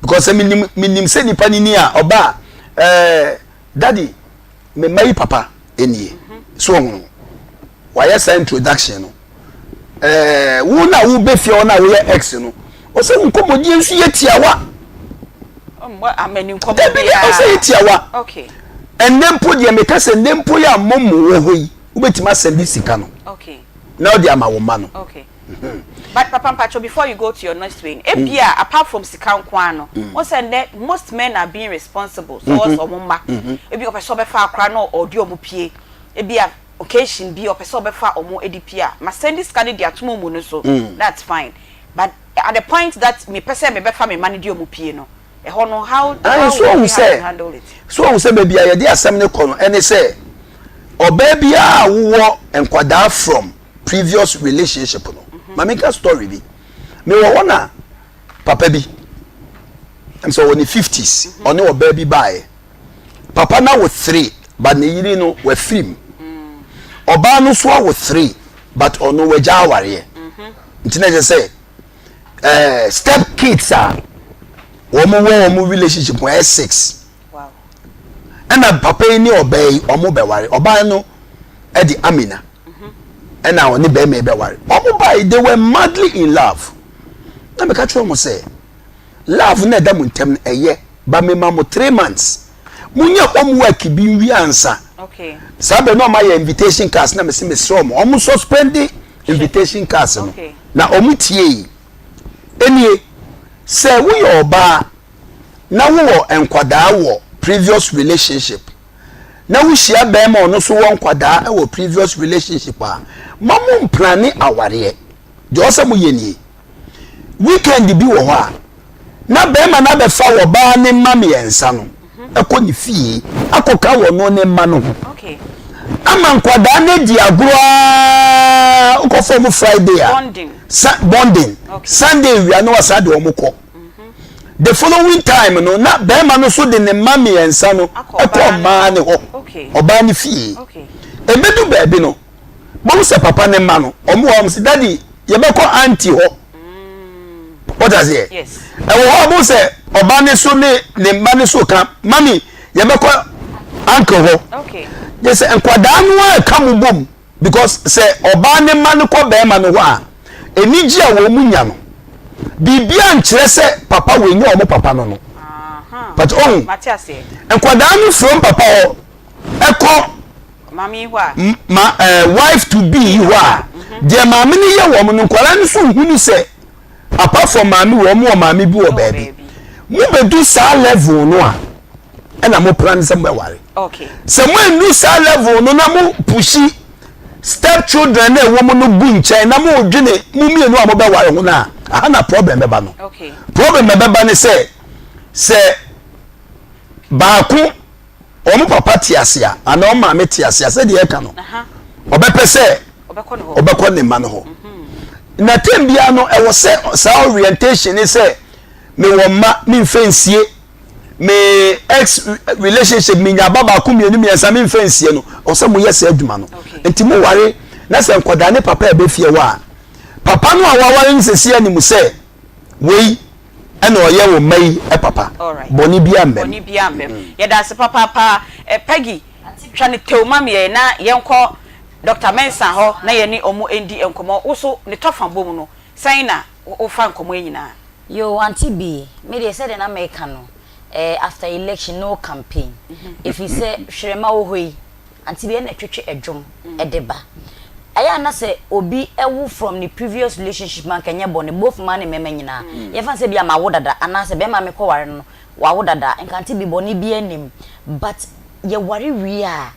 because menim menim sɛ nipa ni ni a ɔba a ɛɛ daddy me mma yi papa nie so ɔhono wayɛ saa introduction no ɛɛ wo na wo bɛ fie hɔ na woyɛ ex no ɔsɛ wo nkɔmɔdie nso yɛ tiawa dabi dɛ ɔsɛ yɛ tiawa ɛnɛ mpo deɛ meka sɛ ɛnɛ mpo yɛ a momo wɔ hɔ yi wobɛtumi asɛnde sika no na ɔde ama wo mma no. Mhm. But Papa Mpacho, before you go to your next wing, ebia mm. apart from sika nko ara no, mm. wɔn sɛ ndɛ most men are being responsible. So wɔn sɛ wɔn mma, ebi ɔpɛ sɛ ɔbɛfa akora na ɔde wɔn pie, ebia occasion bi ɔpɛ sɛ ɔbɛfa ɔmo de pie a, ma sɛndi sika no de ato mo mu no so, that's fine. But at the point that me pɛ sɛ me bɛfa me mma no de ɔmo pie no, ɛhɔ no how how will we have to handle it? So ohun sɛ baabi a yɛde asɛm no kɔ no ɛne sɛ. Ɔbaa biara a wowɔ nkwadaa from previous relationship no, ma menka story bi. Mewɔ hɔ na papa bi, ɛm sɛ ɔwɔ ne fifties, ɔne ɔbaa bi baeɛ. Papa no awo three but ne yere no wafiri mu. Ɔbaa no nso awo three but ɔno wagya awareɛ. Nti na ɛkyerɛ sɛ ɛɛ step kids a wɔn wɔ wɔn relationship mu ɛyɛ six. Ɛna papa yi ne ɔbaa yi wɔn bɛware. Ɔbaa no ɛde Amina ɛna ɔne bɛrima yi bɛware. Wɔn baa yi they were madly in love. Na mɛka kyerɛ wɔn sɛ love na ɛda mo ntɛm no ɛyɛ ba mema mo 3 months monyɛ homework bi nwie ansa. Saa bɛ na ɔmo ayɛ invitation cards na mesi mesrɛ ɔmo ɔmo suspend invitation cards no na ɔmo tie yi. Enie sɛ woyɛ ɔbaa na wowɔ nkwadaa wɔ previous relationship na wohyia bɛrima ɔno nso wɔ nkwadaa wɔ previous relationship a, ma mo mplane awareɛ. Deɛ ɔsɛ mo yɛ nie, weekend bi wɔ hɔ a na bɛrima no abɛfa wɔ baa ne mma mmiɛnsa no ɛkɔ ne fie akɔka wɔ no ne mma no ho ama nkwadaa no di agorɔ aa wokɔfɔ mo Friday a Bonding. Sa bonding. Sunday wia no wasa de wɔn kɔ. The following time no na bɛrima no so de ne mma mmiɛnsa no Akɔ ɛkɔ ɔbaa no ɔmaa ne hɔ ɔbaa ne fie. Ebedu baabi no bohu sɛ papa ne mma no ɔmo wɔ ɔmo sɛ, "Daddy, yɛbɛkɔ aunty hɔ." Wɔte aseɛ? Yes. Ɛwɔ hɔ a bohu sɛ ɔbaa ne so ne ne mma ne so ka, "Mummy, yɛbɛkɔ uncle hɔ." Yɛ sɛ nkwadaa no a ɛka mo bom because sɛ ɔbaa ne mma no kɔ bɛrima no hɔ a, anigye a wɔn mu nya no biribiara nkyerɛ sɛ papa wɔ enya wɔn papa no, but ɔhu Mate aseɛ. Nkwadaa no from papa hɔ ɛkɔ maame yi hɔ a ma wife to be yi hɔ a, deɛ maame no yɛ wɔn no, nkwadaa no nso hu no sɛ apart from maame wɔn wɔ maame bi wɔ baabi. Mo bɛdu saa level no a ɛna mo plan sɛ mo bɛware. Sɛ mo enu saa level no na mo push step children na ɛwɔ mu no gu nkyɛn na mo dwene mo mmienu a mo bɛware ho no a, aha na problem bɛba no. Problem bɛba ne sɛ sɛ baako wɔn papa te ase a anaa wɔn maame te ase a, sɛdeɛ ɛka no, ɔbɛpɛ sɛ ɔbɛkɔ ne mma no hɔ. Na tem biara no ɛwɔ sɛ saa orientation ne sɛ mewɔ mma, memfɛ nsie me ex relationship, menya ba baako, mmienu, mmiɛnsa, memfɛ nsie no. Ɔsɛ moyɛ saa adwuma no. Nti moware na sɛ nkɔdaa ne papa ɛbɛ fie hɔ a, papa no a waware no sɛsi anim sɛ wei ɛna ɔyɛ wo mma yi papa, bɔne bi ambɛm. Bɔne bi ambɛm. Yɛda ase papaapa. Peggy, twa ne tew ma me na yɛnkɔ Dr. Mensah hɔ na yɛne ɔmo ndi nkɔmmɔ. Wo so ne tɔfa bom no, sɛn na wofa nkɔmmɔ yi nyinaa? Yoo, Auntie B, me deɛ sɛdeɛ na meka no, eh, after election no campaign. Ɛfiri sɛ hwerɛma wɔ hɔ yi, Auntie B, ɛna ɛtwetwe ɛdwom ɛde ba. Ɛyɛ a na sɛ obi ɛwo from ne previous relationship mu anka ɛnyɛ bɔne, both mmaa ne mmarima nyinaa. Yɛmfa no sɛ bi a mawo dada anaasɛ bɛrima a mekɔware no no, wawo dada, nka Auntie B bɔne biara nnim. But yɛware wie a,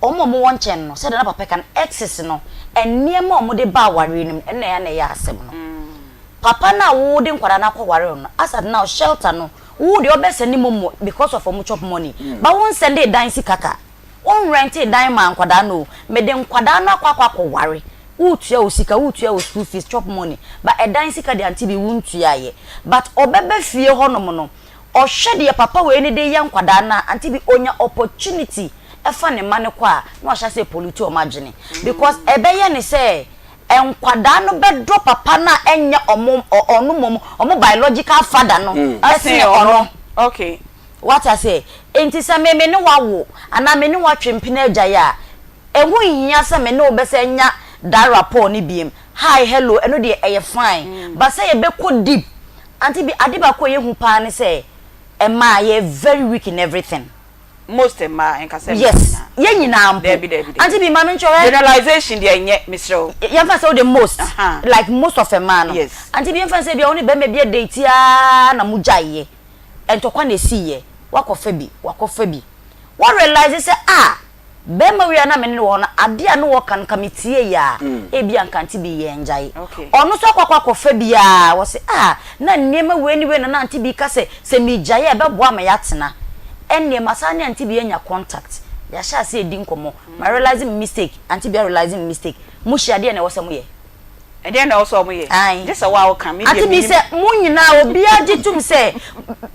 wɔn a wɔwɔ nkyɛn no, sɛdeɛ na papa ka no, exes no, nneɛma a wɔde ba awareɛ no mu, ɛno na ɛyɛ a na ɛyɛ asɛm no. Papa no a wo de nkwadaa no akɔware no, as at now, shelter no, wo deɛ ɔbɛ sɛnde momo because of ɔmo chop money, but wo nsɛnde dan sika ka, wo nrɛnte dan maa nkwadaa no o, mede nkwadaa no akɔ akɔ akɔware, wo tua wo sika, wo tua wo school fees, chop money, but ɛdan sika deɛ ante bi wo ntua yɛ, but ɔbɛba fie hɔ nom no, ɔhwɛ deɛ papa wei no de yɛ nkwadaa no a, ante bi onya opportunity ɛfa ne mma no kɔ a, na wahyɛ aseɛ pollute ɔmo adwene, because ɛbɛyɛ ne sɛ nkwadaa no bɛdɔ papa no a ɛnyɛ ɔmo ɔno mmom ɔmo biological father no ɛsene ɔno. Wate aseɛ? Enti sɛ me me ne wo awo anaa me ne wo atwe mpena agyae a, ɛho nhia sɛ me ne wo bɛsan anya that rapport no biom. Hi, hello, ɛno deɛ ɛyɛ fine. But sɛ yɛbɛkɔ deep, Auntie bi, ade baako a ɛyɛ hu paa ne sɛ mmaa yɛyɛ very weak in everything. Most mmaa, nkasa mmaa Yes, nyinaa. yɛn nyinaa mpo. Dabi, dabi, dabi. Auntie bi, ma me nkyerɛ. Generalization deɛ nyɛ, mesrɛ wo. Yɛmfa sɛ wode most, like most of mmaa no. Yes. Auntie bi, yɛmfa sɛ ebia wo ne barima bi adate ara na mogyaeɛ, ntɔkwa na ɛsiiɛ, woakɔfa bi, wakɔfa bi. Wo realise sɛ ah, Barima wei a na me ne no wɔ hɔ no, adeɛ a na ɔka no, nka metieeɛ a, ebia nka Auntie Bee yɛngyae. Ɔno nso akɔ akɔ akɔfa bi a, ɔse, ah, na nneɛma wei ne wei na na Auntie Bee ka sɛ, sɛ megyae a ɛbɛboa ma yɛatena. Ɛnneɛ masan ne Auntie Bee anya contact. Yɛahyɛ aseɛ redi nkɔmmɔ. Ma realize me mistake, Auntie Bea realize ne mistake. Mohyia a, deɛn na ɛwɔ sɛ moyɛ? Ɛdeɛn na ɛwɔ sɛ wɔyɛ? Ae. Gye sɛ wo a woka, me deɛ Auntie Bee, mennim. sɛ mo nyinaa obiara gye tom sɛ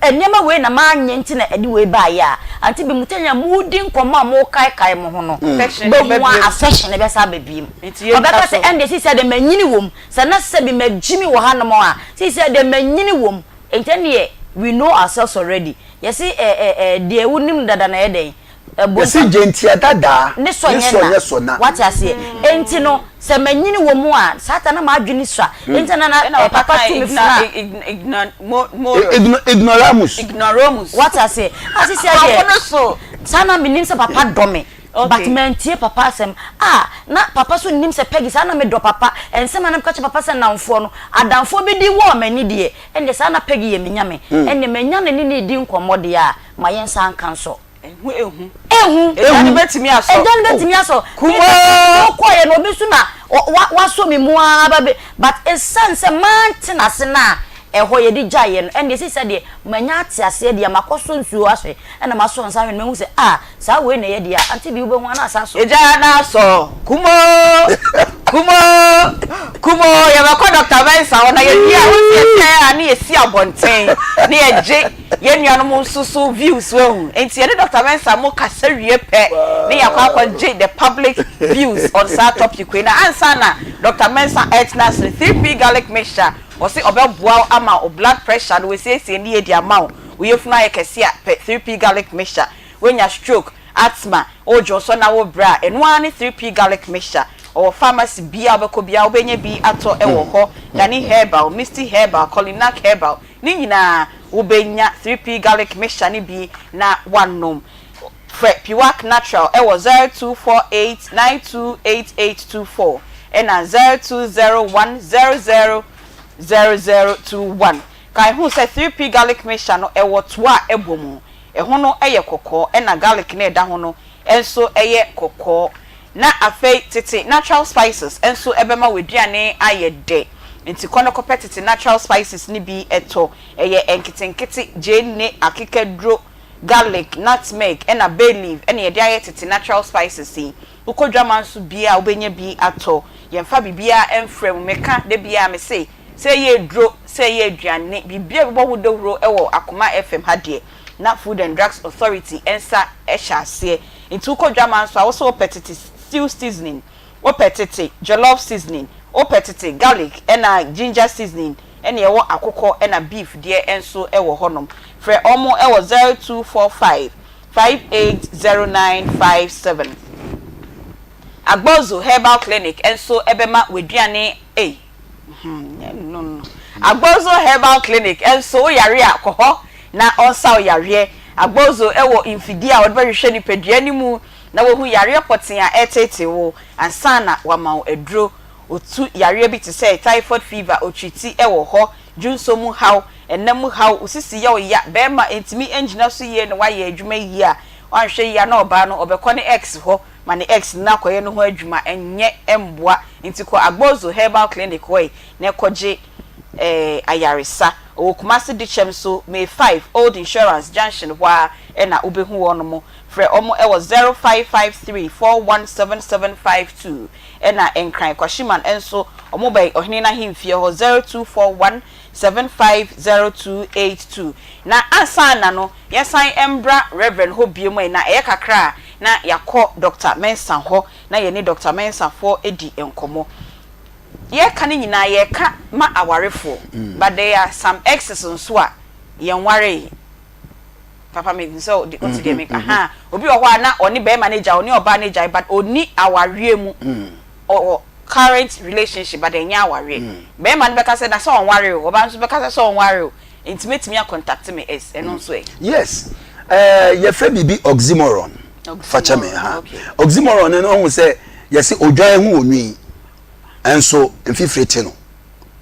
nneɛma wei na manyɛ nti na ɛde wei baeɛ a, Auntie Bee, mo tɛn a moredi nkɔmmɔ a morekaekae mo ho no, Affection no bɛhu bɛba a biom. affection no bɛsan aba biom. Nti yɛntwa Ɔbɛka sɛ, so. ɛndeɛ seesei deɛ manyini wom, sɛ na sɛbi magyimi wɔ hanom a, seesei deɛ manyini wom. Nti ɛndeɛ we know ourselves already. Yɛse ɛ ɛ ɛ deɛ wonim no dada na ɛyɛ dɛn? Ɛbɔ Yɛse gyentia dadaa ne sɔ nyɛ sɔ na. na. Wate aseɛ? Enti no sɛ manyini wɔ mu a, saa ta na m'adwene sua. Enti na na Ɛna ɛ papa papa kae tu me fo igna a. ign igna mo moros. Igno ignoramus. Ignoramus. Wate aseɛ? Ah seesei Aborɔfo deɛ no so. saa na menim sɛ papa dɔ me. But Okay. mantie papa asɛm. Ah na papa nso nnim sɛ Peggy saa na medɔ papa. Nsɛm a na meka kyerɛ papa sɛ nnamfoɔ no, adamfoɔ bi de wɔɔ m'ani deɛ, ɛnneɛ saa na Peggy yɛ me nyame. Ɛnneɛ manya no ne no redi nkɔmmɔ deɛ a, ma yɛnsan nka nso. Ehu ehu. Ehu. Egya no bɛtumi asɔ. Egya no bɛtumi asɔ. Kumaa. Wokɔeɛ no obi nso na wasɔ me mu ara ba bɛ but ɛsiane sɛ mante n'ase no a ɛhɔ yɛde gyaeɛ no ɛnneɛ seesei deɛ manya ate aseɛ deɛ makɔsɔ nsuo ahwɛ ɛna masɔ nsa ahwɛ no mahu sɛ ah Saa wei na ɛyɛ deɛ a ante bi wobɛhu anaa saa so. Egya no asɔ kumoo kumoo kumoo yɛbɛkɔ Doctor Mensah hɔ na yɛwie a wosi yɛkyɛn a ne yɛsi abɔnten ne yɛgye yɛn nuanom nso so views wahu nti yɛne Doctor Mensah mo kasa wie pɛ ne yɛakɔ akɔgye the public views on saa topic wei na ansa na Doctor Mensah ɛtena ase no 3P garlic mixture ɔse ɔbɛboa wo ama wo blood pressure no wasiesie ne yie de ama wo wo yafunu ayɛ kɛse a pɛ 3P garlic mixture Woanya stroke, asthma, wodwo nsɔ na wobrɛ a, ɛno ara ne 3P Garlic Mixture. Ɔwɔ pharmacy biara a wobɛkɔ biara wobɛnya bi atɔ wɔ hɔ. Dani Herbal, Misty Herbal, Colinac Herbal, ne nyinaa wobɛnya 3P Garlic Mixture no bi na woanom. Frɛ Piwak Natural wɔ 0248 928824 ɛna 0201 00 0021. Kae hu sɛ 3P Garlic Mixture no ɛwɔ toa a ɛbɔ mu. Ɛho no yɛ kɔkɔɔ ɛna garlic no a ɛda ho no nso yɛ kɔkɔɔ. Na afei tete natural spices nso bɛma w'aduane ayɛ dɛ. Nti kɔ na kɔpɛ tete natural spices no bi tɔ. Ɛyɛ nketenkete, gyeene, akekaduro, garlic, nutmeg ɛna bay leaf ɛna yɛde ayɛ tete natural spices yi. Wokɔ dwama nso bi a wobɛnya bi atɔ. Yɛmfa biribiara mfra mu. Meka da biara mese Sɛ ɛyɛ aduro, sɛ ɛyɛ aduane, biribiara a ɛbɛbɔ ho dawuro wɔ Akoma FM ha deɛ, na Food and Drugs Authority nsa hyɛ aseɛ. Nti wokɔ dwaman nso a, wo sɛ wopɛ tete stew seasoning, wopɛ tete jollof seasoning, wopɛ tete garlic ɛna ginger seasoning, ɛna ɛwɔ akokɔ ɛna beef deɛ nso wɔ hɔnom. Frɛ wɔn wɔ 0245 580957. Agbozo Herbal Clinic nso bɛma w'aduane ei. Agbozo Herbal Clinic nso wo yare a kɔ hɔ na ɔnsa wo yareɛ. Agbozo wɔ mfidie a wɔde bɛhwehwɛ nipadua no mu na wɔhu yareɛ pɔtee a ɛreteetee wo ansa na wɔama wo aduro. Ɔtu yareɛ bi te sɛ typhoid fever, ɔtreati wɔ hɔ, dwonsɔ mu haw, ɛna mu haw, wo sisi yɛ wo ya, barima ntumi ngyina so yie na wayɛ adwuma yie a, wanhwɛ yie a na ɔbaa no ɔbɛkɔ ne ex hɔ ma ne ex no akɔyɛ no ho adwuma ɛnyɛ mboa nti kɔ Agbozo herbal clinic hɔ yi na kɔgye eh ayaresa ɔwɔ Kumasi Dikyɛm so May 5 old insurance junction hɔ ara na wobɛhu wɔnom frɛ wɔn wɔ 0553 417752 ɛna Nkran Kwashiman nso wɔn bɛn ɔhene no ahemfie hɔ 0241 750282 Na ansa na no yɛnsan mbra Rev. hɔ biom ɛ, na ɛyɛ kakra a na yɛakɔ Dɔkta Mensah hɔ na yɛne Dɔkta Mensah foɔ adi nkɔmmɔ. Yɛreka no nyinaa yɛreka ma awarefoɔ but there are some exes nso a yɛnwaree. Papa me hu sɛ wote deɛ meka ahaa. Obi wɔ hɔ a na ɔne barima no agyae, ɔne ɔbaa no agyae but ɔnni awareɛ mu. Ɔwɔ current relationship but ɛnyɛ awareɛ. Barima no bɛka sɛ na sɛ ɔnwaree o, ɔbaa no nso bɛka sɛ sɛ ɔnwaree o. Nti mɛtumi a contact me ex, ɛno nso ɛ? Yes, eh, yɛfrɛ biribi oxymoron. Fakyɛ me ha. Oxymoron no ɔhu sɛ yɛse odwan ho onwi nso mfifire te no.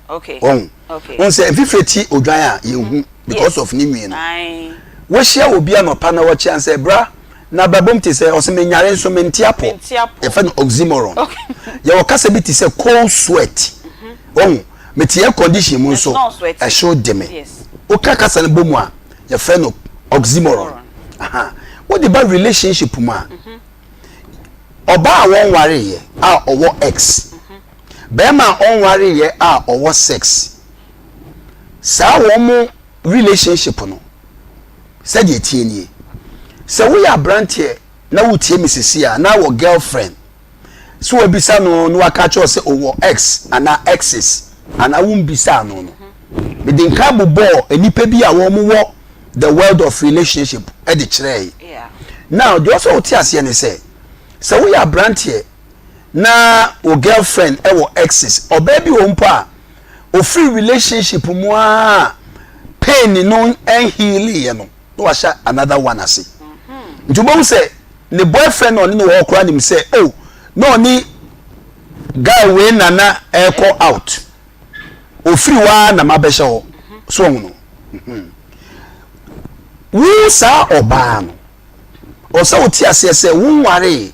Okay. Ɔhu. Okay. Ɔhu sɛ mfifire te odwan a yɛnhu because of ne nwi no. Wohyia obi anɔpa na wɔkyea sɛ bra na abrabom te sɛ ɔsɛ menyare nso mente apɔ. Yɛfrɛ no oxymoron. Yɛwɔ kasa bi te sɛ cold sweat. Ɔhu. Mete air condition mu nso ɛhyew de me. Woka kasa no bɔ mu a yɛfrɛ no oxymoron. Wode ba relationship mu a, ɔbaa a wɔnwareeɛ a ɔwɔ ex, bɛrima a ɔnwareeɛ a ɔwɔ sex, saa wɔn relationship no, sɛdeɛ ɛteɛ nie. Sɛ woyɛ aberanteɛ na wotie me sisi a na wɔ girlfriend, so wabisa no na waka kyerɛ sɛ ɔwɔ ex anaa exes anaa wombisaa no no, mede nka bobɔɔ nnipa bi a wɔn wɔ the world of relationship de kyerɛe. Now deɛ ɔsɛ wote aseɛ ne sɛ, sɛ woyɛ aberanteɛ na wo girlfriend wɔ exes, ɔbaa bi wɔ mpo a ofiri relationship mu a pain no nhealeeɛ no, na wahyɛ another one ase. Nti wobɛhu sɛ ne boyfriend na ɔne no wɔ hɔ koraa nim sɛ, oh, na ɔne guy wei na na ɛrekɔ out, ofiri hɔ ara na mabɛhyɛ hɔ. So ɔho no, wo saa ɔbaa no, ɔsɛ wote aseɛ sɛ wonwaree,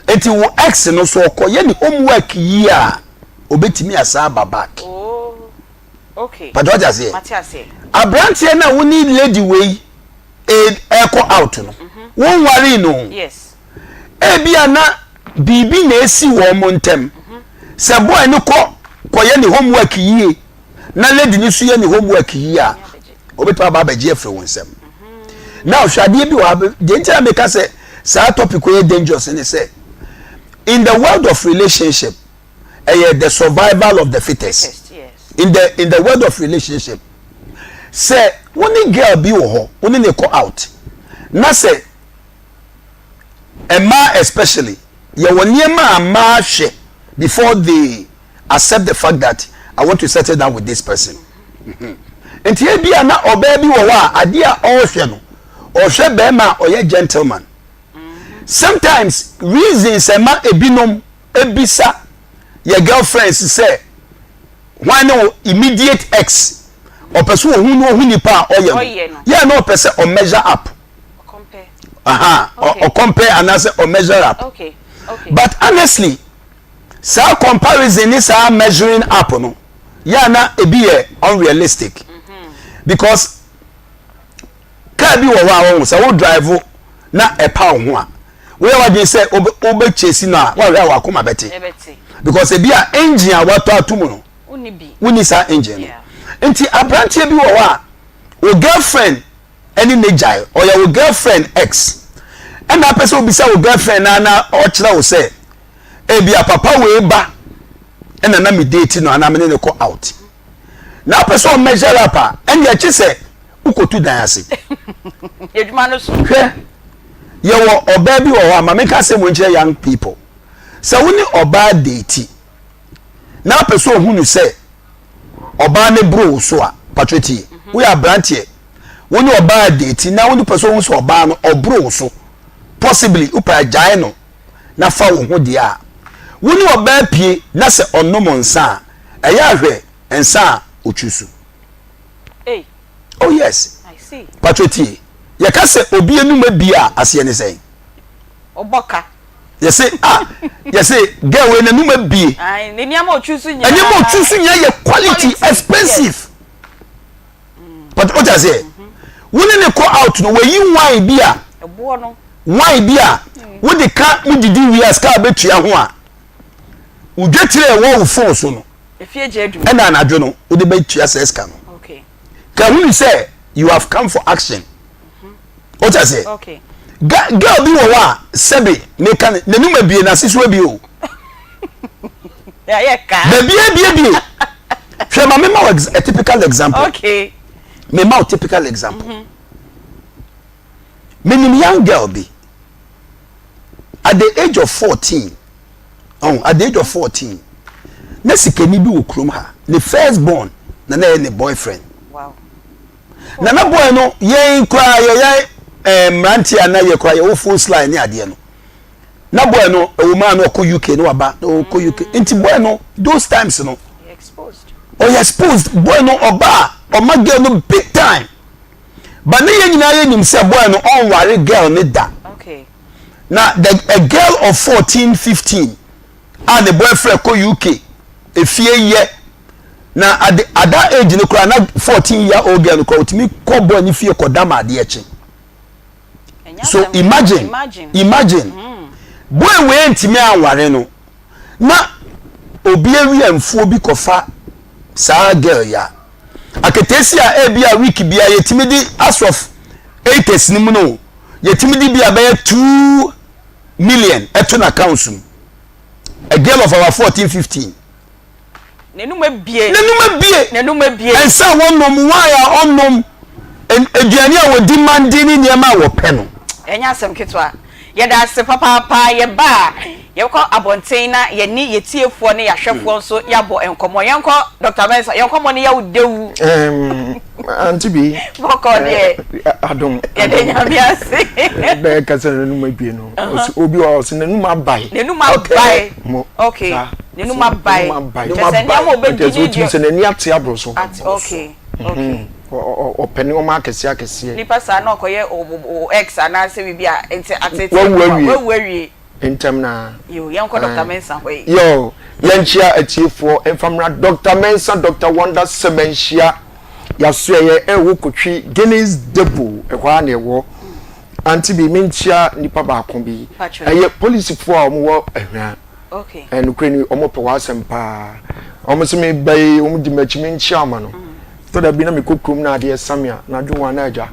nti wo ex no so ɔkɔyɛ ne homework yie a, obɛtumi asa aba back. Pàtó ɔte aseɛ? Aberanteɛ no a wo ne lady wei ɛkɔ out no, wonwaree no, ebia na biribi na esi wɔn mo ntɛm. Sɛ boy no kɔ kɔyɛ ne homework yie na lady no nso yɛ ne homework yie a, obetumi aba abɛgye afiri wɔn nsam. Na ɔhwɛ adeɛ bi wɔ ha, deɛ nti na meka sɛ saa topic yɛ dangerous ne sɛ, in the world of relationship, ɛyɛ the survival of the fittest. In the world of relationship, sɛ wo ne girl bi wɔ hɔ, wo ne ne kɔ out, na sɛ mmaa especially, yɛwɔ nneɛma a mmaa hwɛ before they accept the fact that I want to settle down with this person. Nti ebi a na ɔbaa bi wɔ hɔ a, adeɛ a ɔrehwɛ no, ɔhwɛ bɛrima a ɔyɛ gentleman. Sometimes reasons ɛma ebinom ebisa yɛ girlfriends sɛ hwan ne wo immediate ex, ɔpɛ so ohun no, ohun nipa a ɔyɛ no, yɛ na ɔpɛ sɛ ɔ measure up, aha, ɔ compare anaasɛ ɔ measure up. But honestly, saa comparison ne saa measuring up no, yɛ na ebi yɛ unrealistic, because kaa bi wɔ hɔ a wɔn sɛ wo drive na ɛpa wo ho a, woyɛ wadwene sɛ wobɛkyɛ si no a, woahwɛ a wakoma bɛte, because ebi a engine a watɔ ato mu no, wonni saa engine no. Nti aberanteɛ bi wɔ hɔ a wo girlfriend ɛne ne gyae, ɔyɛ wo girlfriend ex, ɛna apɛ sɛ obisa wo girlfriend na ɔkyerɛ wo sɛ ebi a papa wei ba ɛna na me date no anaa me ne ne kɔ out, na apɛ sɛ ɔmeasure up a, ɛne ɛkye sɛ wokɔtu dan ase. Adwuma no so. Hwɛ, yɛwɔ ɔbaa bi wɔ hɔ a, ma meka asɛm wɔ nkyerɛ young people, sɛ wo ne ɔbaa date na apɛ sɛ ɔhu no sɛ ɔbaa ne boro wo so a, patro tie, woyɛ aberanteɛ, wo ne ɔbaa date na wo pɛ sɛ ɔhu sɛ ɔbaa no ɔboro wo so, possibly wopɛ agyae no na fa wo ho deɛ a, wo ne ɔbaa pie na sɛ ɔnom nsa a, ɛyɛ ahwɛ nsa a ɔtwi so. Oh yes, patro tie, yɛka sɛ obi enum abi a, aseɛ ne sɛn? Ɔbɔ ka. Yɛse ah, yɛse girl wei n'anum abie. Ne nneɛma otwi so nyinaa. Nneɛma otwi so nyinaa yɛ quality, expensive. But o ta seɛ, wo ne ne kɔ out no, wɔyi wine bi a, wine bi a wode ka mo didi wie a, sika a bɛtua ho a, wodwa tire a ɛwɔ wo phone so no, ɛna anadwo no wode bɛtua sɛ sika no. Ka hunu sɛ you have come for action. O ta seɛ, girl bi wɔ hɔ a, sɛbi meka ne n'anum abie, n'ase so abie o, baabi abiebie. Hwɛ, ma mema wo a typical example. Mema wo typical example. Menim young girl bi at the age of 14. Oh, at the age of 14, na sikani bi wɔ kurom ha, ne first born na na yɛ ne boyfriend. Na na boy no, yɛn koraa yɛyɛ mmeranteɛ a na yɛ koraa yɛwɔ phone slide ne adeɛ no, na boy no ɛwɔ mu a na ɔkɔ UK na waba, na ɔkɔ UK. Nti boy no, those times no, ɔyɛ exposed. Boy no ɔba a, ɔma girl no big time, but ne yɛn nyinaa yɛ nim sɛ boy no ɔnware girl ne da. Na the a girl of 14, 15 a ne boyfriend kɔ UK, efie yɛ na at, the, at that age no koraa, na 14 year old girl no koraa otumi kɔ boy ne fie kɔ dam adeɛ kye. So imagine, imagine, boy wei ntumi anware no na obi awiɛmfoɔ bi kɔfa saa girl yi a, aketeesi a ebi a week bia yɛtumi de as of eighties no mu no yɛtumi de bi a bɛyɛ 2 million ɛto n'accounts mu, a girl of about 14, 15. N'anum abie. N'anum abie. N'anum abie. Nsa a wɔnom, wine a ɔnom, aduane a wɔdi mande ne nneɛma a wɔpɛ no. Ɛnyɛ asɛm ketewa. Yɛda ase papaapa. Yɛba a, yɛkɔ abɔnten na yɛne yɛn tiefoɔ ne yɛn ahwɛfoɔ nso yɛabɔ nkɔmmɔ. Yɛnkɔ Doctor Mensah, yɛn nkɔmmɔ no yɛ wo dɛw. Um, Auntie bi. Bɔkɔ deɛ. Adom. Yɛde Nyame ase. Bɛyɛ kasa n'anum abie no. Obi wɔ hɔ ɔsɛ n'anum abae. N'anum abae. Mo. Okay. N'anum abae. Kyɛ sɛ nneɛma a ɔbɛdi ne deɛ. Sɛ n'ani ate aboro so. Ate okay. Okay. Ɔpɛ nneɛma akɛseɛ akɛseɛ. Nipa saa na ɔkɔyɛ o ex anaasɛ biribi a nti atete. Wawu awie. Wawu awie. Ntɛm na. Yo, yɛnkɔ Dr. Mensah hɔ yi. Yo, yɛnkyia atiefoɔ mfa mmra Dr. Mensah, Dr. Wonder Sɛmɛnhyia. Yɛasoɛyɛ ɛwɔ Kotwi Guinness Depot, ɛhɔ ara na ɛwɔ. Auntie bi, menkyia nipa baako bi. Ɛyɛ polisifoɔ a wɔwɔ Ahwea. Nokorɛ ni, wɔpɛ w'asɛm paa. Wɔn se meba yi, wɔn di m'akyi, menkyia ama no. Tɔ da bi na mekɔ kurom na adeɛ sa me a, anadwo wɔn ana agya.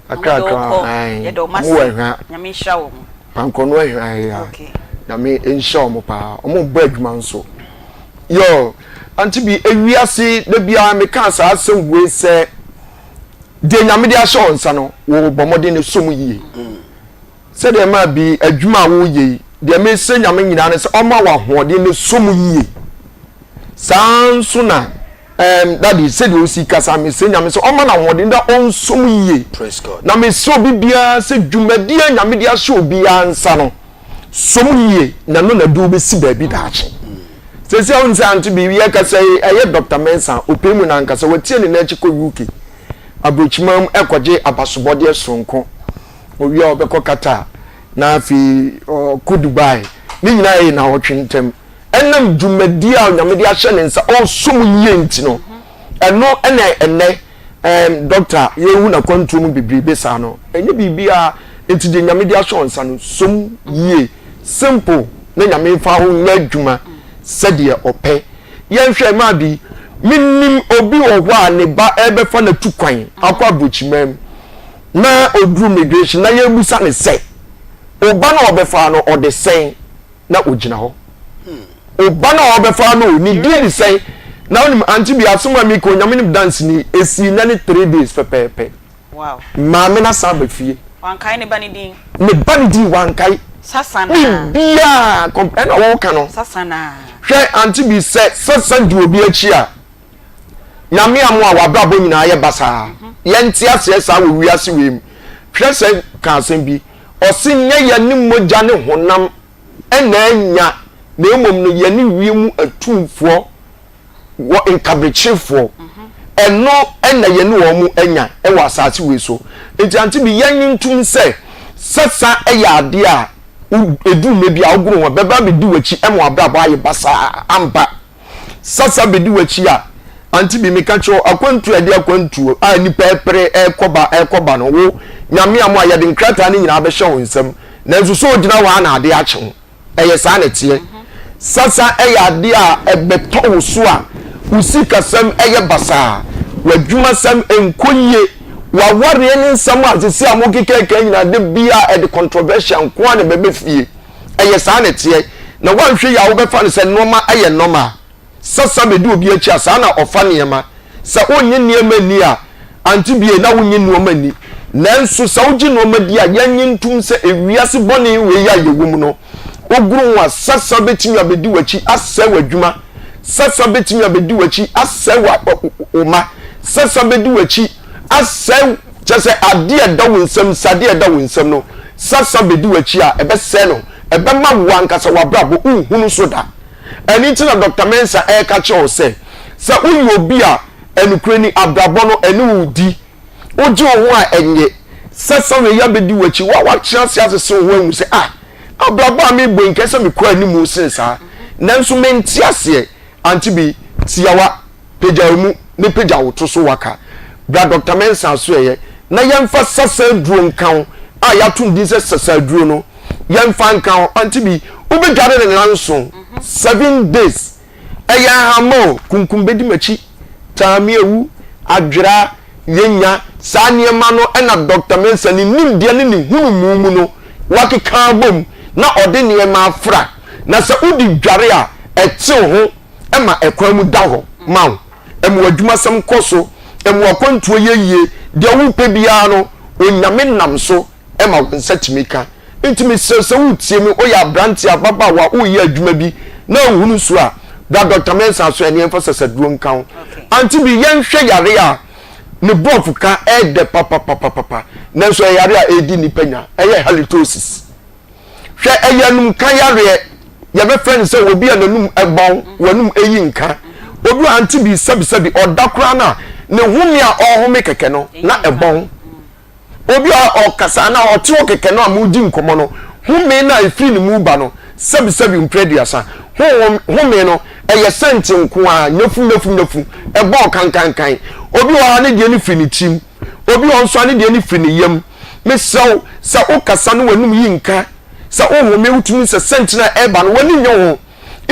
Kakrakra, ae, wɔn wɔ Ahwea. Pankɔ no Ahwea yi a. Nyame nhyira wɔn paa. Wɔn bɔ adwuma nso. Yo, auntie bi, ewiase da biara meka saa asɛm wei sɛ, deɛ Nyame de ahyɛ wɔn nsa no, wɔbɔ mmɔden na ɛsɔ mu yie. Sɛdeɛ ɛmaa bi adwuma a woreyɛ yi, deɛ mesrɛ Nyame nyinaa ne sɛ ɔmma wo ahoɔden na sɔ mu yie. Saa ara nso na ɛɛm daddy sɛdeɛ ɔsi kasa, mesrɛ Nyame sɛ ɔmma no ahoɔden na ɔnsɔ mu yie. Na mesrɛ obi biara sɛ dwumadie a Nyame de ahyɛ obiara nsa no, sɔ mu yie na ɛno na ɛde wo bɛsi baabi daakye. Seesei a wonim sɛ Auntie Bee yɛrekasa yi, ɛyɛ Doctor Mensah, ɔpɛ mu no ankasa, watie ne nan akyi kɔ UK, aburokyiman mu ɛrekɔgye abasobɔdeɛ soronko. Owie a ɔbɛkɔ Qatar na afei ɔkɔ Dubai. Ne nyinaa yɛ nnawɔtwe ntam. Ɛnam dwumadi a Onyame de ahyɛ ne nsa ɔresom yie nti no, ɛno na ɛnnɛ ɛɛm dɔkta yɛhu n'akwantuo mu bebrebe saa no. Ɛnyɛ biribiara nti deɛ Nyame de ahyɛ wo nsa no som yie. Simple na Nyame mfa wo nyɛ adwuma sɛdeɛ ɔpɛ. Yɛnhwɛ maa bi, menim obi wɔ hɔ a ne ba ɛrebɛfa no atu kwan akɔ aburokyiman mu. Na ɔduru migration na yɛrebisa no sɛ, Wo ba no a wɔbɛfaa no, ɔde sɛn? Na ɔgyina hɔ. Wo ba no a wɔbɛfaa no o, ne din de sɛn? Na wonim, Auntie Bea, asɛm a meka, Onyame nim danseni, ɛsii nnɛ ne 3 days pɛpɛɛpɛ. Maame no asan aba fie. Wankae ne ba no din. Ne ba no din, wankae. Sasa na. Biribiara, ɛna woka no. Sasa na. Hwɛ, Auntie Bea, sɛ sasa di obi akyi a, Nyame amoa w'abrabɔ nyinaa yɛ basaa. Yɛnte aseɛ saa wɔ wiase wei mu. Twerɛsɛm ka asɛm bi, ɔse nyɛ yɛne mogya ne honam na anya na mmom no yɛne wiem atumfoɔ wɔ nkabrekyefoɔ. Ɛno na yɛne wɔn anya wɔ asaase wei so. Nti ante bi yɛnye ntom sɛ sɛsa yɛ adeɛ a ɛduru mmerɛ bi a wogoro ho a bɛba abɛdi w'akyi ma w'abrabɔ ayɛ basaa ampa. Sasa bedi w'akyi a, Auntie bi meka kyerɛ wo, akwantuo a ɛde akwantuo a nnipa ɛpere ɛrekɔba ɛrekɔba no, wo, Nyame a mo a yɛde nkrataa no nyinaa bɛhyɛ wo nsam, nanso sɛ ogyina hɔ a na adeɛ akye wo. Ɛyɛ saa na ɛteɛ. Sasa yɛ adeɛ a ɛbɛtɔ wo so a, wo sikasɛm yɛ basaa, w'adwumasɛm nkɔ yie, w'awareɛ ne nsɛm a seesei a mokekɛkɛ nyinaa da biara ɛde controversial nko ara na ɛbɛba fie. Ɛyɛ saa na ɛteɛ. Na woanhwɛ yie a wobɛfa no sɛ nnoɔma yɛ normal. Sɛ sa bɛdi obi akyi a, saa na ɔfa nneɛma. Sɛ wonnye nneɛma nni a, ante bie na wonnye nnoɔma nni. Nanso sɛ wogye nnoɔma di a, yɛnnye ntom sɛ ewiase bɔne wei a yɛwɔ mu no, wogoro ho a, sɛ sa bɛtumi abɛdi w'akyi asɛe w'adwuma, sɛ sa bɛtumi abɛdi w'akyi asɛe wo mma, sɛ sa bɛdi w'akyi asɛe Kyerɛ sɛ, ade a ɛda wo nsam, sɛ ade a ɛda wo nsam no sasa bedi w'akyi a, ɛbɛsɛe no. Ɛbɛma wo ankasa w'abrabɔ wonhunu so da. Ɛno nti na Dɔkta Mensah reka kyerɛ wo sɛ, sɛ woyɛ obi a nokorɛ ni, abrabɔ no ɛne wo di, wogye wo ho a ɛnyɛ sasa wei abɛdi w'akyi, wo a woatena ase asese wo ho ahu sɛ, ah, abrabɔ a merebɔ yi, nka ɛsɛ sɛ mekɔ anim sen saa, nanso mente aseɛ. Ante bi, tiawa. Pagya wo mu ne pagya wo to so waka. Bra Dɔkta Mensah asoɛeɛ na yɛmfa sasa aduro nka wo. A yɛato no din sɛ sasaduro no, yɛmfa nka ho. Ante bi, wobɛdware no nnanson, 7 days. Ɛyɛ ahama o, kunkum bɛdi m'akyi, taame awu, adwera, yɛnya. Saa nneɛma no na Dɔkta Mensah ne nimdeɛ ne ne nhunumu mu no, wakeka abom na ɔde nneɛma afra. Na sɛ wode dware a, ɛtew ho ma ɛkwan mu da hɔ ma wo. Ɛma w'adwumasɛm kɔ so, ɛma w'akwantuo yɛ yie, deɛ wopɛ biara no, Onyame nam so ma wo nsa tumi ka. Nti mesrɛ sɛ woretie me, woyɛ aberanteɛ, ababaawa, woreyɛ adwuma bi na wohunu nsuo a, bra Dɔkta Mensah so ɛne yɛmfa sasaduro nka ho. Ante bi, yɛnhwɛ yareɛ a ne borɔfo ka ɛɛdɛ papapapapa, nanso ɛyɛ yareɛ a ɛredi nnipa nya, ɛyɛ halitosis. Hwɛ, ɛyɛ anumka yareɛ. Yɛbɛfrɛ no sɛ obi a n'anum bɔn, w'anum yi nka. Obi a ante bi sɛbisɛbi, ɔda koraa no a, ne home a ɔrehome kɛkɛ no, na ɛbɔn. Obi a ɔkasa anaa ɔte hɔ kɛkɛ no a moredi nkɔmmɔ no, home no a ɛfiri ne mu ba no, sɛbisɛbi mprɛ aduasa, honhom, home no, ɛyɛ sɛnte nko ara, nyafu nyafu nyafu, ɛbɔn kankankan. Obi wɔ hɔ a ne deɛ no firi ne tirim, obi wɔ hɔ nso a ne deɛ no firi ne yam. Mesrɛ wo, sɛ wokasa na w'anom yi nka, sɛ wohome, wotumi sɛ sɛnkyerɛ a ɛreba no, w'ani nnye ho.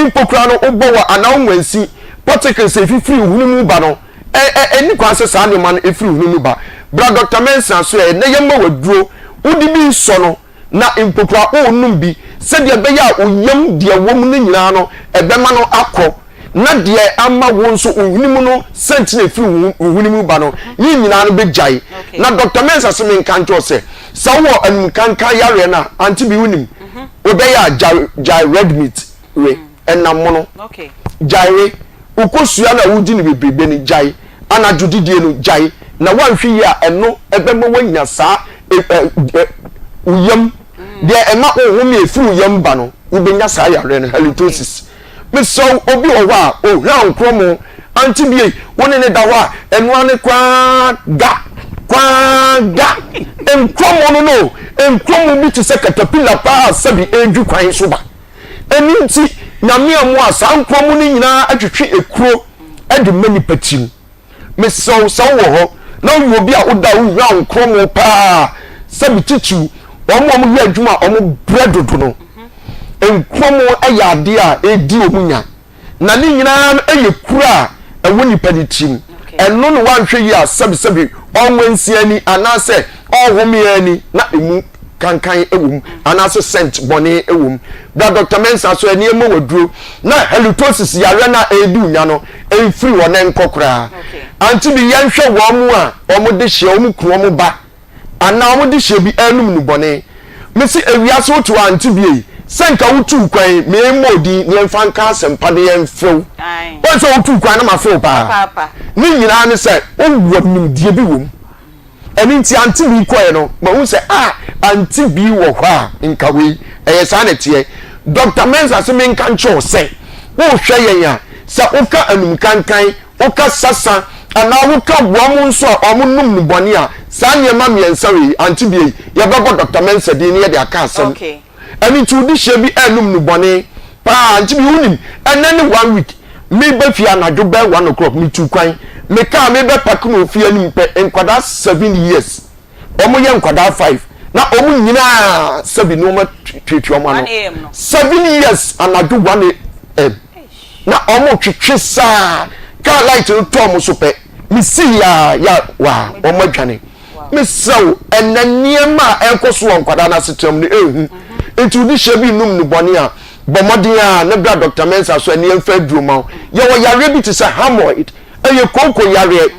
Mpo koraa no, wobɔ wa anaa wonwansi, particles a ɛfifiri wo hwene mu ba no, ɛ, ɛ, ɛnni kwan sɛ saa nneɛma no firi wo hwene mu ba. Bra Dɔkta Mensah so ɛ, na yɛmma wo aduro, wode bi nsɔ no, na mpo koraa worenom bi, sɛdeɛ ɛbɛyɛ a wo yam deɛ ɛwɔ mu no nyinaa no, ɛbɛma no akɔ. Na deɛ ama wo nso wo hwene mu no scent na ɛfiri wo hwene mu ba no ne nyinaa no bɛgyae. Na Doctor Mensah se menka nkyerɛ wo sɛ, sɛ wowɔ anumkankan yareɛ no a, Auntie Bi wonim, wobɛyɛ a gyae gyae red meat we, ɛnam mono, gyae we, wo kosua no a wodi no bebrebe no gyae, anadwo didie no gyae, na woanhwɛ yie a ɛno ɛbɛma woanya saa ɛ ɛ ɛ wo yam, deɛ ɛma wo home a ɛfiri wo yam ba no, wobɛnya saa yareɛ no, halitosis. Mesrɛ wo, obi wɔ hɔ a ohwa nkorɔmo ante bie, wo ne no da hɔ a, ɛno ara ne kwaa ga, kwaa ga. Nkorɔmo no no, nkorɔmo bi te sɛ katapila paa a sɛbi ɛredwi kwan so ba. Ɛno nti, Nyame ammoa a, saa nkorɔmo no nyinaa atwetwe ekuro de ma nipa tirim. Mesrɛ wo, sɛ wowɔ hɔ na woyɛ obi a woda a wohia wo nkorɔmo paa sɛ me titiriw, wɔn a wɔyɛ adwuma a wɔbrɛ dodo no, nkorɔmo yɛ adeɛ a ɛredi wɔn nya, na ne nyinaa no yɛ kuro a ɛwɔ nipa no tirim. Ɛno na woanhwɛ yie a sɛbesɛbe ɔnwansi ani anaasɛ ɔhome ani na emu kankan wɔ mu anaasɛ scent bɔne wɔ mu. Bra Dɔkta Mensah so ɛne ɛmmɔ waduro na halitosis yareɛ no a ɛredi wo nya no mfiri hɔ na ɛnkɔ koraa. Ante bi yɛnhwɛ wɔn a wɔn de hyɛ wɔn kunu wɔn ba anaa wɔn de hyɛ bi ɛnum nnubɔne. Mese ewiase wote hɔ ante bi ei sɛ nka wotuu kwan me mmɔ odin ne yɛmfa nka asɛmpa ne yɛmfrɛ wo. Wɔn sɛ wotuu kwan na mafe wo paa. Ne nyinaa ne sɛ wowɔ nimdeɛ bi wɔ mu. Ɛno nti Auntie Bee kɔeɛ no, mahu sɛ ah, Auntie Bee wɔ hɔ a, nka wei, ɛyɛ saa na ɛteɛ. Doctor Mensah se menka nkyerɛ wo sɛ, wohwɛ yɛn a, sɛ woka anumkankan, woka sasa, anaa woka wɔn nso a wɔnom nnubɔne a, saa nneɛma mmiɛnsa wei, Auntie Bee, yɛbɛbɔ Doctor Mensah din na yɛde aka asɛm. Ɛno nti wo dehyeɛ bi ɛnnom nnubɔne paa nti bi wonim ɛnɛ ne one week me ba fie anadwo bɛɛ one o'clock me tuu kwan me car me bɛ park no ofie anim pɛ nkwadaa seven years wɔn yɛ nkwadaa five na wɔn nyinaa sɛbi nneɛma tuatua wɔn ano seven years anadwo one am na wɔn twetwe saa car light no tɔ wɔn so pɛ me si ya ya wa wɔn adwane. Mesrɛ wo, ɛnnɛ nneɛma a ɛrekɔ so wɔ nkwadaa no asetena mu no, ɛyɛ hu. Enti wode hyɛ bi nnom nnubɔne a, bɔ mmɔden ara na bra Dɔkta Mensah so ɛne yɛmfa aduro mma wo. Yɛwɔ yareɛ bi te sɛ hamoid, ɛyɛ kooko yareɛ.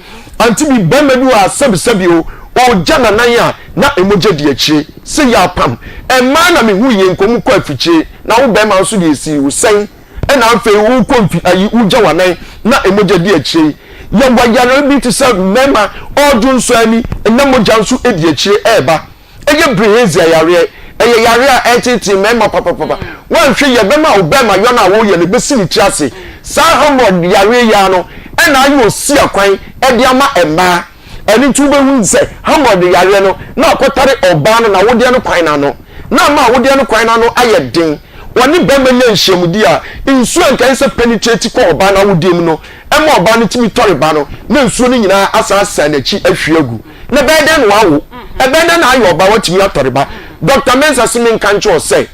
Ante bi, barima bi wɔ ha sɛbisɛbi o, ɔregya n'anan a na mogya di akyire. Sɛ yɛ apam. Mmaa na mehu yei nka wɔkɔ afikyire, na wo barima nso deɛ ɛsii wo sɛn? Ɛna afei wokɔ mfi ayi wogya w'anan na mogya di akyire yi. Yɛwɔ yare bi te sɛ mmarima ɔredwo nsɔ ani na mogya nso di akyire ɛreba. Ɛyɛ bilharzia yareɛ. Ɛyɛ yareɛ a ɛreteetee mmarima papapapa. Woanhwɛ yie a ɛbɛma wo barima yɔ no a woreyɛ no ɛbɛsi ne tiri ase. Saa hemorrhoid yareɛ yi ara no ɛna ayɛ osi akwan de ama mmaa. Ɛno nti wobɛhu sɛ hemorrhoid yareɛ no na akɔtare ɔbaa no n'awodeɛ no kwan no ano na ama awodeɛ no kwan no ano ayɛ den. Ɔne barima nya nhyiamudi a, nsuo a nka ɛsɛ sɛ penetrate kɔ ɔbaa no awodeɛ mu no ma ɔbaa no tumi tɔre ba no na nsuo no nyinaa asan asan n'akyi ahwie agu. Na ɛbɛyɛ dɛn na wawo? Ɛbɛn dɛn na ayɛ ɔba watumi atɔre ba? Dɔkta Mensah se menka nkyerɛ wo sɛ,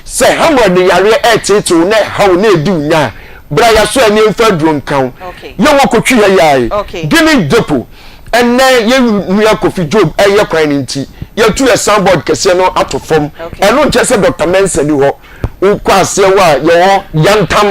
sɛ hemorrhoid no yareɛ ɛreteetee wo na ɛha wo na ɛdi wo nya a, bra yɛaso ani mfa aduro nka wo. Yɛwɔ Kotwi ha yi ara yi, Guinea Depot. Ɛnnɛ yɛn nua Kofi Job ɛreyɛ kwan no nti, yɛatu yɛn soundboard kɛseɛ no ato fam. Ɛno nkyerɛ sɛ Dɔkta Mensah ni hɔ. Wokɔ aseɛ hɔ a, yɛwɔ Yantam,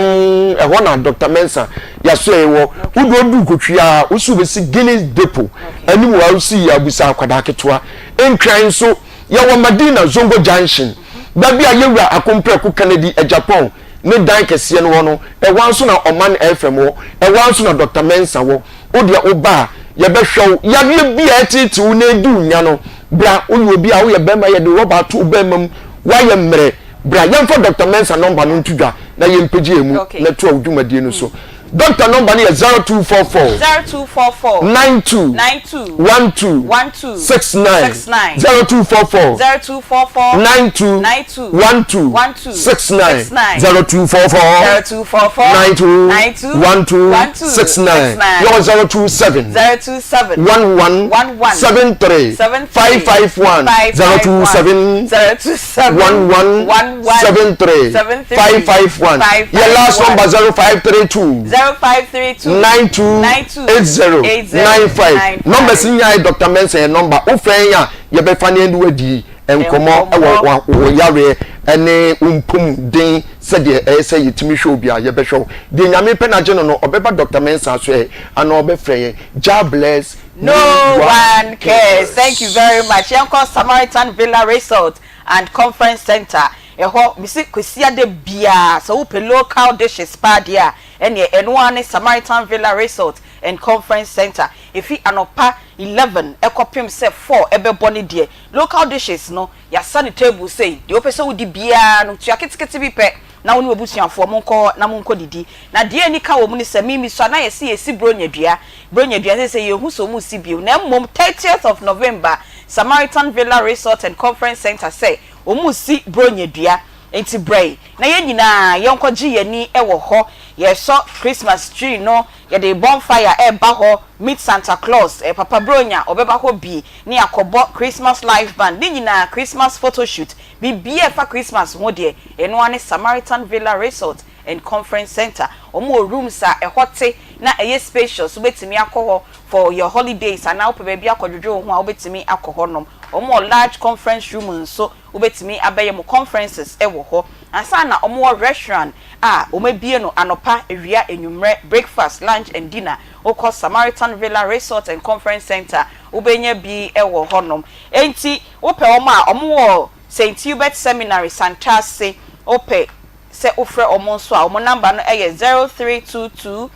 ɛhɔ na Dɔkta Mensah yɛasoɛe wɔ. Wode oduru Kotwi a, wo se wobɛsi Guinness Depot anim hɔ a, wosi yɛ abusa akwadaa ketewa. Nkran nso, yɛwɔ Madina Zongo Junction, baabi a yɛwura Akompreko Kennedy Agyapong ne dan kɛseɛ no wɔ no, ɛhɔ ara nso na Ɔman FM wɔ, ɛhɔ ara nso na Dɔkta Mensah wɔ. Wo deɛ woba a, yɛbɛhwɛ wo. Yareɛ bi a ɛteetee wo na ɛdi wo nya no, bra. Woyɛ obi a woyɛ barima, yɛde rɔba ato wo barima mu, woayɛ mmerɛ, bra. Yɛmfa Dɔkta Mensah nɔmba no nto dwa na yɛmpagya ɛmu na toa wo dwumadie no so. Dɔkta nɔmba no yɛ 0244 0244 92 92 12 12 69 69 0244 0244 92 92 12 12 69 69 0244 0244 92 92 12 12 69 69 yɛwɔ 027 027 11 11 73 73 551 551 027 027 11 11 73 73 551 yɛ last number 0532 0532 92 92 80 80 95 95. numbers nyinaa yɛ Dr. Mensah yɛ number wofrɛ yɛn a yɛbɛfa ne ɛne wadi nkɔmmɔ wɔ wo yareɛ ne wo mpomden sɛdeɛ ɛyɛ sɛ yɛtumi hwɛ obi a yɛbɛhwɛ wo deɛ Nyame pɛ no agye no no ɔbɛba Dr. Mensah so ɛ anaa ɔbɛfrɛ yɛn Jah bless No one cares. Thank you very much. Yɛnkɔ Samaritan Villa Resort and Conference Center. Ɛhɔ, mese Kwasiada biara sɛ wopɛ local dishes paa deɛ a, ɛneɛ ɛno ara ne Samaritan Villa Resort and Conference Center. Ɛfi anɔpa 11 kɔpem sɛ 4 ɛbɛbɔ no deɛ, local dishes no, yɛasa no table sei, deɛ wopɛ sɛ wodi biara no, tua ketekete bi pɛ na wo ne w'abusuafoɔ monkɔ hɔ na monkɔdidi. Na deɛ anika wɔ mu ne sɛ, me mesua na yɛse yɛresi Buronya dua, Buronya dua seesei yɛnhu sɛ wɔresi bio, na mmom 30th of November, Samaritan Villa Resort and Conference Centre sɛ wɔresi Buronya dua. Enti brɛ na yɛn nyinaa yɛnkɔgye yɛn ani wɔ hɔ. Yɛresɔ Christmas tree no, yɛde bonfire reba hɔ, meet Santa Claus, Papa Buronya ɔbɛba hɔ bi, ne yɛakɔbɔ Christmas live band, ne nyinaa Christmas photoshoot, biribiara a ɛfa Christmas ho deɛ, ɛno ara ne Samaritan Villa Resort and Conference Centre. Wɔn wɔ rooms a ɛhɔ te na ɛyɛ spacious, wobɛtumi akɔ hɔ for your holidays anaa wopɛ baabi akɔdwodwo wo ho a wobɛtumi akɔ hɔnom. Wɔn wɔ large conference room nso, wobɛtumi abɛyɛ mo conferences wɔ hɔ. Ansa na wɔn wɔ restaurant a wɔabue no anɔpa, awia, anwummerɛ, breakfast, lunch and dinner. Wokɔ Samaritan Villa Resort and Conference Centre wobɛnya bi wɔ hɔnom. Enti wopɛ wɔn a, wɔn wɔ Saint Hubert Seminary, Santase. Wopɛ sɛ wofrɛ wɔn nso a, wɔn number no yɛ 0322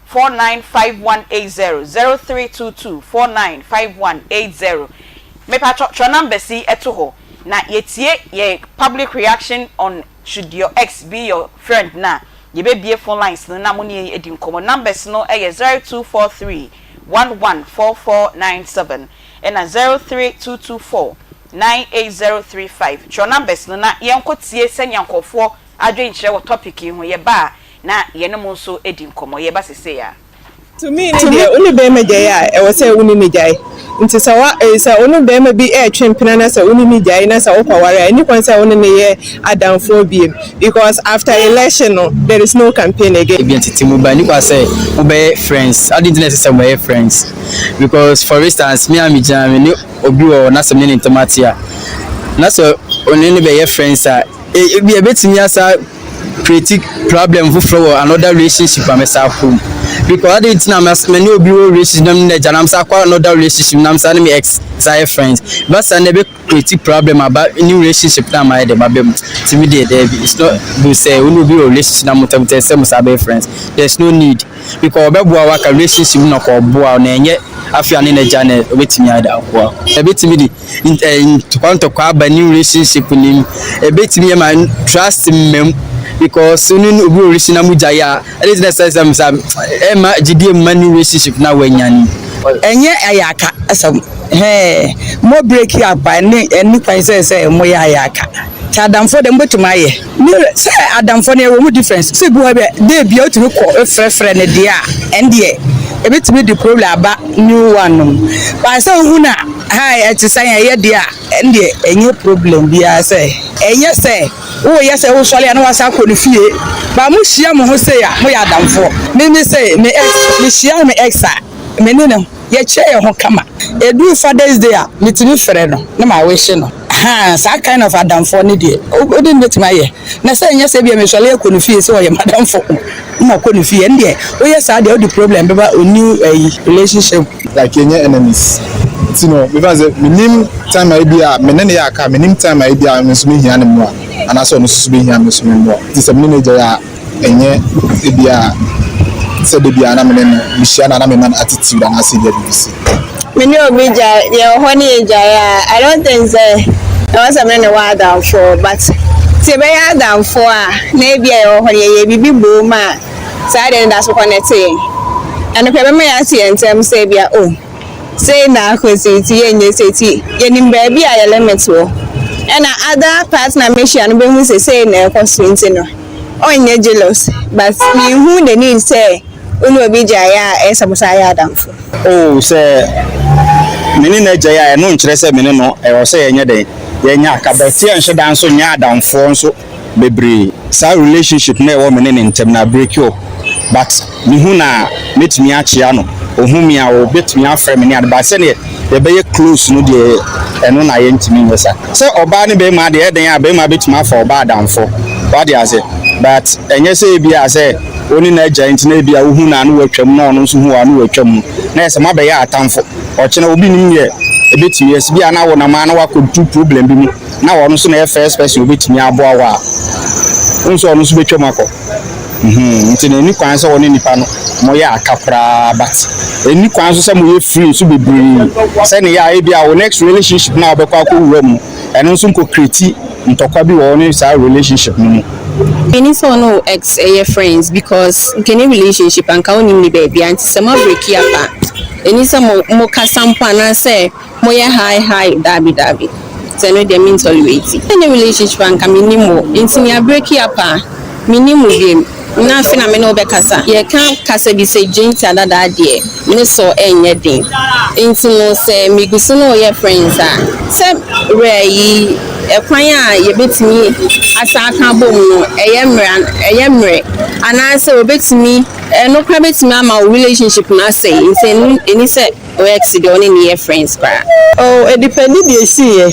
495180, 0322 495180. Mepakyɛw twerɛ numbers yi to hɔ na yɛtie yɛn public reaction on should your ex be your friend no a, yɛbɛbue phone lines no na mo ne yɛn adi nkɔmmɔ. Numbers no yɛ 0243 114497 ɛna 03224 98035. Twerɛ numbers no na yɛnkɔ tie sɛnea nkurɔfoɔ adwenkyerɛ wɔ topic yi ho. Yɛba a na yɛne mo nso adi nkɔmmɔ. Yɛba sesei ara. To me ne deɛ wo ne bɛɛma gyae a ɛwɔ sɛ wo ne no gyae nti sɛ wa eh sɛ wo ne bɛɛma bi ɛɛtwe mpena na sɛ wo ne no gyae na sɛ wo kɔ ware a ɛni kwan sɛ wo ne no yɛ adamfoɔ biem because after election no there is no campaign again. Ebia tete mu ba ɛni kwan sɛ mo bɛyɛ friends adɛn nti na ɛsɛ sɛ mo bɛyɛ friends because for instance me a me gyina me ne obi wɔ hɔ na sɛ me ne ne ntam ate a na sɛ ɔne no bɛyɛ friends a Ebia ebetumi asa create problem foforɔ wɔ another relationship a mɛsa akɔ mu because adi nti na me ne obi wɔ relationship na me ne n'agya na mesa akɔ another relationship na mesa ne me ex sa yɛ friends ba saa na ebe create problem aba new relationship na ama yɛ dɛm aba mu ti mi deɛ dɛbi it's not good sɛ wo ne obi wɔ relationship na mo tɛm tɛ sɛ mo sa bɛyɛ friends there's no need because ɔbɛboa wo aka relationship na ɔkɔ ɔboa wo na ɛnyɛ afei ane n'agya na obetumi ayɛ dɛ aboa wo ebetumi de ntɔkwa ntɔkwa aba new relationship no mu ebetumi ama trust mma mu because wo ne obi wɔ relationship na mo gyae a ɛde gyina sɛ sɛ sɛ ɛma gyidie mma new relationship na wanya no. Ɛnyɛ ayaka asɛm hɛɛ mo break up a ɛne ɛni kwan sɛ sɛ mo yɛ ayaka nti adamfoɔ deɛ mo bɛtumi ayɛ ne sɛ adamfoɔ no yɛwɔ mu difference sɛ bi wɔ hɔ bi day bia wotumi kɔ frɛfrɛ no deɛ a ɛndeɛ ɛbɛtumi de problem aba new one no mu but sɛ wohu no a. Hi ɛte sɛn ɛyɛ deɛ a ɛndeɛ ɛnyɛ problem biara sɛ ɛnyɛ sɛ woyɛ sɛ wosɔre a na wasan akɔ ne fie but mo hyia mo ho sei a moyɛ adamfoɔ me me sei me ex me hyia me ex a me ne no yɛkyerɛ yɛn ho kama ɛduru fathers day a metumi frɛ no na ma wehye no ahaa saa kind of adamfoɔ no deɛ wode no bɛtumi ayɛ na sɛ ɛnyɛ sɛ ebia mesɔre akɔ ne fie sɛ ɔyɛ madamfo na makɔ ne fie ɛndeɛ woyɛ saa deɛ wode problem bɛba wo new ɛyi relationship. Like yɛnyɛ enemies nti no mefa no sɛ menim time a ebia me ne no yɛ aka menim time a ebia me nso mehia ne mmoa anaasɛ ɔno nso so bɛhia me nso me mmoa nti sɛ me ne no gyae a ɛnyɛ ebia sɛ da biara na me ne no mehyia no a na mema no attitude anaasɛ ebia biribi sei. Me ne obi gyae, yɛwɔ hɔ ne yɛgyae a, I don't think sɛ ɛwɔ sɛ me ne no wɔ adamfoɔ but sɛ yɛbɛyɛ adamfoɔ a na ebia yɛwɔ hɔ no yɛyɛ biribi boom a saa adeɛ no da so connect yɛn. Ɛno koraa ɛbɛma yɛate yɛn ntam sɛ ebia oh sei na akɔsi nti yɛnyɛ sei nti yɛnim baabi a yɛ limit wɔ. Ɛna other partner mehyia no bɛhu sɛ sei na ɛkɔ so nti no ɔnyɛ jealous but menhu the need sɛ wo ne obi gyae a ɛyɛ sɛ mo san yɛ adamfo. Oh sɛ me ne no agyae a ɛno nkyerɛ sɛ me ne no ɛwɔ sɛ yɛnyɛ dɛn yɛnyɛ aka but yɛnhyɛ da nso nyɛ adamfoɔ nso bebree saa relationship no a ɛwɔ me ne ne ntam no a break up but mehu no a mɛtumi akyea no ɔhu me a ɔbɛtumi afrɛ me ne ade but sɛdeɛ yɛbɛyɛ close no deɛ ɛno na yɛntumi nyɛ saa sɛ ɔbaa ne bɛrima deɛ ɛdɛn a bɛrima bɛtumi afa ɔbaa adamfo wate ase but ɛnyɛ sɛ ebi a sɛ wo ne no agyae nti na ebi a wohu no a na watwam na ɔno nso hu wo a na watwam no na ɛyɛ sɛ moabɛyɛ atamfo ɔkyena obi nim deɛ ɛbɛtumi asi bi a na wonam a na wakɔdu problem bi mu na ɔno nso na ɛyɛ first person obetumi aboa wo a, wohu sɛ ɔno nso betwam akɔ. Mm-hmm. Nti na ɛni kwan sɛ wɔne nipa no moyɛ aka koraa but ɛni kwan nso sɛ moyɛ free nso bebree sɛne yɛ a ebi a wo next relationship no a wobɛkɔ akɔwura mu ɛno nso nkɔ create ntɔkwa bi wɔ wo ne saa relationship no mu. Ɛni sɛ ɔne wo ex yɛ friends because nka ɛnyɛ relationship anka wonim ne baabia nti sɛ mo abreaki up a ɛni sɛ mo mo kasa mpo anaasɛ Moyɛ high high daabi daabi sɛ ɛno deɛ me ntolerate. Ɛnyɛ relationship a nka mennim wo nti nea breaki up a mennim wo biom na afe na me ne wo bɛkasa. Yɛka kasa bi sɛ gyentia dadaa deɛ ne sɔ ɛnyɛ den nti no sɛ megu so ne wo yɛ friends a sɛ werɛ yi ɛkwan a yɛbɛtumi asan aka abom no ɛyɛ mmerɛ ɛyɛ mmerɛ anaasɛ wɔbɛtumi ɛno koraa bɛtumi ama wo relationship no asɛe nti ɛni sɛ Wo ex deɛ ɔne no yɛ friends koraa. Oh, ɛdipɛndi deɛ ɛsiiɛ.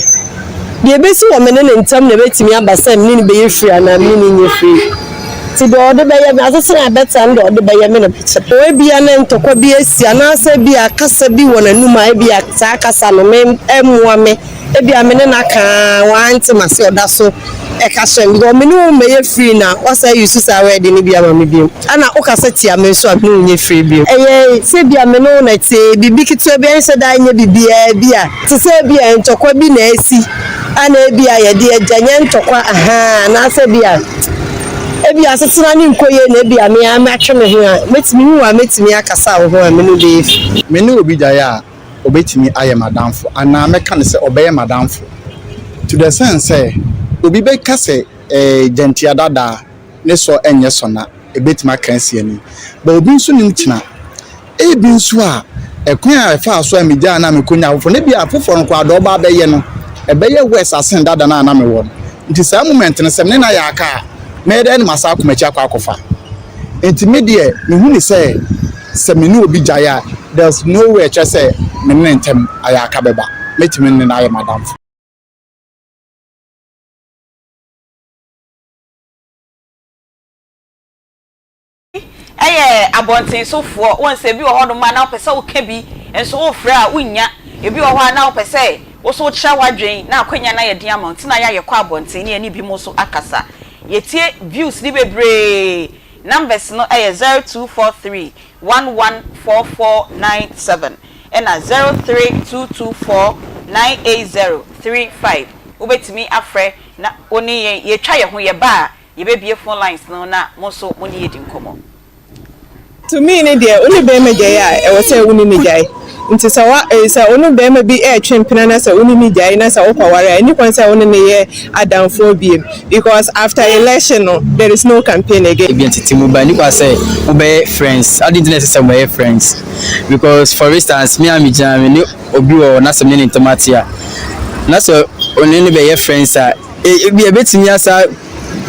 Deɛ ɛbɛsi wɔ me ne no ntam na ɛbɛtumi aba sɛ me ne no bɛyɛ free anaa me ne no nyɛ free. Nti deɛ ɔde bɛyɛ me, asetena a ɛbɛtra no deɛ ɔde bɛyɛ me na mɛkyerɛ. Oh, ebia na ntɔkwa bi asi anaasɛ ebia kasa bi wɔ n'anum a ebia saa kasa no me ɛmmoa me. Ebia me ne no aka ara wante m'ase ɔda so ɛka kyerɛ me because me ne wo mmɛyɛ free na wasan use saa word no bi ama me bio. Ɛna wokasa tia me nso a me ne wo nyɛ free bio. Ɛyɛ sɛ ebia me ne wo na ɛte, biribi ketewa bi ɛnhyɛ da nyɛ biribiara bi a, te sɛ ebia ntɔkwa bi na asi ɛna ebia yɛde agya nyɛ ntɔkwa ahaa anaasɛ ebia ebia asetena no nkɔ yie na ebia me ara matwe me ho a, mɛtumi, me wu a mɛtumi akasa wo ho a me ne wo bɛyɛ free. Me ne obi gyae a, obetumi ayɛ m'adamfo anaa mɛka no sɛ ɔbɛyɛ m'adamfo to the sense sɛ obi bɛka sɛ eh, gyantia dada ne sɔ nyɛ sɔ na ebetumi aka asi ani. But obi nso nim kyena. Ebi nso a, ɛkwan a ɛfaa so a megyaa no a mekonyaa foforɔ no, ebia foforɔ no koraa deɛ ɔba abɛyɛ no, ɛbɛyɛ worse asen dada no a na mewɔ no. Nti saa moment no, sɛ me ne no ayɛ aka a, mɛyɛ dɛn na masan akɔ m'akyi akɔ akɔfa? Nti me deɛ, mehu no sɛ, sɛ me ne obi gyae a, there's no way ɛkyerɛ sɛ me ne no ntam ayɛ aka bɛba. Mɛtumi ne no ayɛ m'adamfo. Ɛyɛ abɔnten so foɔ, wohu sɛ ebi wɔ hɔ nom a na wopɛ sɛ woka bi nso wofrɛ a wonnya, ebi wɔ hɔ a na wopɛ sɛ wo nso wokyerɛ w'adwen na akwanya no ayɛ den ama wo nti na yɛ a yɛkɔ abɔnten ne yɛne binom nso akasa. Yɛtie views no bebree, numbers no yɛ 0243 114497 ɛna 03224 98035 wobɛtumi afrɛ na wo ne yɛn, yɛtwa yɛn ho yɛba a Yɛbɛbue phone lines no na mo nso mo ne yɛadi nkɔmmɔ. To me ne deɛ wo ne bɛɛma gyae a ɛwɔ sɛ wo ne no gyae. Nti sɛ wa eh, sɛ wo ne bɛrima bi retwe mpena na sɛ wo ne no gyae na sɛ wokɔware a, ɛnni kwan sɛ wo ne no yɛ adamfoɔ biem because after election no, there is no campaign again. Ebia tete mu ba ɛnni kwan sɛ mobɛyɛ friends. Adɛn nti na ɛsɛ sɛ mobɛyɛ friends? Because for instance, me a megyina me ne obi wɔ hɔ na sɛ me ne ne ntam ate a, na sɛ ɔne no bɛyɛ friends a, Ebia ebetumi asa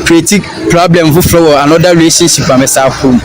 create problem foforɔ wɔ another relationship a mɛsa akɔ mu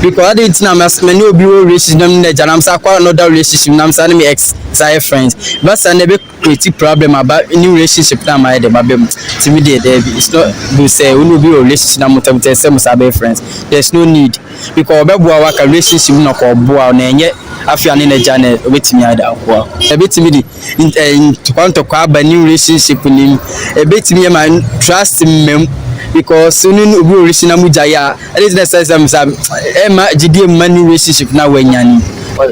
because adi nti na me ne obi wɔ relationship na me ne n'agya na mesa akɔ another relationship na mesa ne me ex sa yɛ friends basa na ebe create problem aba new relationship na ama yɛ dɛm aba mu ti mi deɛ dɛbi it's not good sɛ wo ne obi wɔ relationship na mo tɛm tɛ sɛ mo sa bɛyɛ friends there's no need because ɔbɛboa wo aka relationship na ɔkɔ ɔboa wo na ɛnyɛ afei ane n'agya na obetumi ayɛ dɛ aboa wo ebetumi de ntɔkwa ntɔkwa aba new relationship no mu ebetumi ama trust mma mu because wo ne obi wɔ relationship na mo gyae a ɛde gyina sɛ sɛ sɛ ɛma gyidie mma new relationship na wanya no mu.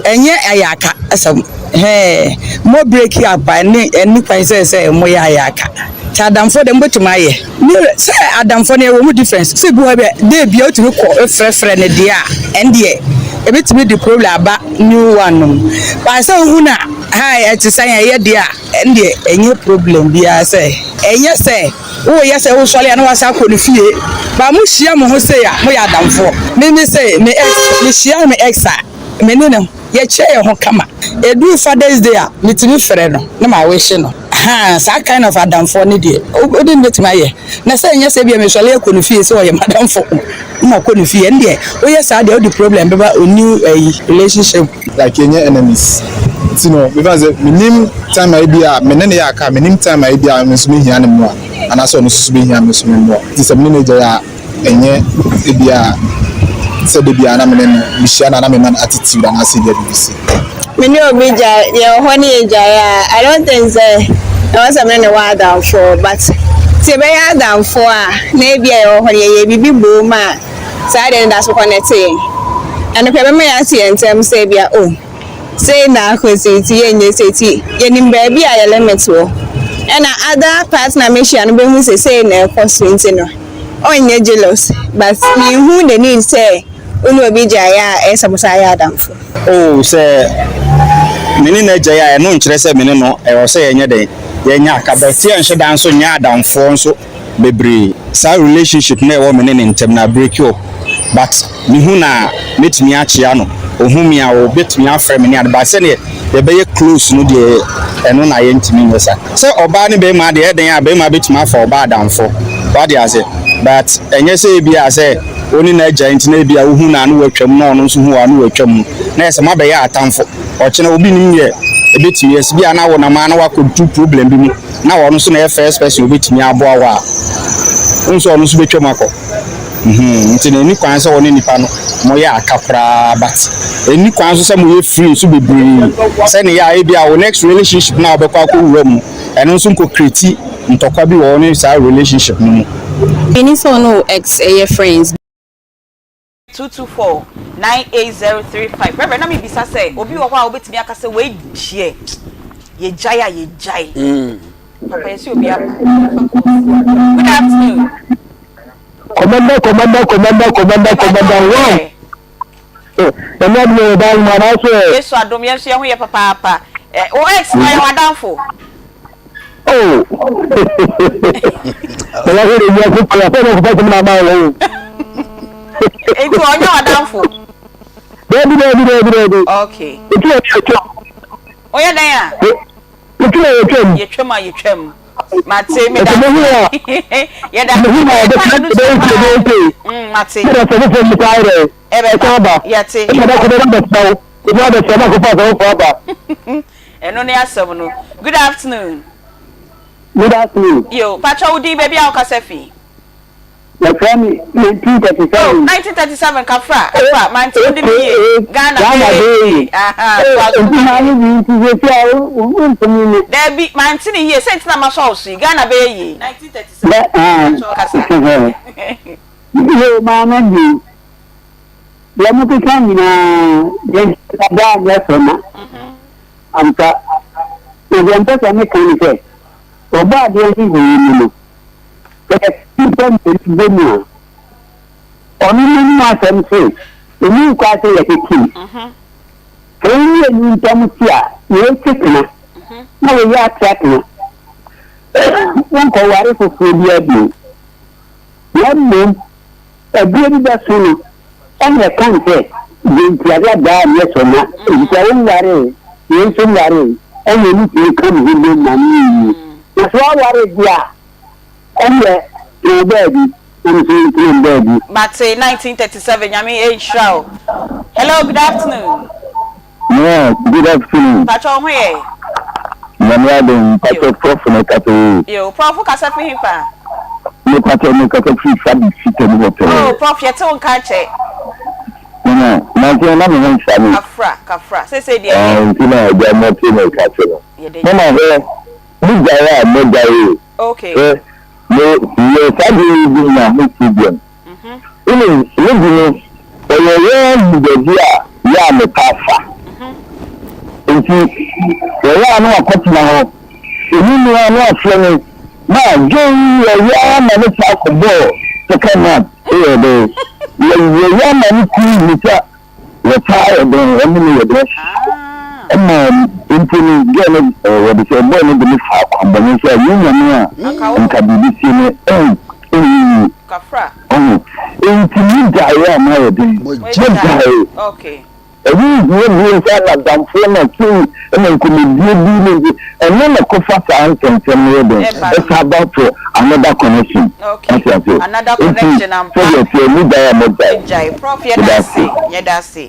Ɛnyɛ ayaka asɛm hɛɛ mo break up a ɛne ɛni kwan sɛ sɛ mo yɛ ayaka nti adamfoɔ deɛ mo bɛtumi ayɛ ne sɛ adamfoɔ no yɛwɔ mu difference sɛ ebi wɔ hɔ bi day bia wotumi kɔ frɛfrɛ no deɛ a ɛndeɛ ebɛtumi de problem aba new one no mu but sɛ wohu no a Hi, ɛte sɛn? Ɛyɛ deɛ a, ɛndeɛ ɛnyɛ problem biara sɛ ɛnyɛ sɛ woyɛ sɛ wosɔre a na wasan akɔ ne fie but mo hyia mo ho sei a moyɛ adamfoɔ. Me me sei me ex me hyia me ex a me ne no yɛkyɛ yɛn ho kama ɛduru Father's day a metumi frɛ no na ma wihye no ahaa saa kind of adamfoɔ no deɛ wode no bɛtumi ayɛ na sɛ ɛnyɛ sɛ ebia mesɔre akɔ ne fie sɛ ɔyɛ m'adamfo na makɔ ne fie ɛndeɛ woyɛ saa deɛ wode problem bɛba wo new ɛyi relationship. Like yɛnyɛ enemies nti no mefa no sɛ menim time a ebia me ne no yɛ aka a menim time a ebia me nso mehia ne mmoa anaasɛ ɔno nso so behia me nso me mmoa nti sɛ me ne no gyae a ɛnyɛ ebia sɛ da biara na me ne no mehyia no a na mema no attitude anaasɛ ebia biribi sei. Me ne obi gyae yɛwɔ hɔ ne yɛgyae a I don't think sɛ ɛwɔ sɛ me ne no wɔ adamfoɔ but sɛ yɛbɛyɛ adamfoɔ a na ebia yɛwɔ hɔ no yɛyɛ biribi boom a saa adeɛ no da so kɔnɛte yɛn. Ɛno koraa ɛbɛma yɛate yɛn ntam sɛ ebia oh, sei na akɔsi nti yɛnyɛ sei nti yɛnim baabi a yɛ limit wɔ. Ɛna other partner mehyia no bɛhu sɛ sei na ɛkɔ so nti no ɔnyɛ jealous but menhu the need sɛ wo ne obi gyaeɛ a ɛyɛ sɛ mo san yɛ adamfo. Oh, sɛ me ne no agyae a, ɛno nkyerɛ sɛ me ne no ɛwɔ sɛ yɛnyɛ dɛn, yɛnyɛ aka but yɛnhyɛ da nso nyɛ adamfoɔ nso. bebree saa relationship no a ɛwɔ me ne ne ntɛm no a break up but me hu no a mɛtumi akyea no ɔhu me a ɔbɛtumi afrɛ me ne ade but sɛdeɛ yɛbɛyɛ close no deɛ ɛno na yɛntumi nyɛ saa sɛ ɔbaa ne bɛrima deɛ ɛdɛn a bɛrima bɛtumi afa ɔbaa adamfo wade ase but ɛnyɛ sɛ ebi a sɛ wo ne no agyae nti na ebi a wohu no a na watwam na ɔno nso hu a na watwam no na yɛ sɛ moabɛyɛ atamfo ɔkyena obi nim deɛ ɛbɛtumi asi bi a na wonam a na wakɔdu problem bi mu na ɔno nso na ɛyɛ first person obetumi aboa wo a, wohu sɛ ɔno nso betwam akɔ. Mhm, nti na ɛni kwan sɛ wɔne nipa no moyɛ aka koraa but ɛni kwan nso sɛ moyɛ free nso bebree sɛne yɛ a ebi a wo next relationship no a wobɛkɔ akɔwura mu ɛno nso nkɔ create ntɔkwa bi wɔ wo ne saa relationship no mu. Ɛni sɛ ɔne wo ex yɛ friends. 224 98035 Reverend na mebisa sɛ obi wɔ hɔ a wobɛtumi aka sɛ wei deɛ yɛgyae a yɛgyae mm. papa yɛsɛ obi aba good afternoon Commander, commander, commander, commander, commander, wow. Ɛnyɛ adeɛ yɛ daa nyuma anaasɛ. Yesu adom yɛn nso yɛn ho yɛ papaapa. Wo ex no ɔyɛ w'adamfo? Oh. Bɛyɛ sɛ de wiase kɔ afɛ na ɔkɔfa sɛm na ama wɔ o. Nti ɔnyɛ w'adamfo? Daabi daabi daabi daabi. Okay. Nti na yɛtwam. Ɔyɛ dɛn a? Nti na yɛtwam. Yɛtwam a yɛtwam. Mate meda yɛda yɛka no so paa. Mate. Ɛbɛba yɛte. Ɛno ne asɛm no. Good afternoon. Good afternoon. Yo, pakyɛ wo din baabi a wokasa fi. Yɛfrɛ me 1937. Oh, 1937 kafra, kafra, mante wo de me yie. Ghana bɛyɛ yie. Aha, to aso ma me. Nti nti sɛ a wontumi ne. Daabi, mante ne yie, sɛ nti na masɔ wo so yi. Ghana bɛyɛ yie. 1937. Pakyɛ kasa. Yo, maame bi. Deɛ mokeka nyinaa, deɛ nhyɛ da nyɛ fɛ ma. Ampa. Na deɛ mpɛ sɛ meka ne sɛ, Ɔbɔadeɛ nhyehyɛeɛ mu no, sɛ nnipa mmienu bɔ mu a, ɔno n'anom asɛm se, ɛnni kwan sɛ yɛtete mu. Sɛ wo mmienu ntam te a, Wei te tena na wei ate atena. Wonkɔware foforɔ biara bio. Na mmom ɛberɛ bi bɛso no, ɛna ɛka no sɛ, Deɛ nti ade adaa nyɛ sɔ na efisɛ wonwaree, wei nso nwaree, ɛnneɛ metumi ka me ho bom ma no yɛ yie. Na sɛ woaware deɛ a, ɛnneɛ tena wo baabi na me nso mentena me baabi. Mate 1937 Nyame nhyira wo. Hello good afternoon. Yeah, good afternoon. Mpakyɛ wo ho yɛ? Nyame adom, mpakyɛ prof na ɛkasa yi. Yo, prof wo kasa firi hefa? Me pakyɛ me kasa firi Fabi Sita mu hɔ pɛɛ. Oh, prof yɛte wo nka akyɛ. Mama, nanso na me ho nsa me. Kafra, kafra, seesei deɛ ɛyɛ. Ah, nti na agya mɔte me kase no. Mama hwɛ, mo gyae a mo gyae o. Okay. Hwɛ, me yɛ saa deɛ yi bi nya ho problem. Wonim, me de no, ɔyɛ yɛn ahu baabi a yɛ a metaa fa. Enti, wɔyɛ a na wakɔtena hɔ. Ɛmu nni hɔ a na wafrɛ me. Ma Joe yi yɛyɛ ara ma ne saa kɔbɔɔ second man. Woyɛ dɛn? Yɛyɛ ara ma ne kuu ne sɛ wɔtaa yɛ dɛn, wɔne me yɛ dɛn. Ɛma mpo no, girl no, wɔde sɛ boy no de me faa kwanbɔne so a, yi Nyame a, nka biribi sie me, ɛn, ɛnyɛ yie. Ɔho, enti mo gyaeɛ a moayɛ dɛn? Mo gyae. Ɛho nhia bio sɛ anadamfoɔ na sei na nkɔmmɔdie bi ne nti, ɛno na ɛkɔfa saa nsɛnsɛm no yɛ dɛn? Ɛsa ba for another connection. Wate aseɛ? Enti sɛdeɛ ɛteɛ, mo gyae a mo gyae. Meda ase.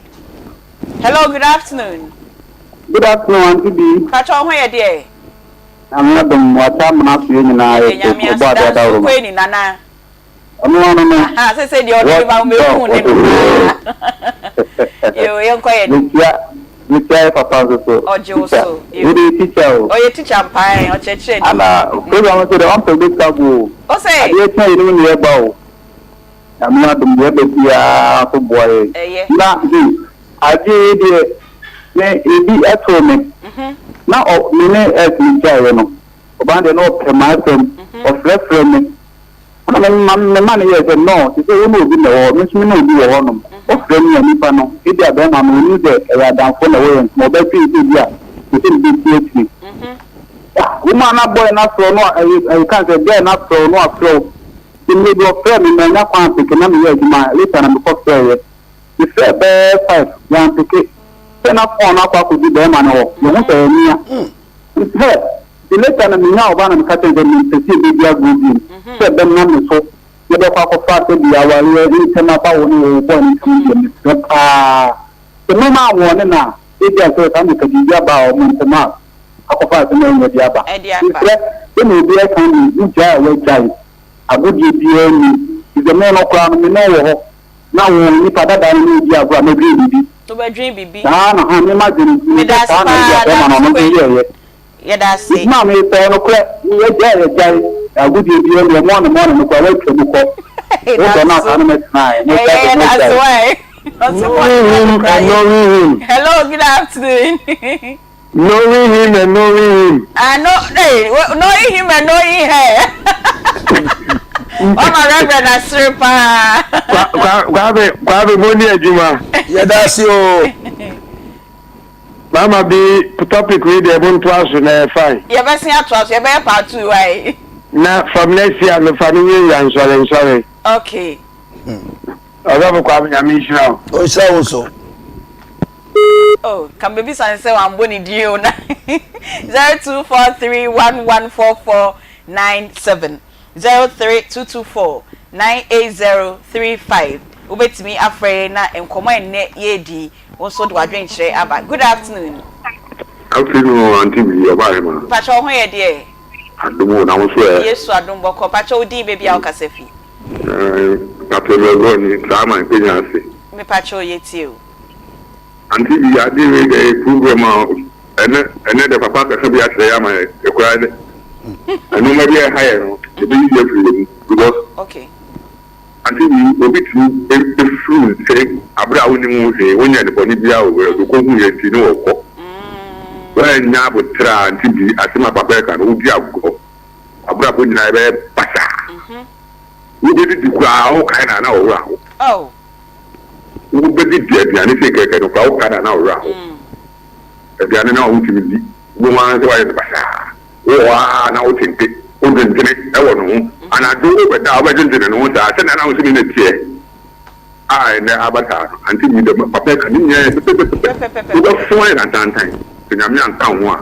Hello, good afternoon. Good afternoon, Auntie B. Pacho, ho yɛ deɛ? Nyame adom, wata amena so yɛ nyinaa yɛ so, ɔbɔ ade adaworo ma. Nana. Ɔno ano no. Aha, sese deɛ ɔde ne ba ho mehu ne no paa. Yo, yɛnkɔ yɛ nim. Mekyia, mekyia yɛ papa nso so. Ɔgye wo so. Yo. Wode teacher o. Ɔyɛ teacher mpa ɛ, ɔkyerɛkyerɛ ni. Ana, program nso deɛ wampɛ bi ka gu o. Ose. Adeɛ kye a yɛnim ne yɛba o. Nyame adom deɛ ɛba biara nso boa yɛn. Ɛyɛ. Na hmm, adeɛ yi deɛ, me, ebi ɛtoo me. Na ɔ, me ne ex me gyaeɛ no, ɔbaa no deɛ na ɔpɛ m'asɛm, ɔfrɛfrɛ me. Ɛna me ma me ma no yɛɛ sɛ, No, te sɛ wo ne obi na ɛwɔ hɔ, me nso me ne obi wɔ hɔnom. Wofrɛ me a, nipa no, ebia barima no, onnim sɛ ɛyɛ adamfoɔ na ɛwɔ yɛn ntam, ɔbɛdwene sɛ ebia mepɛ sɛ mebɛsi akyire. Ah, wo maa no abɔe no afrɛ wo no a, ɛyɛ, ɛyɛ ka sɛ girl no afrɛ wo no afrɛ wo. Nti mmerɛ bi ɔfrɛɛ me, mannya kwan ampeke, na meyɛ adwuma, later na mekɔfrɛeɛ. Mefrɛɛ bɛyɛ five, wampeke. Sɛ na phone no akɔ akɔdu barima no hɔ, yɛhu sɛ ɛyɛ mea. Hɛ! Nti later no menyaa ɔbaa na meka kyerɛɛ no sɛ mempɛ sɛ yɛbɛdi agorɔ bio, sɛ ɛbɛnam me so na ɛbɛkɔ akɔfa sɛdeɛ awareɛ ntɛm aba wo ne wo boy no ntam no deɛ mesrɛ paa sɛ mɛma awɔɔne no a ebia sɛ saa meka biribi aba a wɔn ntam a akɔfa asɛm a ɛnyɛ de aba. Mesrɛ sɛdeɛ obiara ka no deɛ wogyae a woagyae, agodie biara nnim, efisɛ me no koraa no me ne wo wɔ hɔ na wo nipa dada no ne wo di agorɔ a mɛdwene biribi. Wobɛdwene biribi. Saa na ha me m'adwene nti Meda sɛ ase saa na ebia paa, bɛrima no ɔno Daakye nso yɛɛyɛ. Yɛda ase. Nti maame sɛ ɛyɛ nokorɛ yɛgyae yɛgyae agodie biara nni hɔ mɔne mɔne no koraa woatwa mu kɔ wodɔ no a saa ne mɛtenaeɛ Ɛyɛ mogyae deɛ yɛda ase mogyae. wae. Ɔse mɔne Knowing mɔne him koraa and yɛ. knowing him. Hello, good afternoon. Knowing him and knowing him. Ah, no, hey, knowing him and knowing her. Wama Reverend asere paa. Kwame, Kwame, mo ni adwuma. Yɛda ase o. Mama bi topic wei deɛ mo ntoa so na ɛyɛ fine. Yɛbɛsen atoa so, yɛbɛyɛ part 2 wai. Na from next year no fa no nwurawura nsɔre nsɔre. Okay. Ɔsɔfo Kwame Nyame nhyira wo. Ɔnhyira wo nso. Oh, ka mebisa no sɛ wambɔ ne din o na 0243114497 0322498035 wobɛtumi afrɛ yɛn na nkɔmmɔ a ɛnnɛ yɛredi wo nso de w'adwenkyerɛ aba. Good afternoon. Afternoon auntie bi ɔbaa hema. Mpakyɛ wo ho yɛ deɛ? Adom o na wo nso ɛ? Yesu adom bɔkɔ. Mpakyɛ wo din baabi a wo kasa fi? Mpakyɛ mɛgɔ ni saa man kenya ase. Mepakyɛ yɛtie o. Auntie bi ade wei deɛ yɛ program a ɛnɛ ɛnɛ deɛ papa akasa bi akyerɛ yɛ ama yɛ koraa dɛ nneɛma bi a ɛha yɛ no yɛbɛyiyi afiri yɛ mu because okay. Auntie bi obi tumi efiri wo nkyɛn abere a wonim ho hwee wonyɛ ne bɔne biara o bɛrɛ ɔkɔ hu yɛ nti ne wɔkɔ wɔanya aboterɛ a auntie bi asɛm a papa ɛka no wodi agorɔ abrabɔ nyinaa ɛbɛyɛ basaa wobɛdidi koraa wokae na na ɔwerɛ aho. Wobɛdidi aduane sei kɛkɛ no koraa woka da na wo werɛ aho. Aduane no a wontumi ndi, wobɛhu ara sɛ woayɛ no basaa. Wowɔ hɔ ara na wote nte, wodwendwene wɔ ne ho. Anadwo wobɛda a, wobɛdwendwene ne ho saa, sɛnea na wo ne no teɛ a ɛnnɛ aba saa no. Ante nyi dɛ papa ɛka ne nyinaa yɛ pɛpɛpɛpɛ. Wobɛfo ayɛ tantantan. Sɛ Nyame anka wo ho a,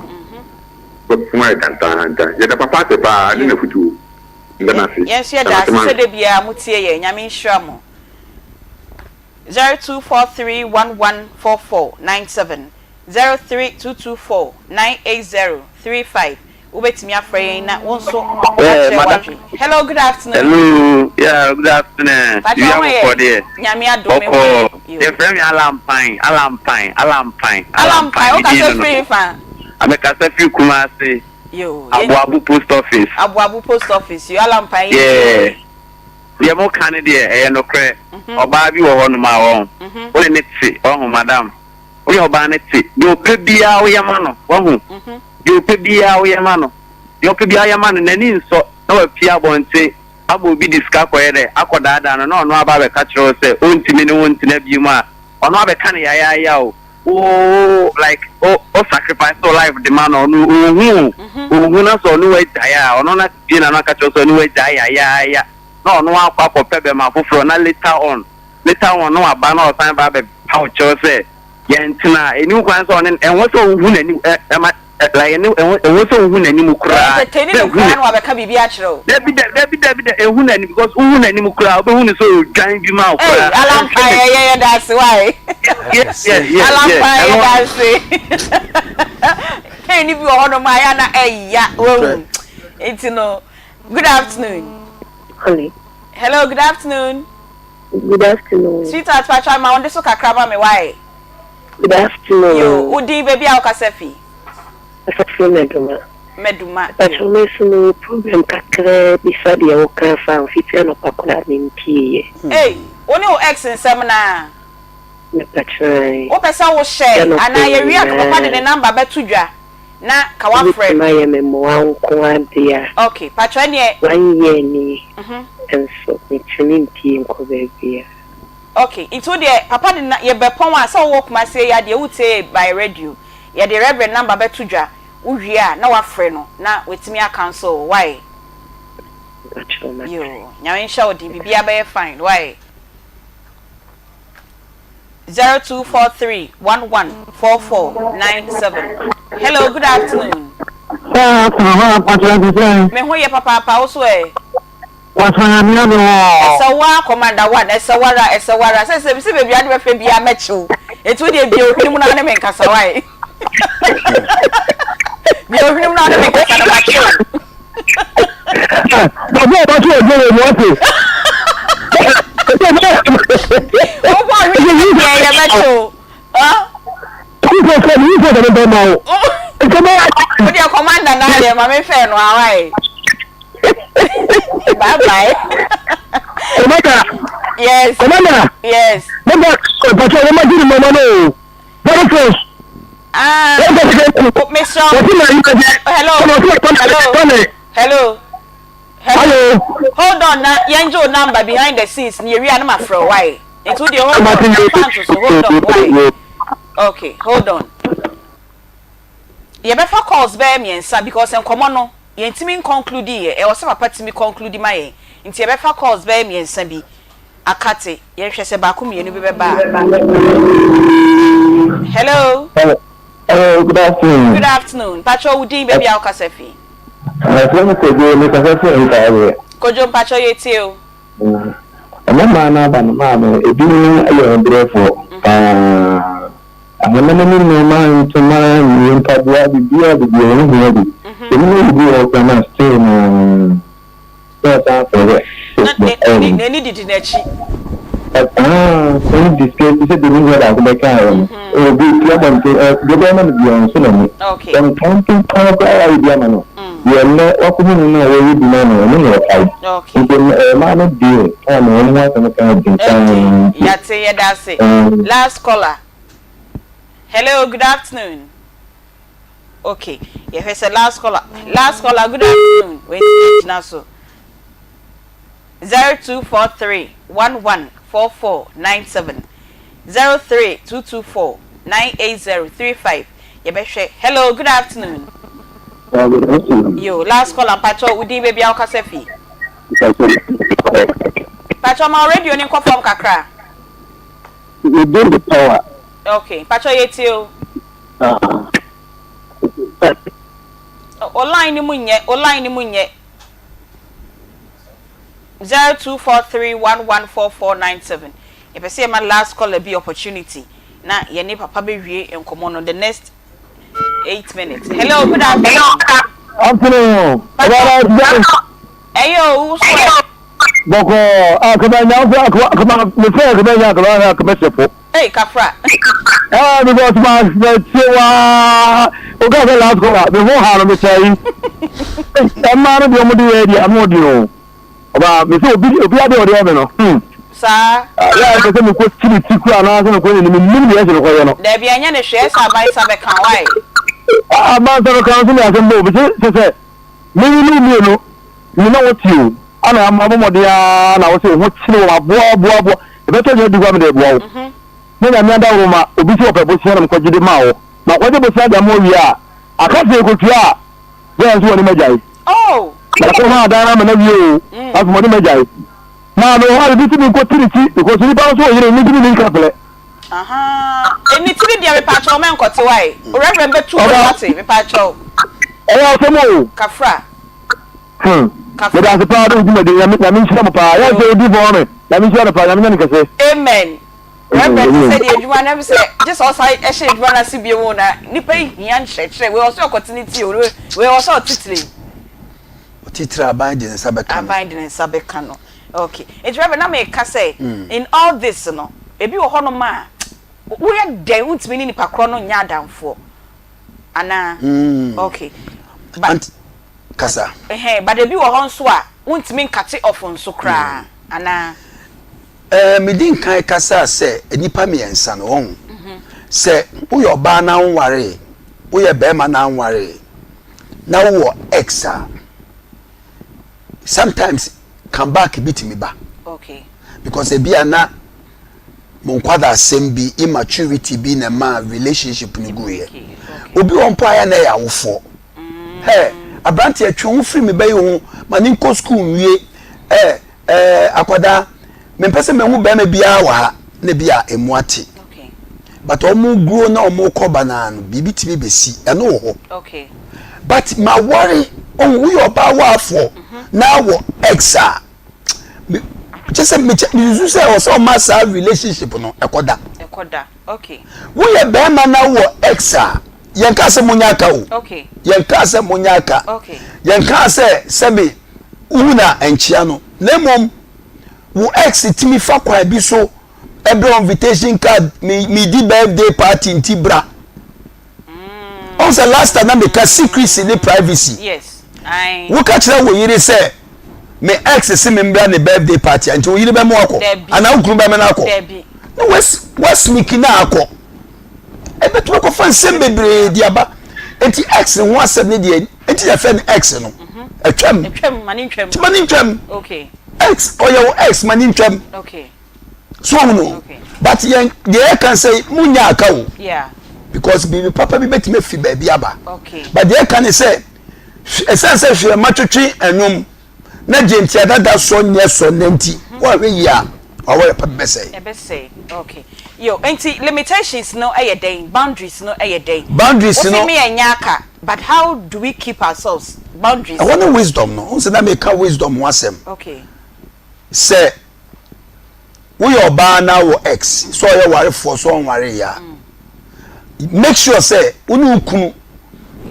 wobɛfo ayɛ tantantan. Yɛda papa ase paa ne n'afotuo. Meda no ase. Yɛn nso yɛda ase sɛ da biara motie yɛn. Nyame nhyira mo. 0243114497, 0322498035 Wobɛtumi afrɛ yɛn na wo nso Yeah, woakyerɛ madam. w'adwene. Hello, good afternoon. Hello, yeah, good afternoon. Pakyɛ Wia wo ho bɔkɔ yɛ? deɛ. Nyame adom me ho yɛ. Bɔkɔ. Yo. Yɛfrɛ me Alampan, Alampan, Alampan, Alampan, Alampan. Me din wokasa no no. firi fa? Amekasa firi Kumasi, Yo, yɛn Aboabo Post Office. Aboabo Post Office. Yo, Alampan yɛn tie Yeah. wo. Deɛ mo ka no deɛ ɛyɛ nokorɛ ɔbaa bi wɔ hɔ nom a wɔho wo ne no te wahu madam wo ne ɔbaa no te deɛ ɔpɛ biara wo yɛ ma no wahu deɛ ɔpɛ biara wo yɛ ma no deɛ ɔpɛ biara wo yɛ ma no n'ani nsɔ na wapie abɔnten ama obi de sika akɔyɛ dɛ akɔ daadaa no na ɔno aba abɛka kyerɛ wo sɛ ɔntumi ne wo ntena bio mu a ɔno abɛka no yayaaya o wo like wo wo sacrifice wo life de ma no ɔno ɔnhu o ɔnhu na sɛ ɔne wo agyae a ɔno na bie n'ano aka kyerɛ wo sɛ ɔne wo agyae yayaaya na ɔno akɔ akɔpɛ bɛma foforɔ na later on later on na waba na ɔsan ba abɛpa wo kyɛw sɛ yɛntena a ɛni ho kwan sɛ ɔne ɛho sɛ ɔhu n'anim ɛma like ɛne ɛho ɛho sɛ ɔhu n'anim koraa Entertaining sɛ no ɛhu koraa na wabɛka biribi akyerɛ wo. Dabi dabi dabi dabi da ehu n'anim because wohu n'anim koraa wobɛhu no sɛ ɔdwan bi ma wo Hey, koraa Alampa ɛnhwɛ yɛ yɛ yɛ daase why? Yes yes yes Alampa yes yɛ ɛno daase. Pain ni bi wɔ hɔnom a yɛ na ɛya wahu. Nti no, good afternoon. Hello. Hello, good afternoon. Good afternoon. Sweetheart, patwa ma wo de so kakra ma me why? Good afternoon. Yo, wo din baabi a wokasa fi? Asafo Mɛdoma. Mɛdoma. Mpakyɛw me nso mewɔ problem kakraa bi fa deɛ woka fa ho fiti anɔpa koraa mentieɛ. Ei, wo ne wo ex nsɛm no aa? Mepakyɛw. Wopɛ sɛ wo share anaa yɛwie a ka papa de ne number bɛto dwa na ka wafrɛ Wobɛtumi no. ayɛ me mmoa nko ara deɛ a. Ok, pakyɛw ɛneɛ. One year nie nso mentumi mpie nkɔ baabiara. Ok, nti wo deɛ papa de na yɛbɛpɔn a sɛ wowɔ Kumasi yi a deɛ wotie by radio. Yɛde Reverend number bɛto dwa, wo wie a na wafrɛ no na watumi a counsel wo, wai? Yoo, Nyame nhyɛ wo den, biribiara bɛyɛ fine, wai? 0243114497 Hello, good afternoon. Me ho yɛ papaapa, wo so ɛ? Ɛsɛ wo ara Commander One, ɛsɛ wo ara, ɛsɛ wo ara. Sɛ sɛ sɛ baabi a wode bɛfa biara mɛkye wo. Enti wo deɛ bue wo hwene mu na wo ne me nkasa wae. Bue wo hwene mu na wo ne me nkasa na makye wo. Bàbá ọba tí ọjọ́ rẹ̀ wọ́n ti. Wobɔ hwene mu deɛ yɛbɛkye wo. Wofɔ fɔ mi wofɔ dɛm bɛma wo. Wo deɛ commander naa deɛ ma me fɛ no awae. Bye bye. Commander. Yes. Commander. Yes. Mama pàṣẹ wọn ma jí ni mama náà o. Very close. Ah. Mesrɛ. Hello. Hello. Hello. Hello. Hold on na yɛn gye o number behind the scenes ni ewia no ma frɛ o why? Nti wo deɛ hold on na fa nto so hold on why? Okay hold on. Yɛbɛfa calls bɛyɛ mmiɛnsa because nkɔmɔ no yɛntumi nconclude yɛ ɛwɔ sɛ papa tumi conclude ma yɛn nti yɛbɛfa calls bɛyɛ mmiɛnsa bi akate yɛnhwɛ sɛ baako mmienu bi bɛba a. Hello. Hello, good afternoon. Good afternoon. Mpakyɛw wo din baabi a wokasa fi. Yɛfrɛ me Kojo, mekasa fi Nkaeɛ. Kojo mpakyɛw yɛtie o. Ɔmo mmaa no aba no maa no ebinom yɛ ɔbrɛfoɔ paa. Ahonam ani nnoɔma, ntoma, nnuro, mpaboa, biribiara biribiara ɔmo hia bi. Ebinom yɛ bi wɔ hɔ koraa no a still no na ɔsan frɛ sɛ Na n'ani didi n'akyi. Ah, sɛn di sika ti sɛ deɛ me nua baako bɛkaeɛ no. Obi fi abɔnten ɛ deɛ ɔbɛyɛ ma no biara ɔnso n'ani. Sɛ nkanto paa koraa a wayɛ bi ama no. Deɛ nnɛ wakɔhu no no a wɔyɛ bi ma no ɔno na ɔkae. Nti mmaa no deɛ a na wɔn ho asɛm ka den paa nti. Yate yɛda ase. Last caller. Hello, good afternoon. Okay, yɛhwɛ sɛ last caller. Last caller, good afternoon. Wei nti gyina so. 0243 11 44 97 03224 980 35. Yɛbɛhwɛ. Hello, good afternoon. Yeah, good afternoon. Yo, last caller, mpakyɛw, wo din baabi a wokasa fi? Mpakyɛw ma wo radio no nkɔ fam kakra. Me din de Power. Okay, mpakyɛw yɛtie o. Ah. O line no mu nyɛ, o line no mu nyɛ. 0243114497. Yɛpɛ sɛ yɛma last caller bi opportunity na yɛne papa bɛwie nkɔmmɔ no the next 8 minutes. Hello, good afternoon. Afternoon. Ɛyɛ o, wo so ɛ? Bɔkɔɔ, akaba nyanfo, akaba mefɛ akaba nya akaba akaba sɛfo. Ei, kafra. Eh, because ma ma tie waa. O ka sɛ last caller, me ho ha no me kyɛ yi. Ɛmaa no deɛ ɔmo de yɛ deɛ ano ɔden o. Ɔbaa, me sɛ obi obi adeɛ ɔde yɛ me no. Hmm. Saa. Yɛ a ɛsɛ sɛ mekɔ ti ne ti kura anaasɛ mekɔ yɛ ne menim deɛ ɛsɛ mekɔ yɛ no. Dabi ɛnyɛ ne hwee ɛsɛ aban nsa bɛka why? Aban nsa bɛka nso ne asɛm bɔ obi sɛ sɛ sɛ me ne wo mmienu me na wote o ana ama abɔ mmɔden ara na wo sɛ wo ho kyere wɔn aboa aboa aboa ɛbɛtɔ gyina di hɔ a mede aboa wo na nyame adaworo ma obi sɛ ɔpɛ bosea na mekɔgye de maa wo na kɔgye bosea de ama wo wie a aka sɛ ɛkɔtua a gɛɛ nso wɔne magyae na kɔ hɔ adan ama na wie o afei wɔne magyae na me hɔ a ebi tumi nkɔ tiri ti because nipa no so ɔyere ne tumi ne nka plɛ. Ɛni tiri deɛ mepaakyɛw mɛnkɔte wae reverend bɛtu wo wate mepaakyɛw. Ɛyɛ asɛm o. Kafra. Hmm. Meda ase paa de wo dwumadi nyame nyame nhyira mo paa. Yɛ sɛ odi fɔɔ me. Nyame nhyira no paa nyame nyɛ no kɛse. Amen. Reverend te sɛ deɛ adwuma no ɛm sɛ gye sɛ ɔsan ɛhyɛ adwuma no ase bio mu na nipa yi hia nkyerɛkyerɛ wei ɔsɛ ɔkɔte ne ti o wei ɔsɛ ɔtitire. Ɔtitire aban de ne nsa bɛka no. Aban de ne nsa bɛka no okay nti Reverend na meka sɛ in all this no ebi wɔ hɔnom a woyɛ dɛn wontumi ne nipa korɔ no nyɛ adamfoɔ anaa okay but kasa. Ɛhɛn, but ebi wɔ hɔ nso a wontumi nkate off nso koraa anaa? Ɛɛ, medi nkan kasaa sɛ nnipa mmiɛnsa no, wɔn. Sɛ woyɛ ɔbaa na wonwaree, woyɛ barima na wonwaree, na wowɔ ex a, sometimes come back bi tumi ba. Okay. Because ebi a na mo nkwadaa-asɛm bi, immaturity bi na ɛmaa relationship no guiɛ. Obi wɔ mpo a yɛ na ɛyɛ awofoɔ. Hɛ, aberanteɛ twe wo ho firi me ba yi ho, ma ne nkɔ sukuu nwie. Ɛ, ɛɛ, akwadaa, mempɛ sɛ mehu barima biara wɔ ha, na bi a emu ate. But wɔn grow na wɔn kɔ ba naa no, biribi tumi bɛsi, ɛno wɔ hɔ. But ma ware, ɔhu, woyɛ ɔbaa waafoɔ, na wɔ ex a, kyɛ sɛ mekyɛ mesusu sɛ ɔsɛ ɔma saa relationship no ɛkɔda. Ɛkɔda, okay. Woyɛ bɛrima na wɔ ex a, yɛn kaa sɛ mo nya aka o. Okay. Yɛn kaa sɛ mo nya aka. Okay. Yɛn kaa sɛ sɛbi wohu na nkyia no. Na mmom wo ex tumi fa kwan bi so ɛbrɛ invitation card me me di birthday party nti bra. Ɔn sɛ last time na meka secrecy ne privacy. Yes. Aye. Woka kyerɛ wo yere sɛ me ex se me mbra ne birthday party a nti wo yere bɛma wakɔ anaa wo kunu bɛma no akɔ. Na was wasmiki na akɔ. Ɛbɛtumi akɔfa nsɛm bebree de aba. Nti ex ho asɛm ne deɛ nti yɛfrɛ no ex no. Atwam. Atwam ma ne ntwam. Nti ma ne ntwam. Okay. Ex ɔyɛ wo ex ma ne ntwam. Okay. So ɔhu no but yɛn deɛ yɛka sɛ mo nya aka o. Yeah. Because biribi papa bi bɛtumi afi baabi aba. Okay. But deɛ yɛka ne sɛ ɛsiane sɛ hwɛ ma twetwe ɛnwom na gye ntia dada sɔ nyɛ sɔ nɛ nti wɔahwɛ yie a wawɔre pa bi bɛsɛe. Ɛbɛsɛe okay. Yo nti limitations no yɛ dɛn boundaries no yɛ dɛn? Boundaries no. Wosi me yɛn nyɛ aka but how do we keep ourselves boundaries? Ɛhɔ ne wisdom no n sɛ na meka wisdom ho asɛm. Okay. Sɛ woyɛ ɔbaa na wɔ ex sɛ ɔyɛ warefoɔ sɛ ɔnware yɛ a make sure sɛ wo ne wo kunu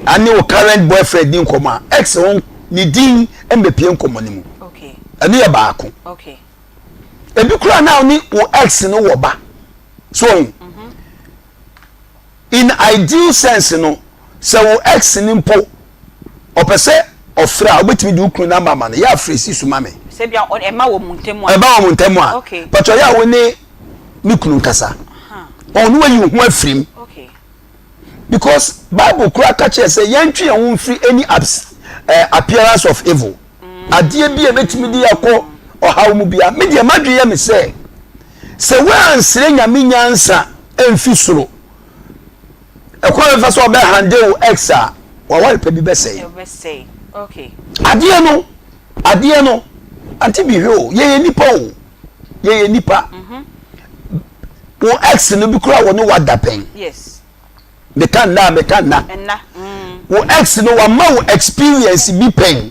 ane wo current boyfriend di nkɔmmɔ a ex ho ne din mbɛpie nkɔmmɔ no mu. Ɛno yɛ baako. Ebi koraa na wo ne wo ex no wɔ ba so ɔho in ideal sense no sɛ wo ex no mpo ɔpɛ sɛ ɔfrɛ a wobɛtumi de wo kunu namba ama no yɛ afrɛ si so ma me. Sɛ bia ɛma wɔ mu ntam a. Ɛba wɔ mu ntam a. Patro yɛ a wo ne ne kunu nkasa. Ɔno wayi wo ho afiri mu. Because Bible kura ka kyerɛ sɛ yɛntwe yɛn ho mfiri any abs, eh, appearance of evil. Adeɛ bi a ɛbɛtumi de akɔ ɔhaw mu bia. Me deɛ madwe yɛ me sɛ sɛ woansrɛ Nyame nyansa mfi soro. Ɛkwan bɛfa so a ɔbɛ handle wo ex a waware pɛ bi bɛsɛe. Adeɛ no adeɛ no ante bi hwɛ o yɛyɛ nipa o yɛyɛ nipa. Mhm. Wo ex no bi kura wɔ ne wada pɛn. Meka nna a meka nna. Mm. Wo ex no wama wo experience bi pɛn.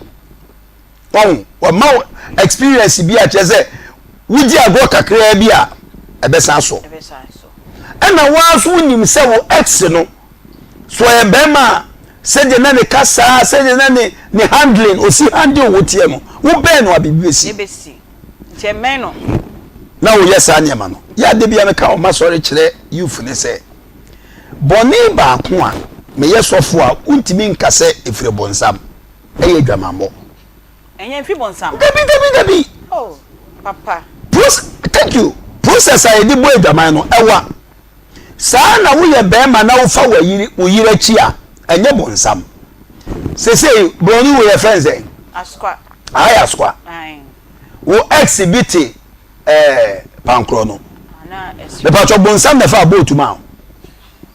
Wahu? Wama wo experience bi a kyerɛ sɛ wogye agorɔ kakraa bi a ɛbɛsan so. Ɛna woa nso wonim sɛ wo ex no so ɔyɛ bɛrima a sɛdeɛ na ne kasaa sɛdeɛ na ne ne handling osi handle wo teɛ no wobɛn no a biribi bɛsi. Na woyɛ saa nneɛma no. Yɛ ade bia meka wɔ m'asɔre kyerɛ youth ne sɛ bɔne baako a meyɛ sɔfo a wontumi nka sɛ ɛfiri bonsam. ɛyɛ adwamammɔ. Ɛnyɛ nfi bonsam. Dabi dabi dabi. Oh papa. Pros thank you process a yɛde bɔ adwaman no ɛwa saa na woyɛ bɛrima na wofa wayiri wo yere akyi a ɛnyɛ bonsam sesei broni wo yɛ fɛn sɛn. Asokwa. Ayɛ asokwa. Wo ex bi te ɛɛ pankorɔ no. Mepatwɔ bonsam na ɛfa boat ma wo.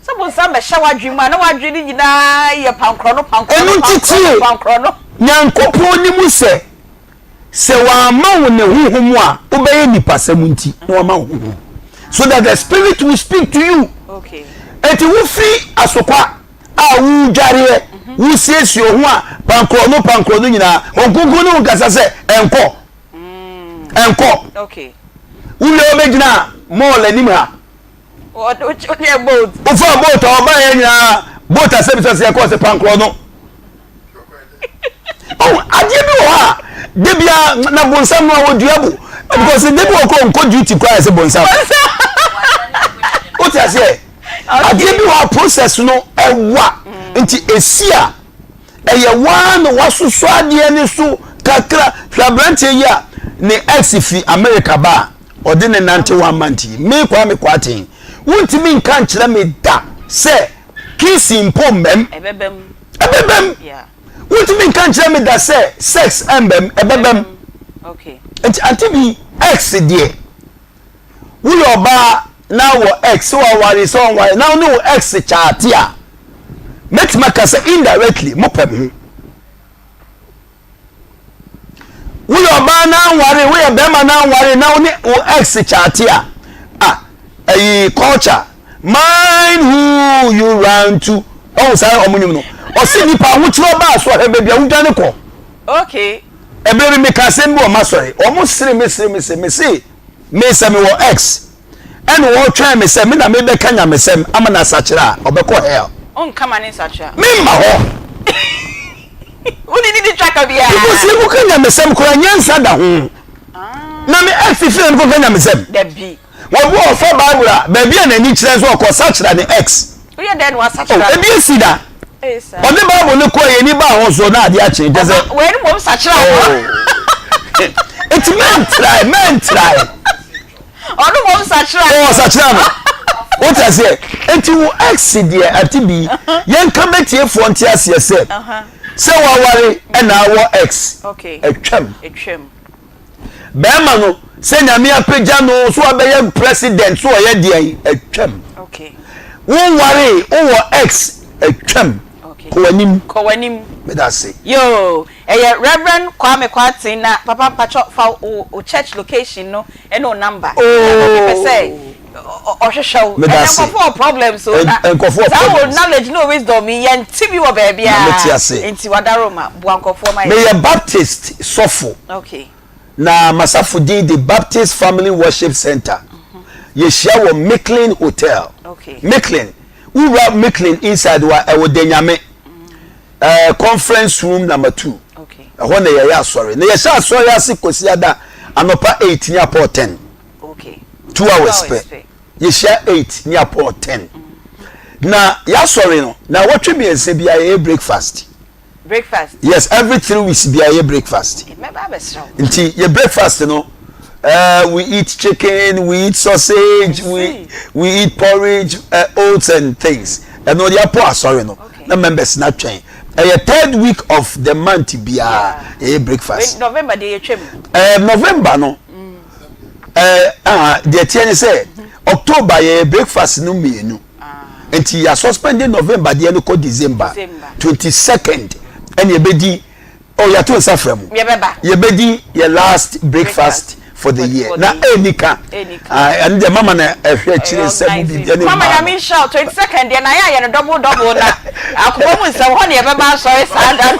Sɛ bonsam bɛhyɛ w'adwene mu a, na w'adwene no nyinaa yɛ pankorɔ no, pankorɔ no, Ɛno nti pankorɔ no, tie, pankorɔ no. Nyankopɔn nim sɛ, sɛ wamma wo ne honhom a, wobɛyɛ nipasɛm nti na wama wo honhom. So that the spirit will speak to you. Okay. Enti wofiri asokwa a wodwareɛ, wosiesie wo ho a, pankorɔ no, pankorɔ no nyinaa, Honhom Kronkron ne wo nkasa sɛ, ɛnkɔ, ɛnkɔ. Okay. Wowie a wobɛgyina mall anim ha. Wofaa boat a ɔbaa yɛ nyinaa boat asɛm sɛ sɛ yɛkɔɔ sɛ pankorɔ no. Oh, adeɛ bi wɔ hɔ a de bia na bonsam no a wɔdua bo because de bi wɔ kɔ nkɔ duty koraa yɛ sɛ bonsam. Wote aseɛ? Adeɛ bi wɔ a process no ɛwa nti esi a ɛyɛ waa na wasosɔ adeɛ ne so kakra hwɛ aberanteɛ yi a ne ex fi America ba a ɔde ne nante one month yi me Kwame Kwarteng wontumi nka nkyerɛ me da sɛ kissing mpo mmɛm ɛbɛbɛm wontumi nka nkyerɛ me da sɛ sex ɛmbɛm ɛbɛbɛm nti ante bi ex deɛ woyɛ ɔbaa na wɔ ex sɛ waware sɛ ɔnware na wo ne wo ex kyaate a mɛtumi aka sɛ indirectly mopɛ mo ho Woyɛ ɔbaa na anware, woyɛ bɛrima na anware na wo ne wo ex kyaate a, ah, ɛyi culture, mind who you run to. Ɔhu saa ɔmo nwom no. Ɔsi nipa ahokyerɛ ɔbaa so ɔhwɛ baabi a wodwane kɔ. Okay. Ɛberɛ bi meka asɛm bi wɔ m'asɔre, ɔmo sere me sere me se, me se, me sɛ mewɔ ex. Ɛna ɔretwɛn me sɛ me na mebɛka nyamesɛm ama no asakyera a, ɔbɛkɔ hell. Wonka ma ne nsakyera. Memma hɔ. Wone ne di twaka biara. Because yɛkɔka nyamesɛm koraa nyansa da ho. Na me ex fie na mekɔka nyamesɛm. Dabi. Wɔbi wɔ ɔfa Bible a, baabi a n'ani kyerɛ nso ɔkɔ sakyera ne ex. Woyɛ dɛn na wasakyera no? Oh, ebi esi da. Ɔde Bible no kɔɔ yɛn ni baa ho so na adeɛ akye kyɛ sɛ. Wei no mmom sakyera no. Eti mɛntrae mɛntrae. Ɔno mmom sakyera no. Ɔwɔ sakyera no. Wote aseɛ? Eti wo ex deɛ ate bi yɛnka bɛtiefoɔ nte aseɛ sɛ sɛ waware ɛna awɔ ex atwam. Bɛrima no sɛ nyame apagya no so abɛyɛ president so ɔyɛ deɛn atwam. Wonwaree wowɔ ex atwam. Kɔ w'anim. Kɔ w'anim. Meda ase. Yoo ɛyɛ Rev Kwame Kwarteng na papa mpakyɛw fa wo church location no ɛne wo number na obi pɛ sɛ ɔhwehwɛ wo Meda ɛnɛ ase. nkurɔfoɔ wɔ problems o na Nkurɔfoɔ wɔ saa wo problems. knowledge ne wo wisdom yi yɛnte bi wɔ Na mete baabiara ase. nti wadaroma boa nkurɔfoɔ ma yɛ. Meyɛ Baptist sɔfo. Okay. Na m'asafo din de Baptist Family Worship Center. Yɛhyia wɔ Micklin Hotel. Okay. Micklin. Wowura Micklin inside wa ɛwɔ Danyame. Eh, conference room number 2. Okay. Ɛhɔ na yɛyɛ asɔre. Na yɛhyɛ asɔre ase Kwasiada anɔpa 8 ne apɔɔ 10. Okay. 2 hours pɛ. Yɛhyia 8 ne apɔɔ 10. Na yɛasɔre no, na wɔtwe mmiɛnsa biara yɛyɛ breakfast. Breakfast. Yes, every 3 weeks biara yɛ breakfast. Mɛba abɛsra wo. Nti yɛ breakfast no, we eat chicken, we eat sausage, we eat porridge, oats and things. Ɛno de apɔ asɔre no. Na members na twɛn. Ɛyɛ third week of the month biara yɛyɛ breakfast. Wait, November deɛ yɛtwam. November no, deɛ teɛ ne sɛ October yɛyɛ breakfast no mmienu. Nti yɛ suspending November deɛ no kɔ December 22nd ɛna yɛbɛdi oh yɛato nsa frɛ mo. Yɛbɛdi yɛ last breakfast for the year na ɛni ka ɛno deɛ mama na ɛhwɛ akyire sɛ mo biribi ɛne mama nyame nhyira wo 22nd deɛ na yɛ ayɛ no double double na akoma mu nsɛm hɔ ne yɛbɛba asɔre saa da no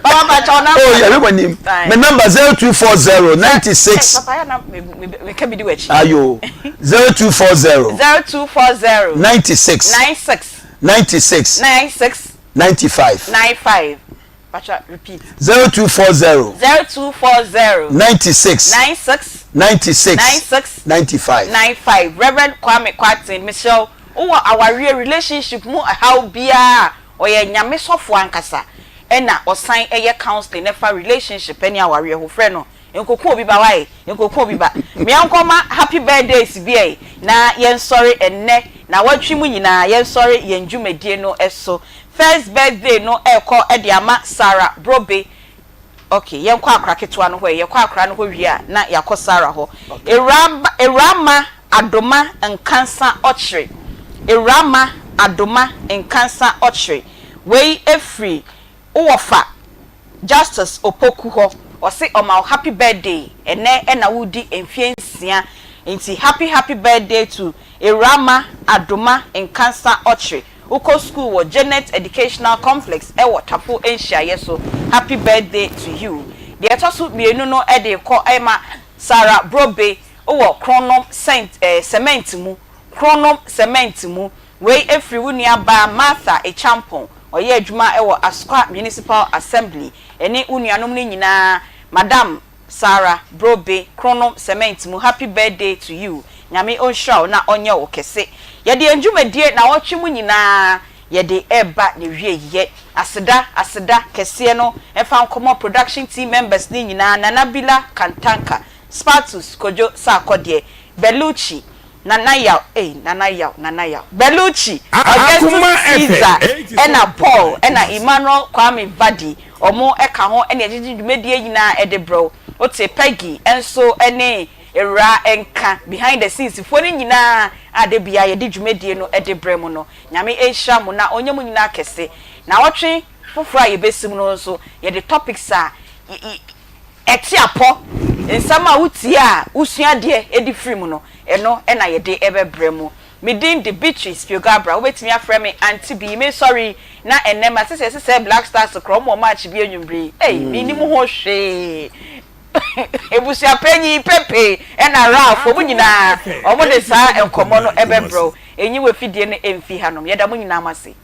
papa pakyɛ wo oh yɛhwɛ w'anim me number 0240 96 papa yɛ na meka bi di w'akyi ayo 0240 0240 96 96 96 96 95 95 Pacha, repeat. 0240. 0240. 96. 96. 96. 96. 95. 95. Reverend Kwame Kwarteng, mesrɛ wo, wowɔ awareɛ relationship mu ɛhaw biara a, ɔyɛ Nyame sɔfoɔ ankasa, ɛna ɔsan yɛ counseling ɛfa relationship ɛne awareɛ ho, frɛ no Nkoku obi ba wai nkoku obi ba. Me yɛnkɔ ma happy birthdays bi ɛ na yɛnsɔre ɛnnɛ nawɔtwe mu nyinaa yɛnsɔre yɛn dwumadie no so. First birthday no ɛrekɔ de ama Sarah Brobe ok yɛnkɔ akora ketewa no hɔ ɛ yɛkɔ akora no hɔ wie a na yɛakɔ Sarah hɔ. Awuraba Awurama Adoma Nkansa Ɔkyere Awurama Adoma Nkansa Ɔkyere wei ɛfiri Wo wɔfa Justice Opoku hɔ ɔse ɔma wo happy birthday ɛnɛ na woredi mfeɛ nsia nti happy happy birthday to Awurama Adoma Nkansa Ɔkyere wokɔ school wɔ Janet Educational Complex ɛwɔ Tafo nhyiaeɛ so happy birthday to you Deɛ ɛtɔ so mienu no de rekɔ ma Sarah Brobe wowɔ Kronom cent eh cement mu Kronom cement mu Wei firi wo nua baa Martha Acheampong, ɔyɛ adwuma wɔ Asokwa Municipal Assembly, ɛne wo nuanom no nyinaa, Madam Sarah Brobe Kronom Cement mu, happy birthday to you, Nyame ɔnhyira wo na ɔnyɛ wo kɛse. Yɛde yɛn dwumadie nawɔtwe mu nyinaa yɛde reba n'awieyɛ. Aseda, aseda kɛseɛ no mfa nkɔmɔ production team members no nyinaa, Nana Bila Kantanka, Spatus Kojo Sarkodie, Bellucci, Nana Yaw ei Nana Yaw Nana Yaw Bellucci, Augustus Akoma Caesar FM ɛna Paul 87.9 ɛna Kumasi. Emmanuel Kwame Vardy ɔmo ɛka ho ɛna yɛgyegye dwumadie nyinaa ɛde brɛ wo. Wote Peggy nso ɛne Awuraa nka behind the scenes foɔ no nyinaa a da biara yɛde dwumadie no ɛde brɛ mo no. Nyame nhyira mo na ɔnyɛ mo nyinaa kɛse. Naawɔtwe foforɔ a yɛbɛsim no nso yɛde topics a Ɛte apɔ, nsɛm a wotie a wosua adeɛ de firi mu no, ɛno na yɛde bɛbrɛ mo. Me din de Beatrice Piogabra, wobɛtumi afrɛ me Auntie Bee. Mesɔre yi, na ɛnnɛ mate sɛ yɛse sɛ Black Stars korɔ wɔn wɔ match bi anwummere yi. Ei, mennim ho hwee. Abusuapanyin Pepe ɛna Ralph, wɔn nyinaa, wɔde saa nkɔmmɔ no bɛbrɛ wo. Ɛnyi w'afidie no mfi hanom. Yɛda mo nyinaa mo ase.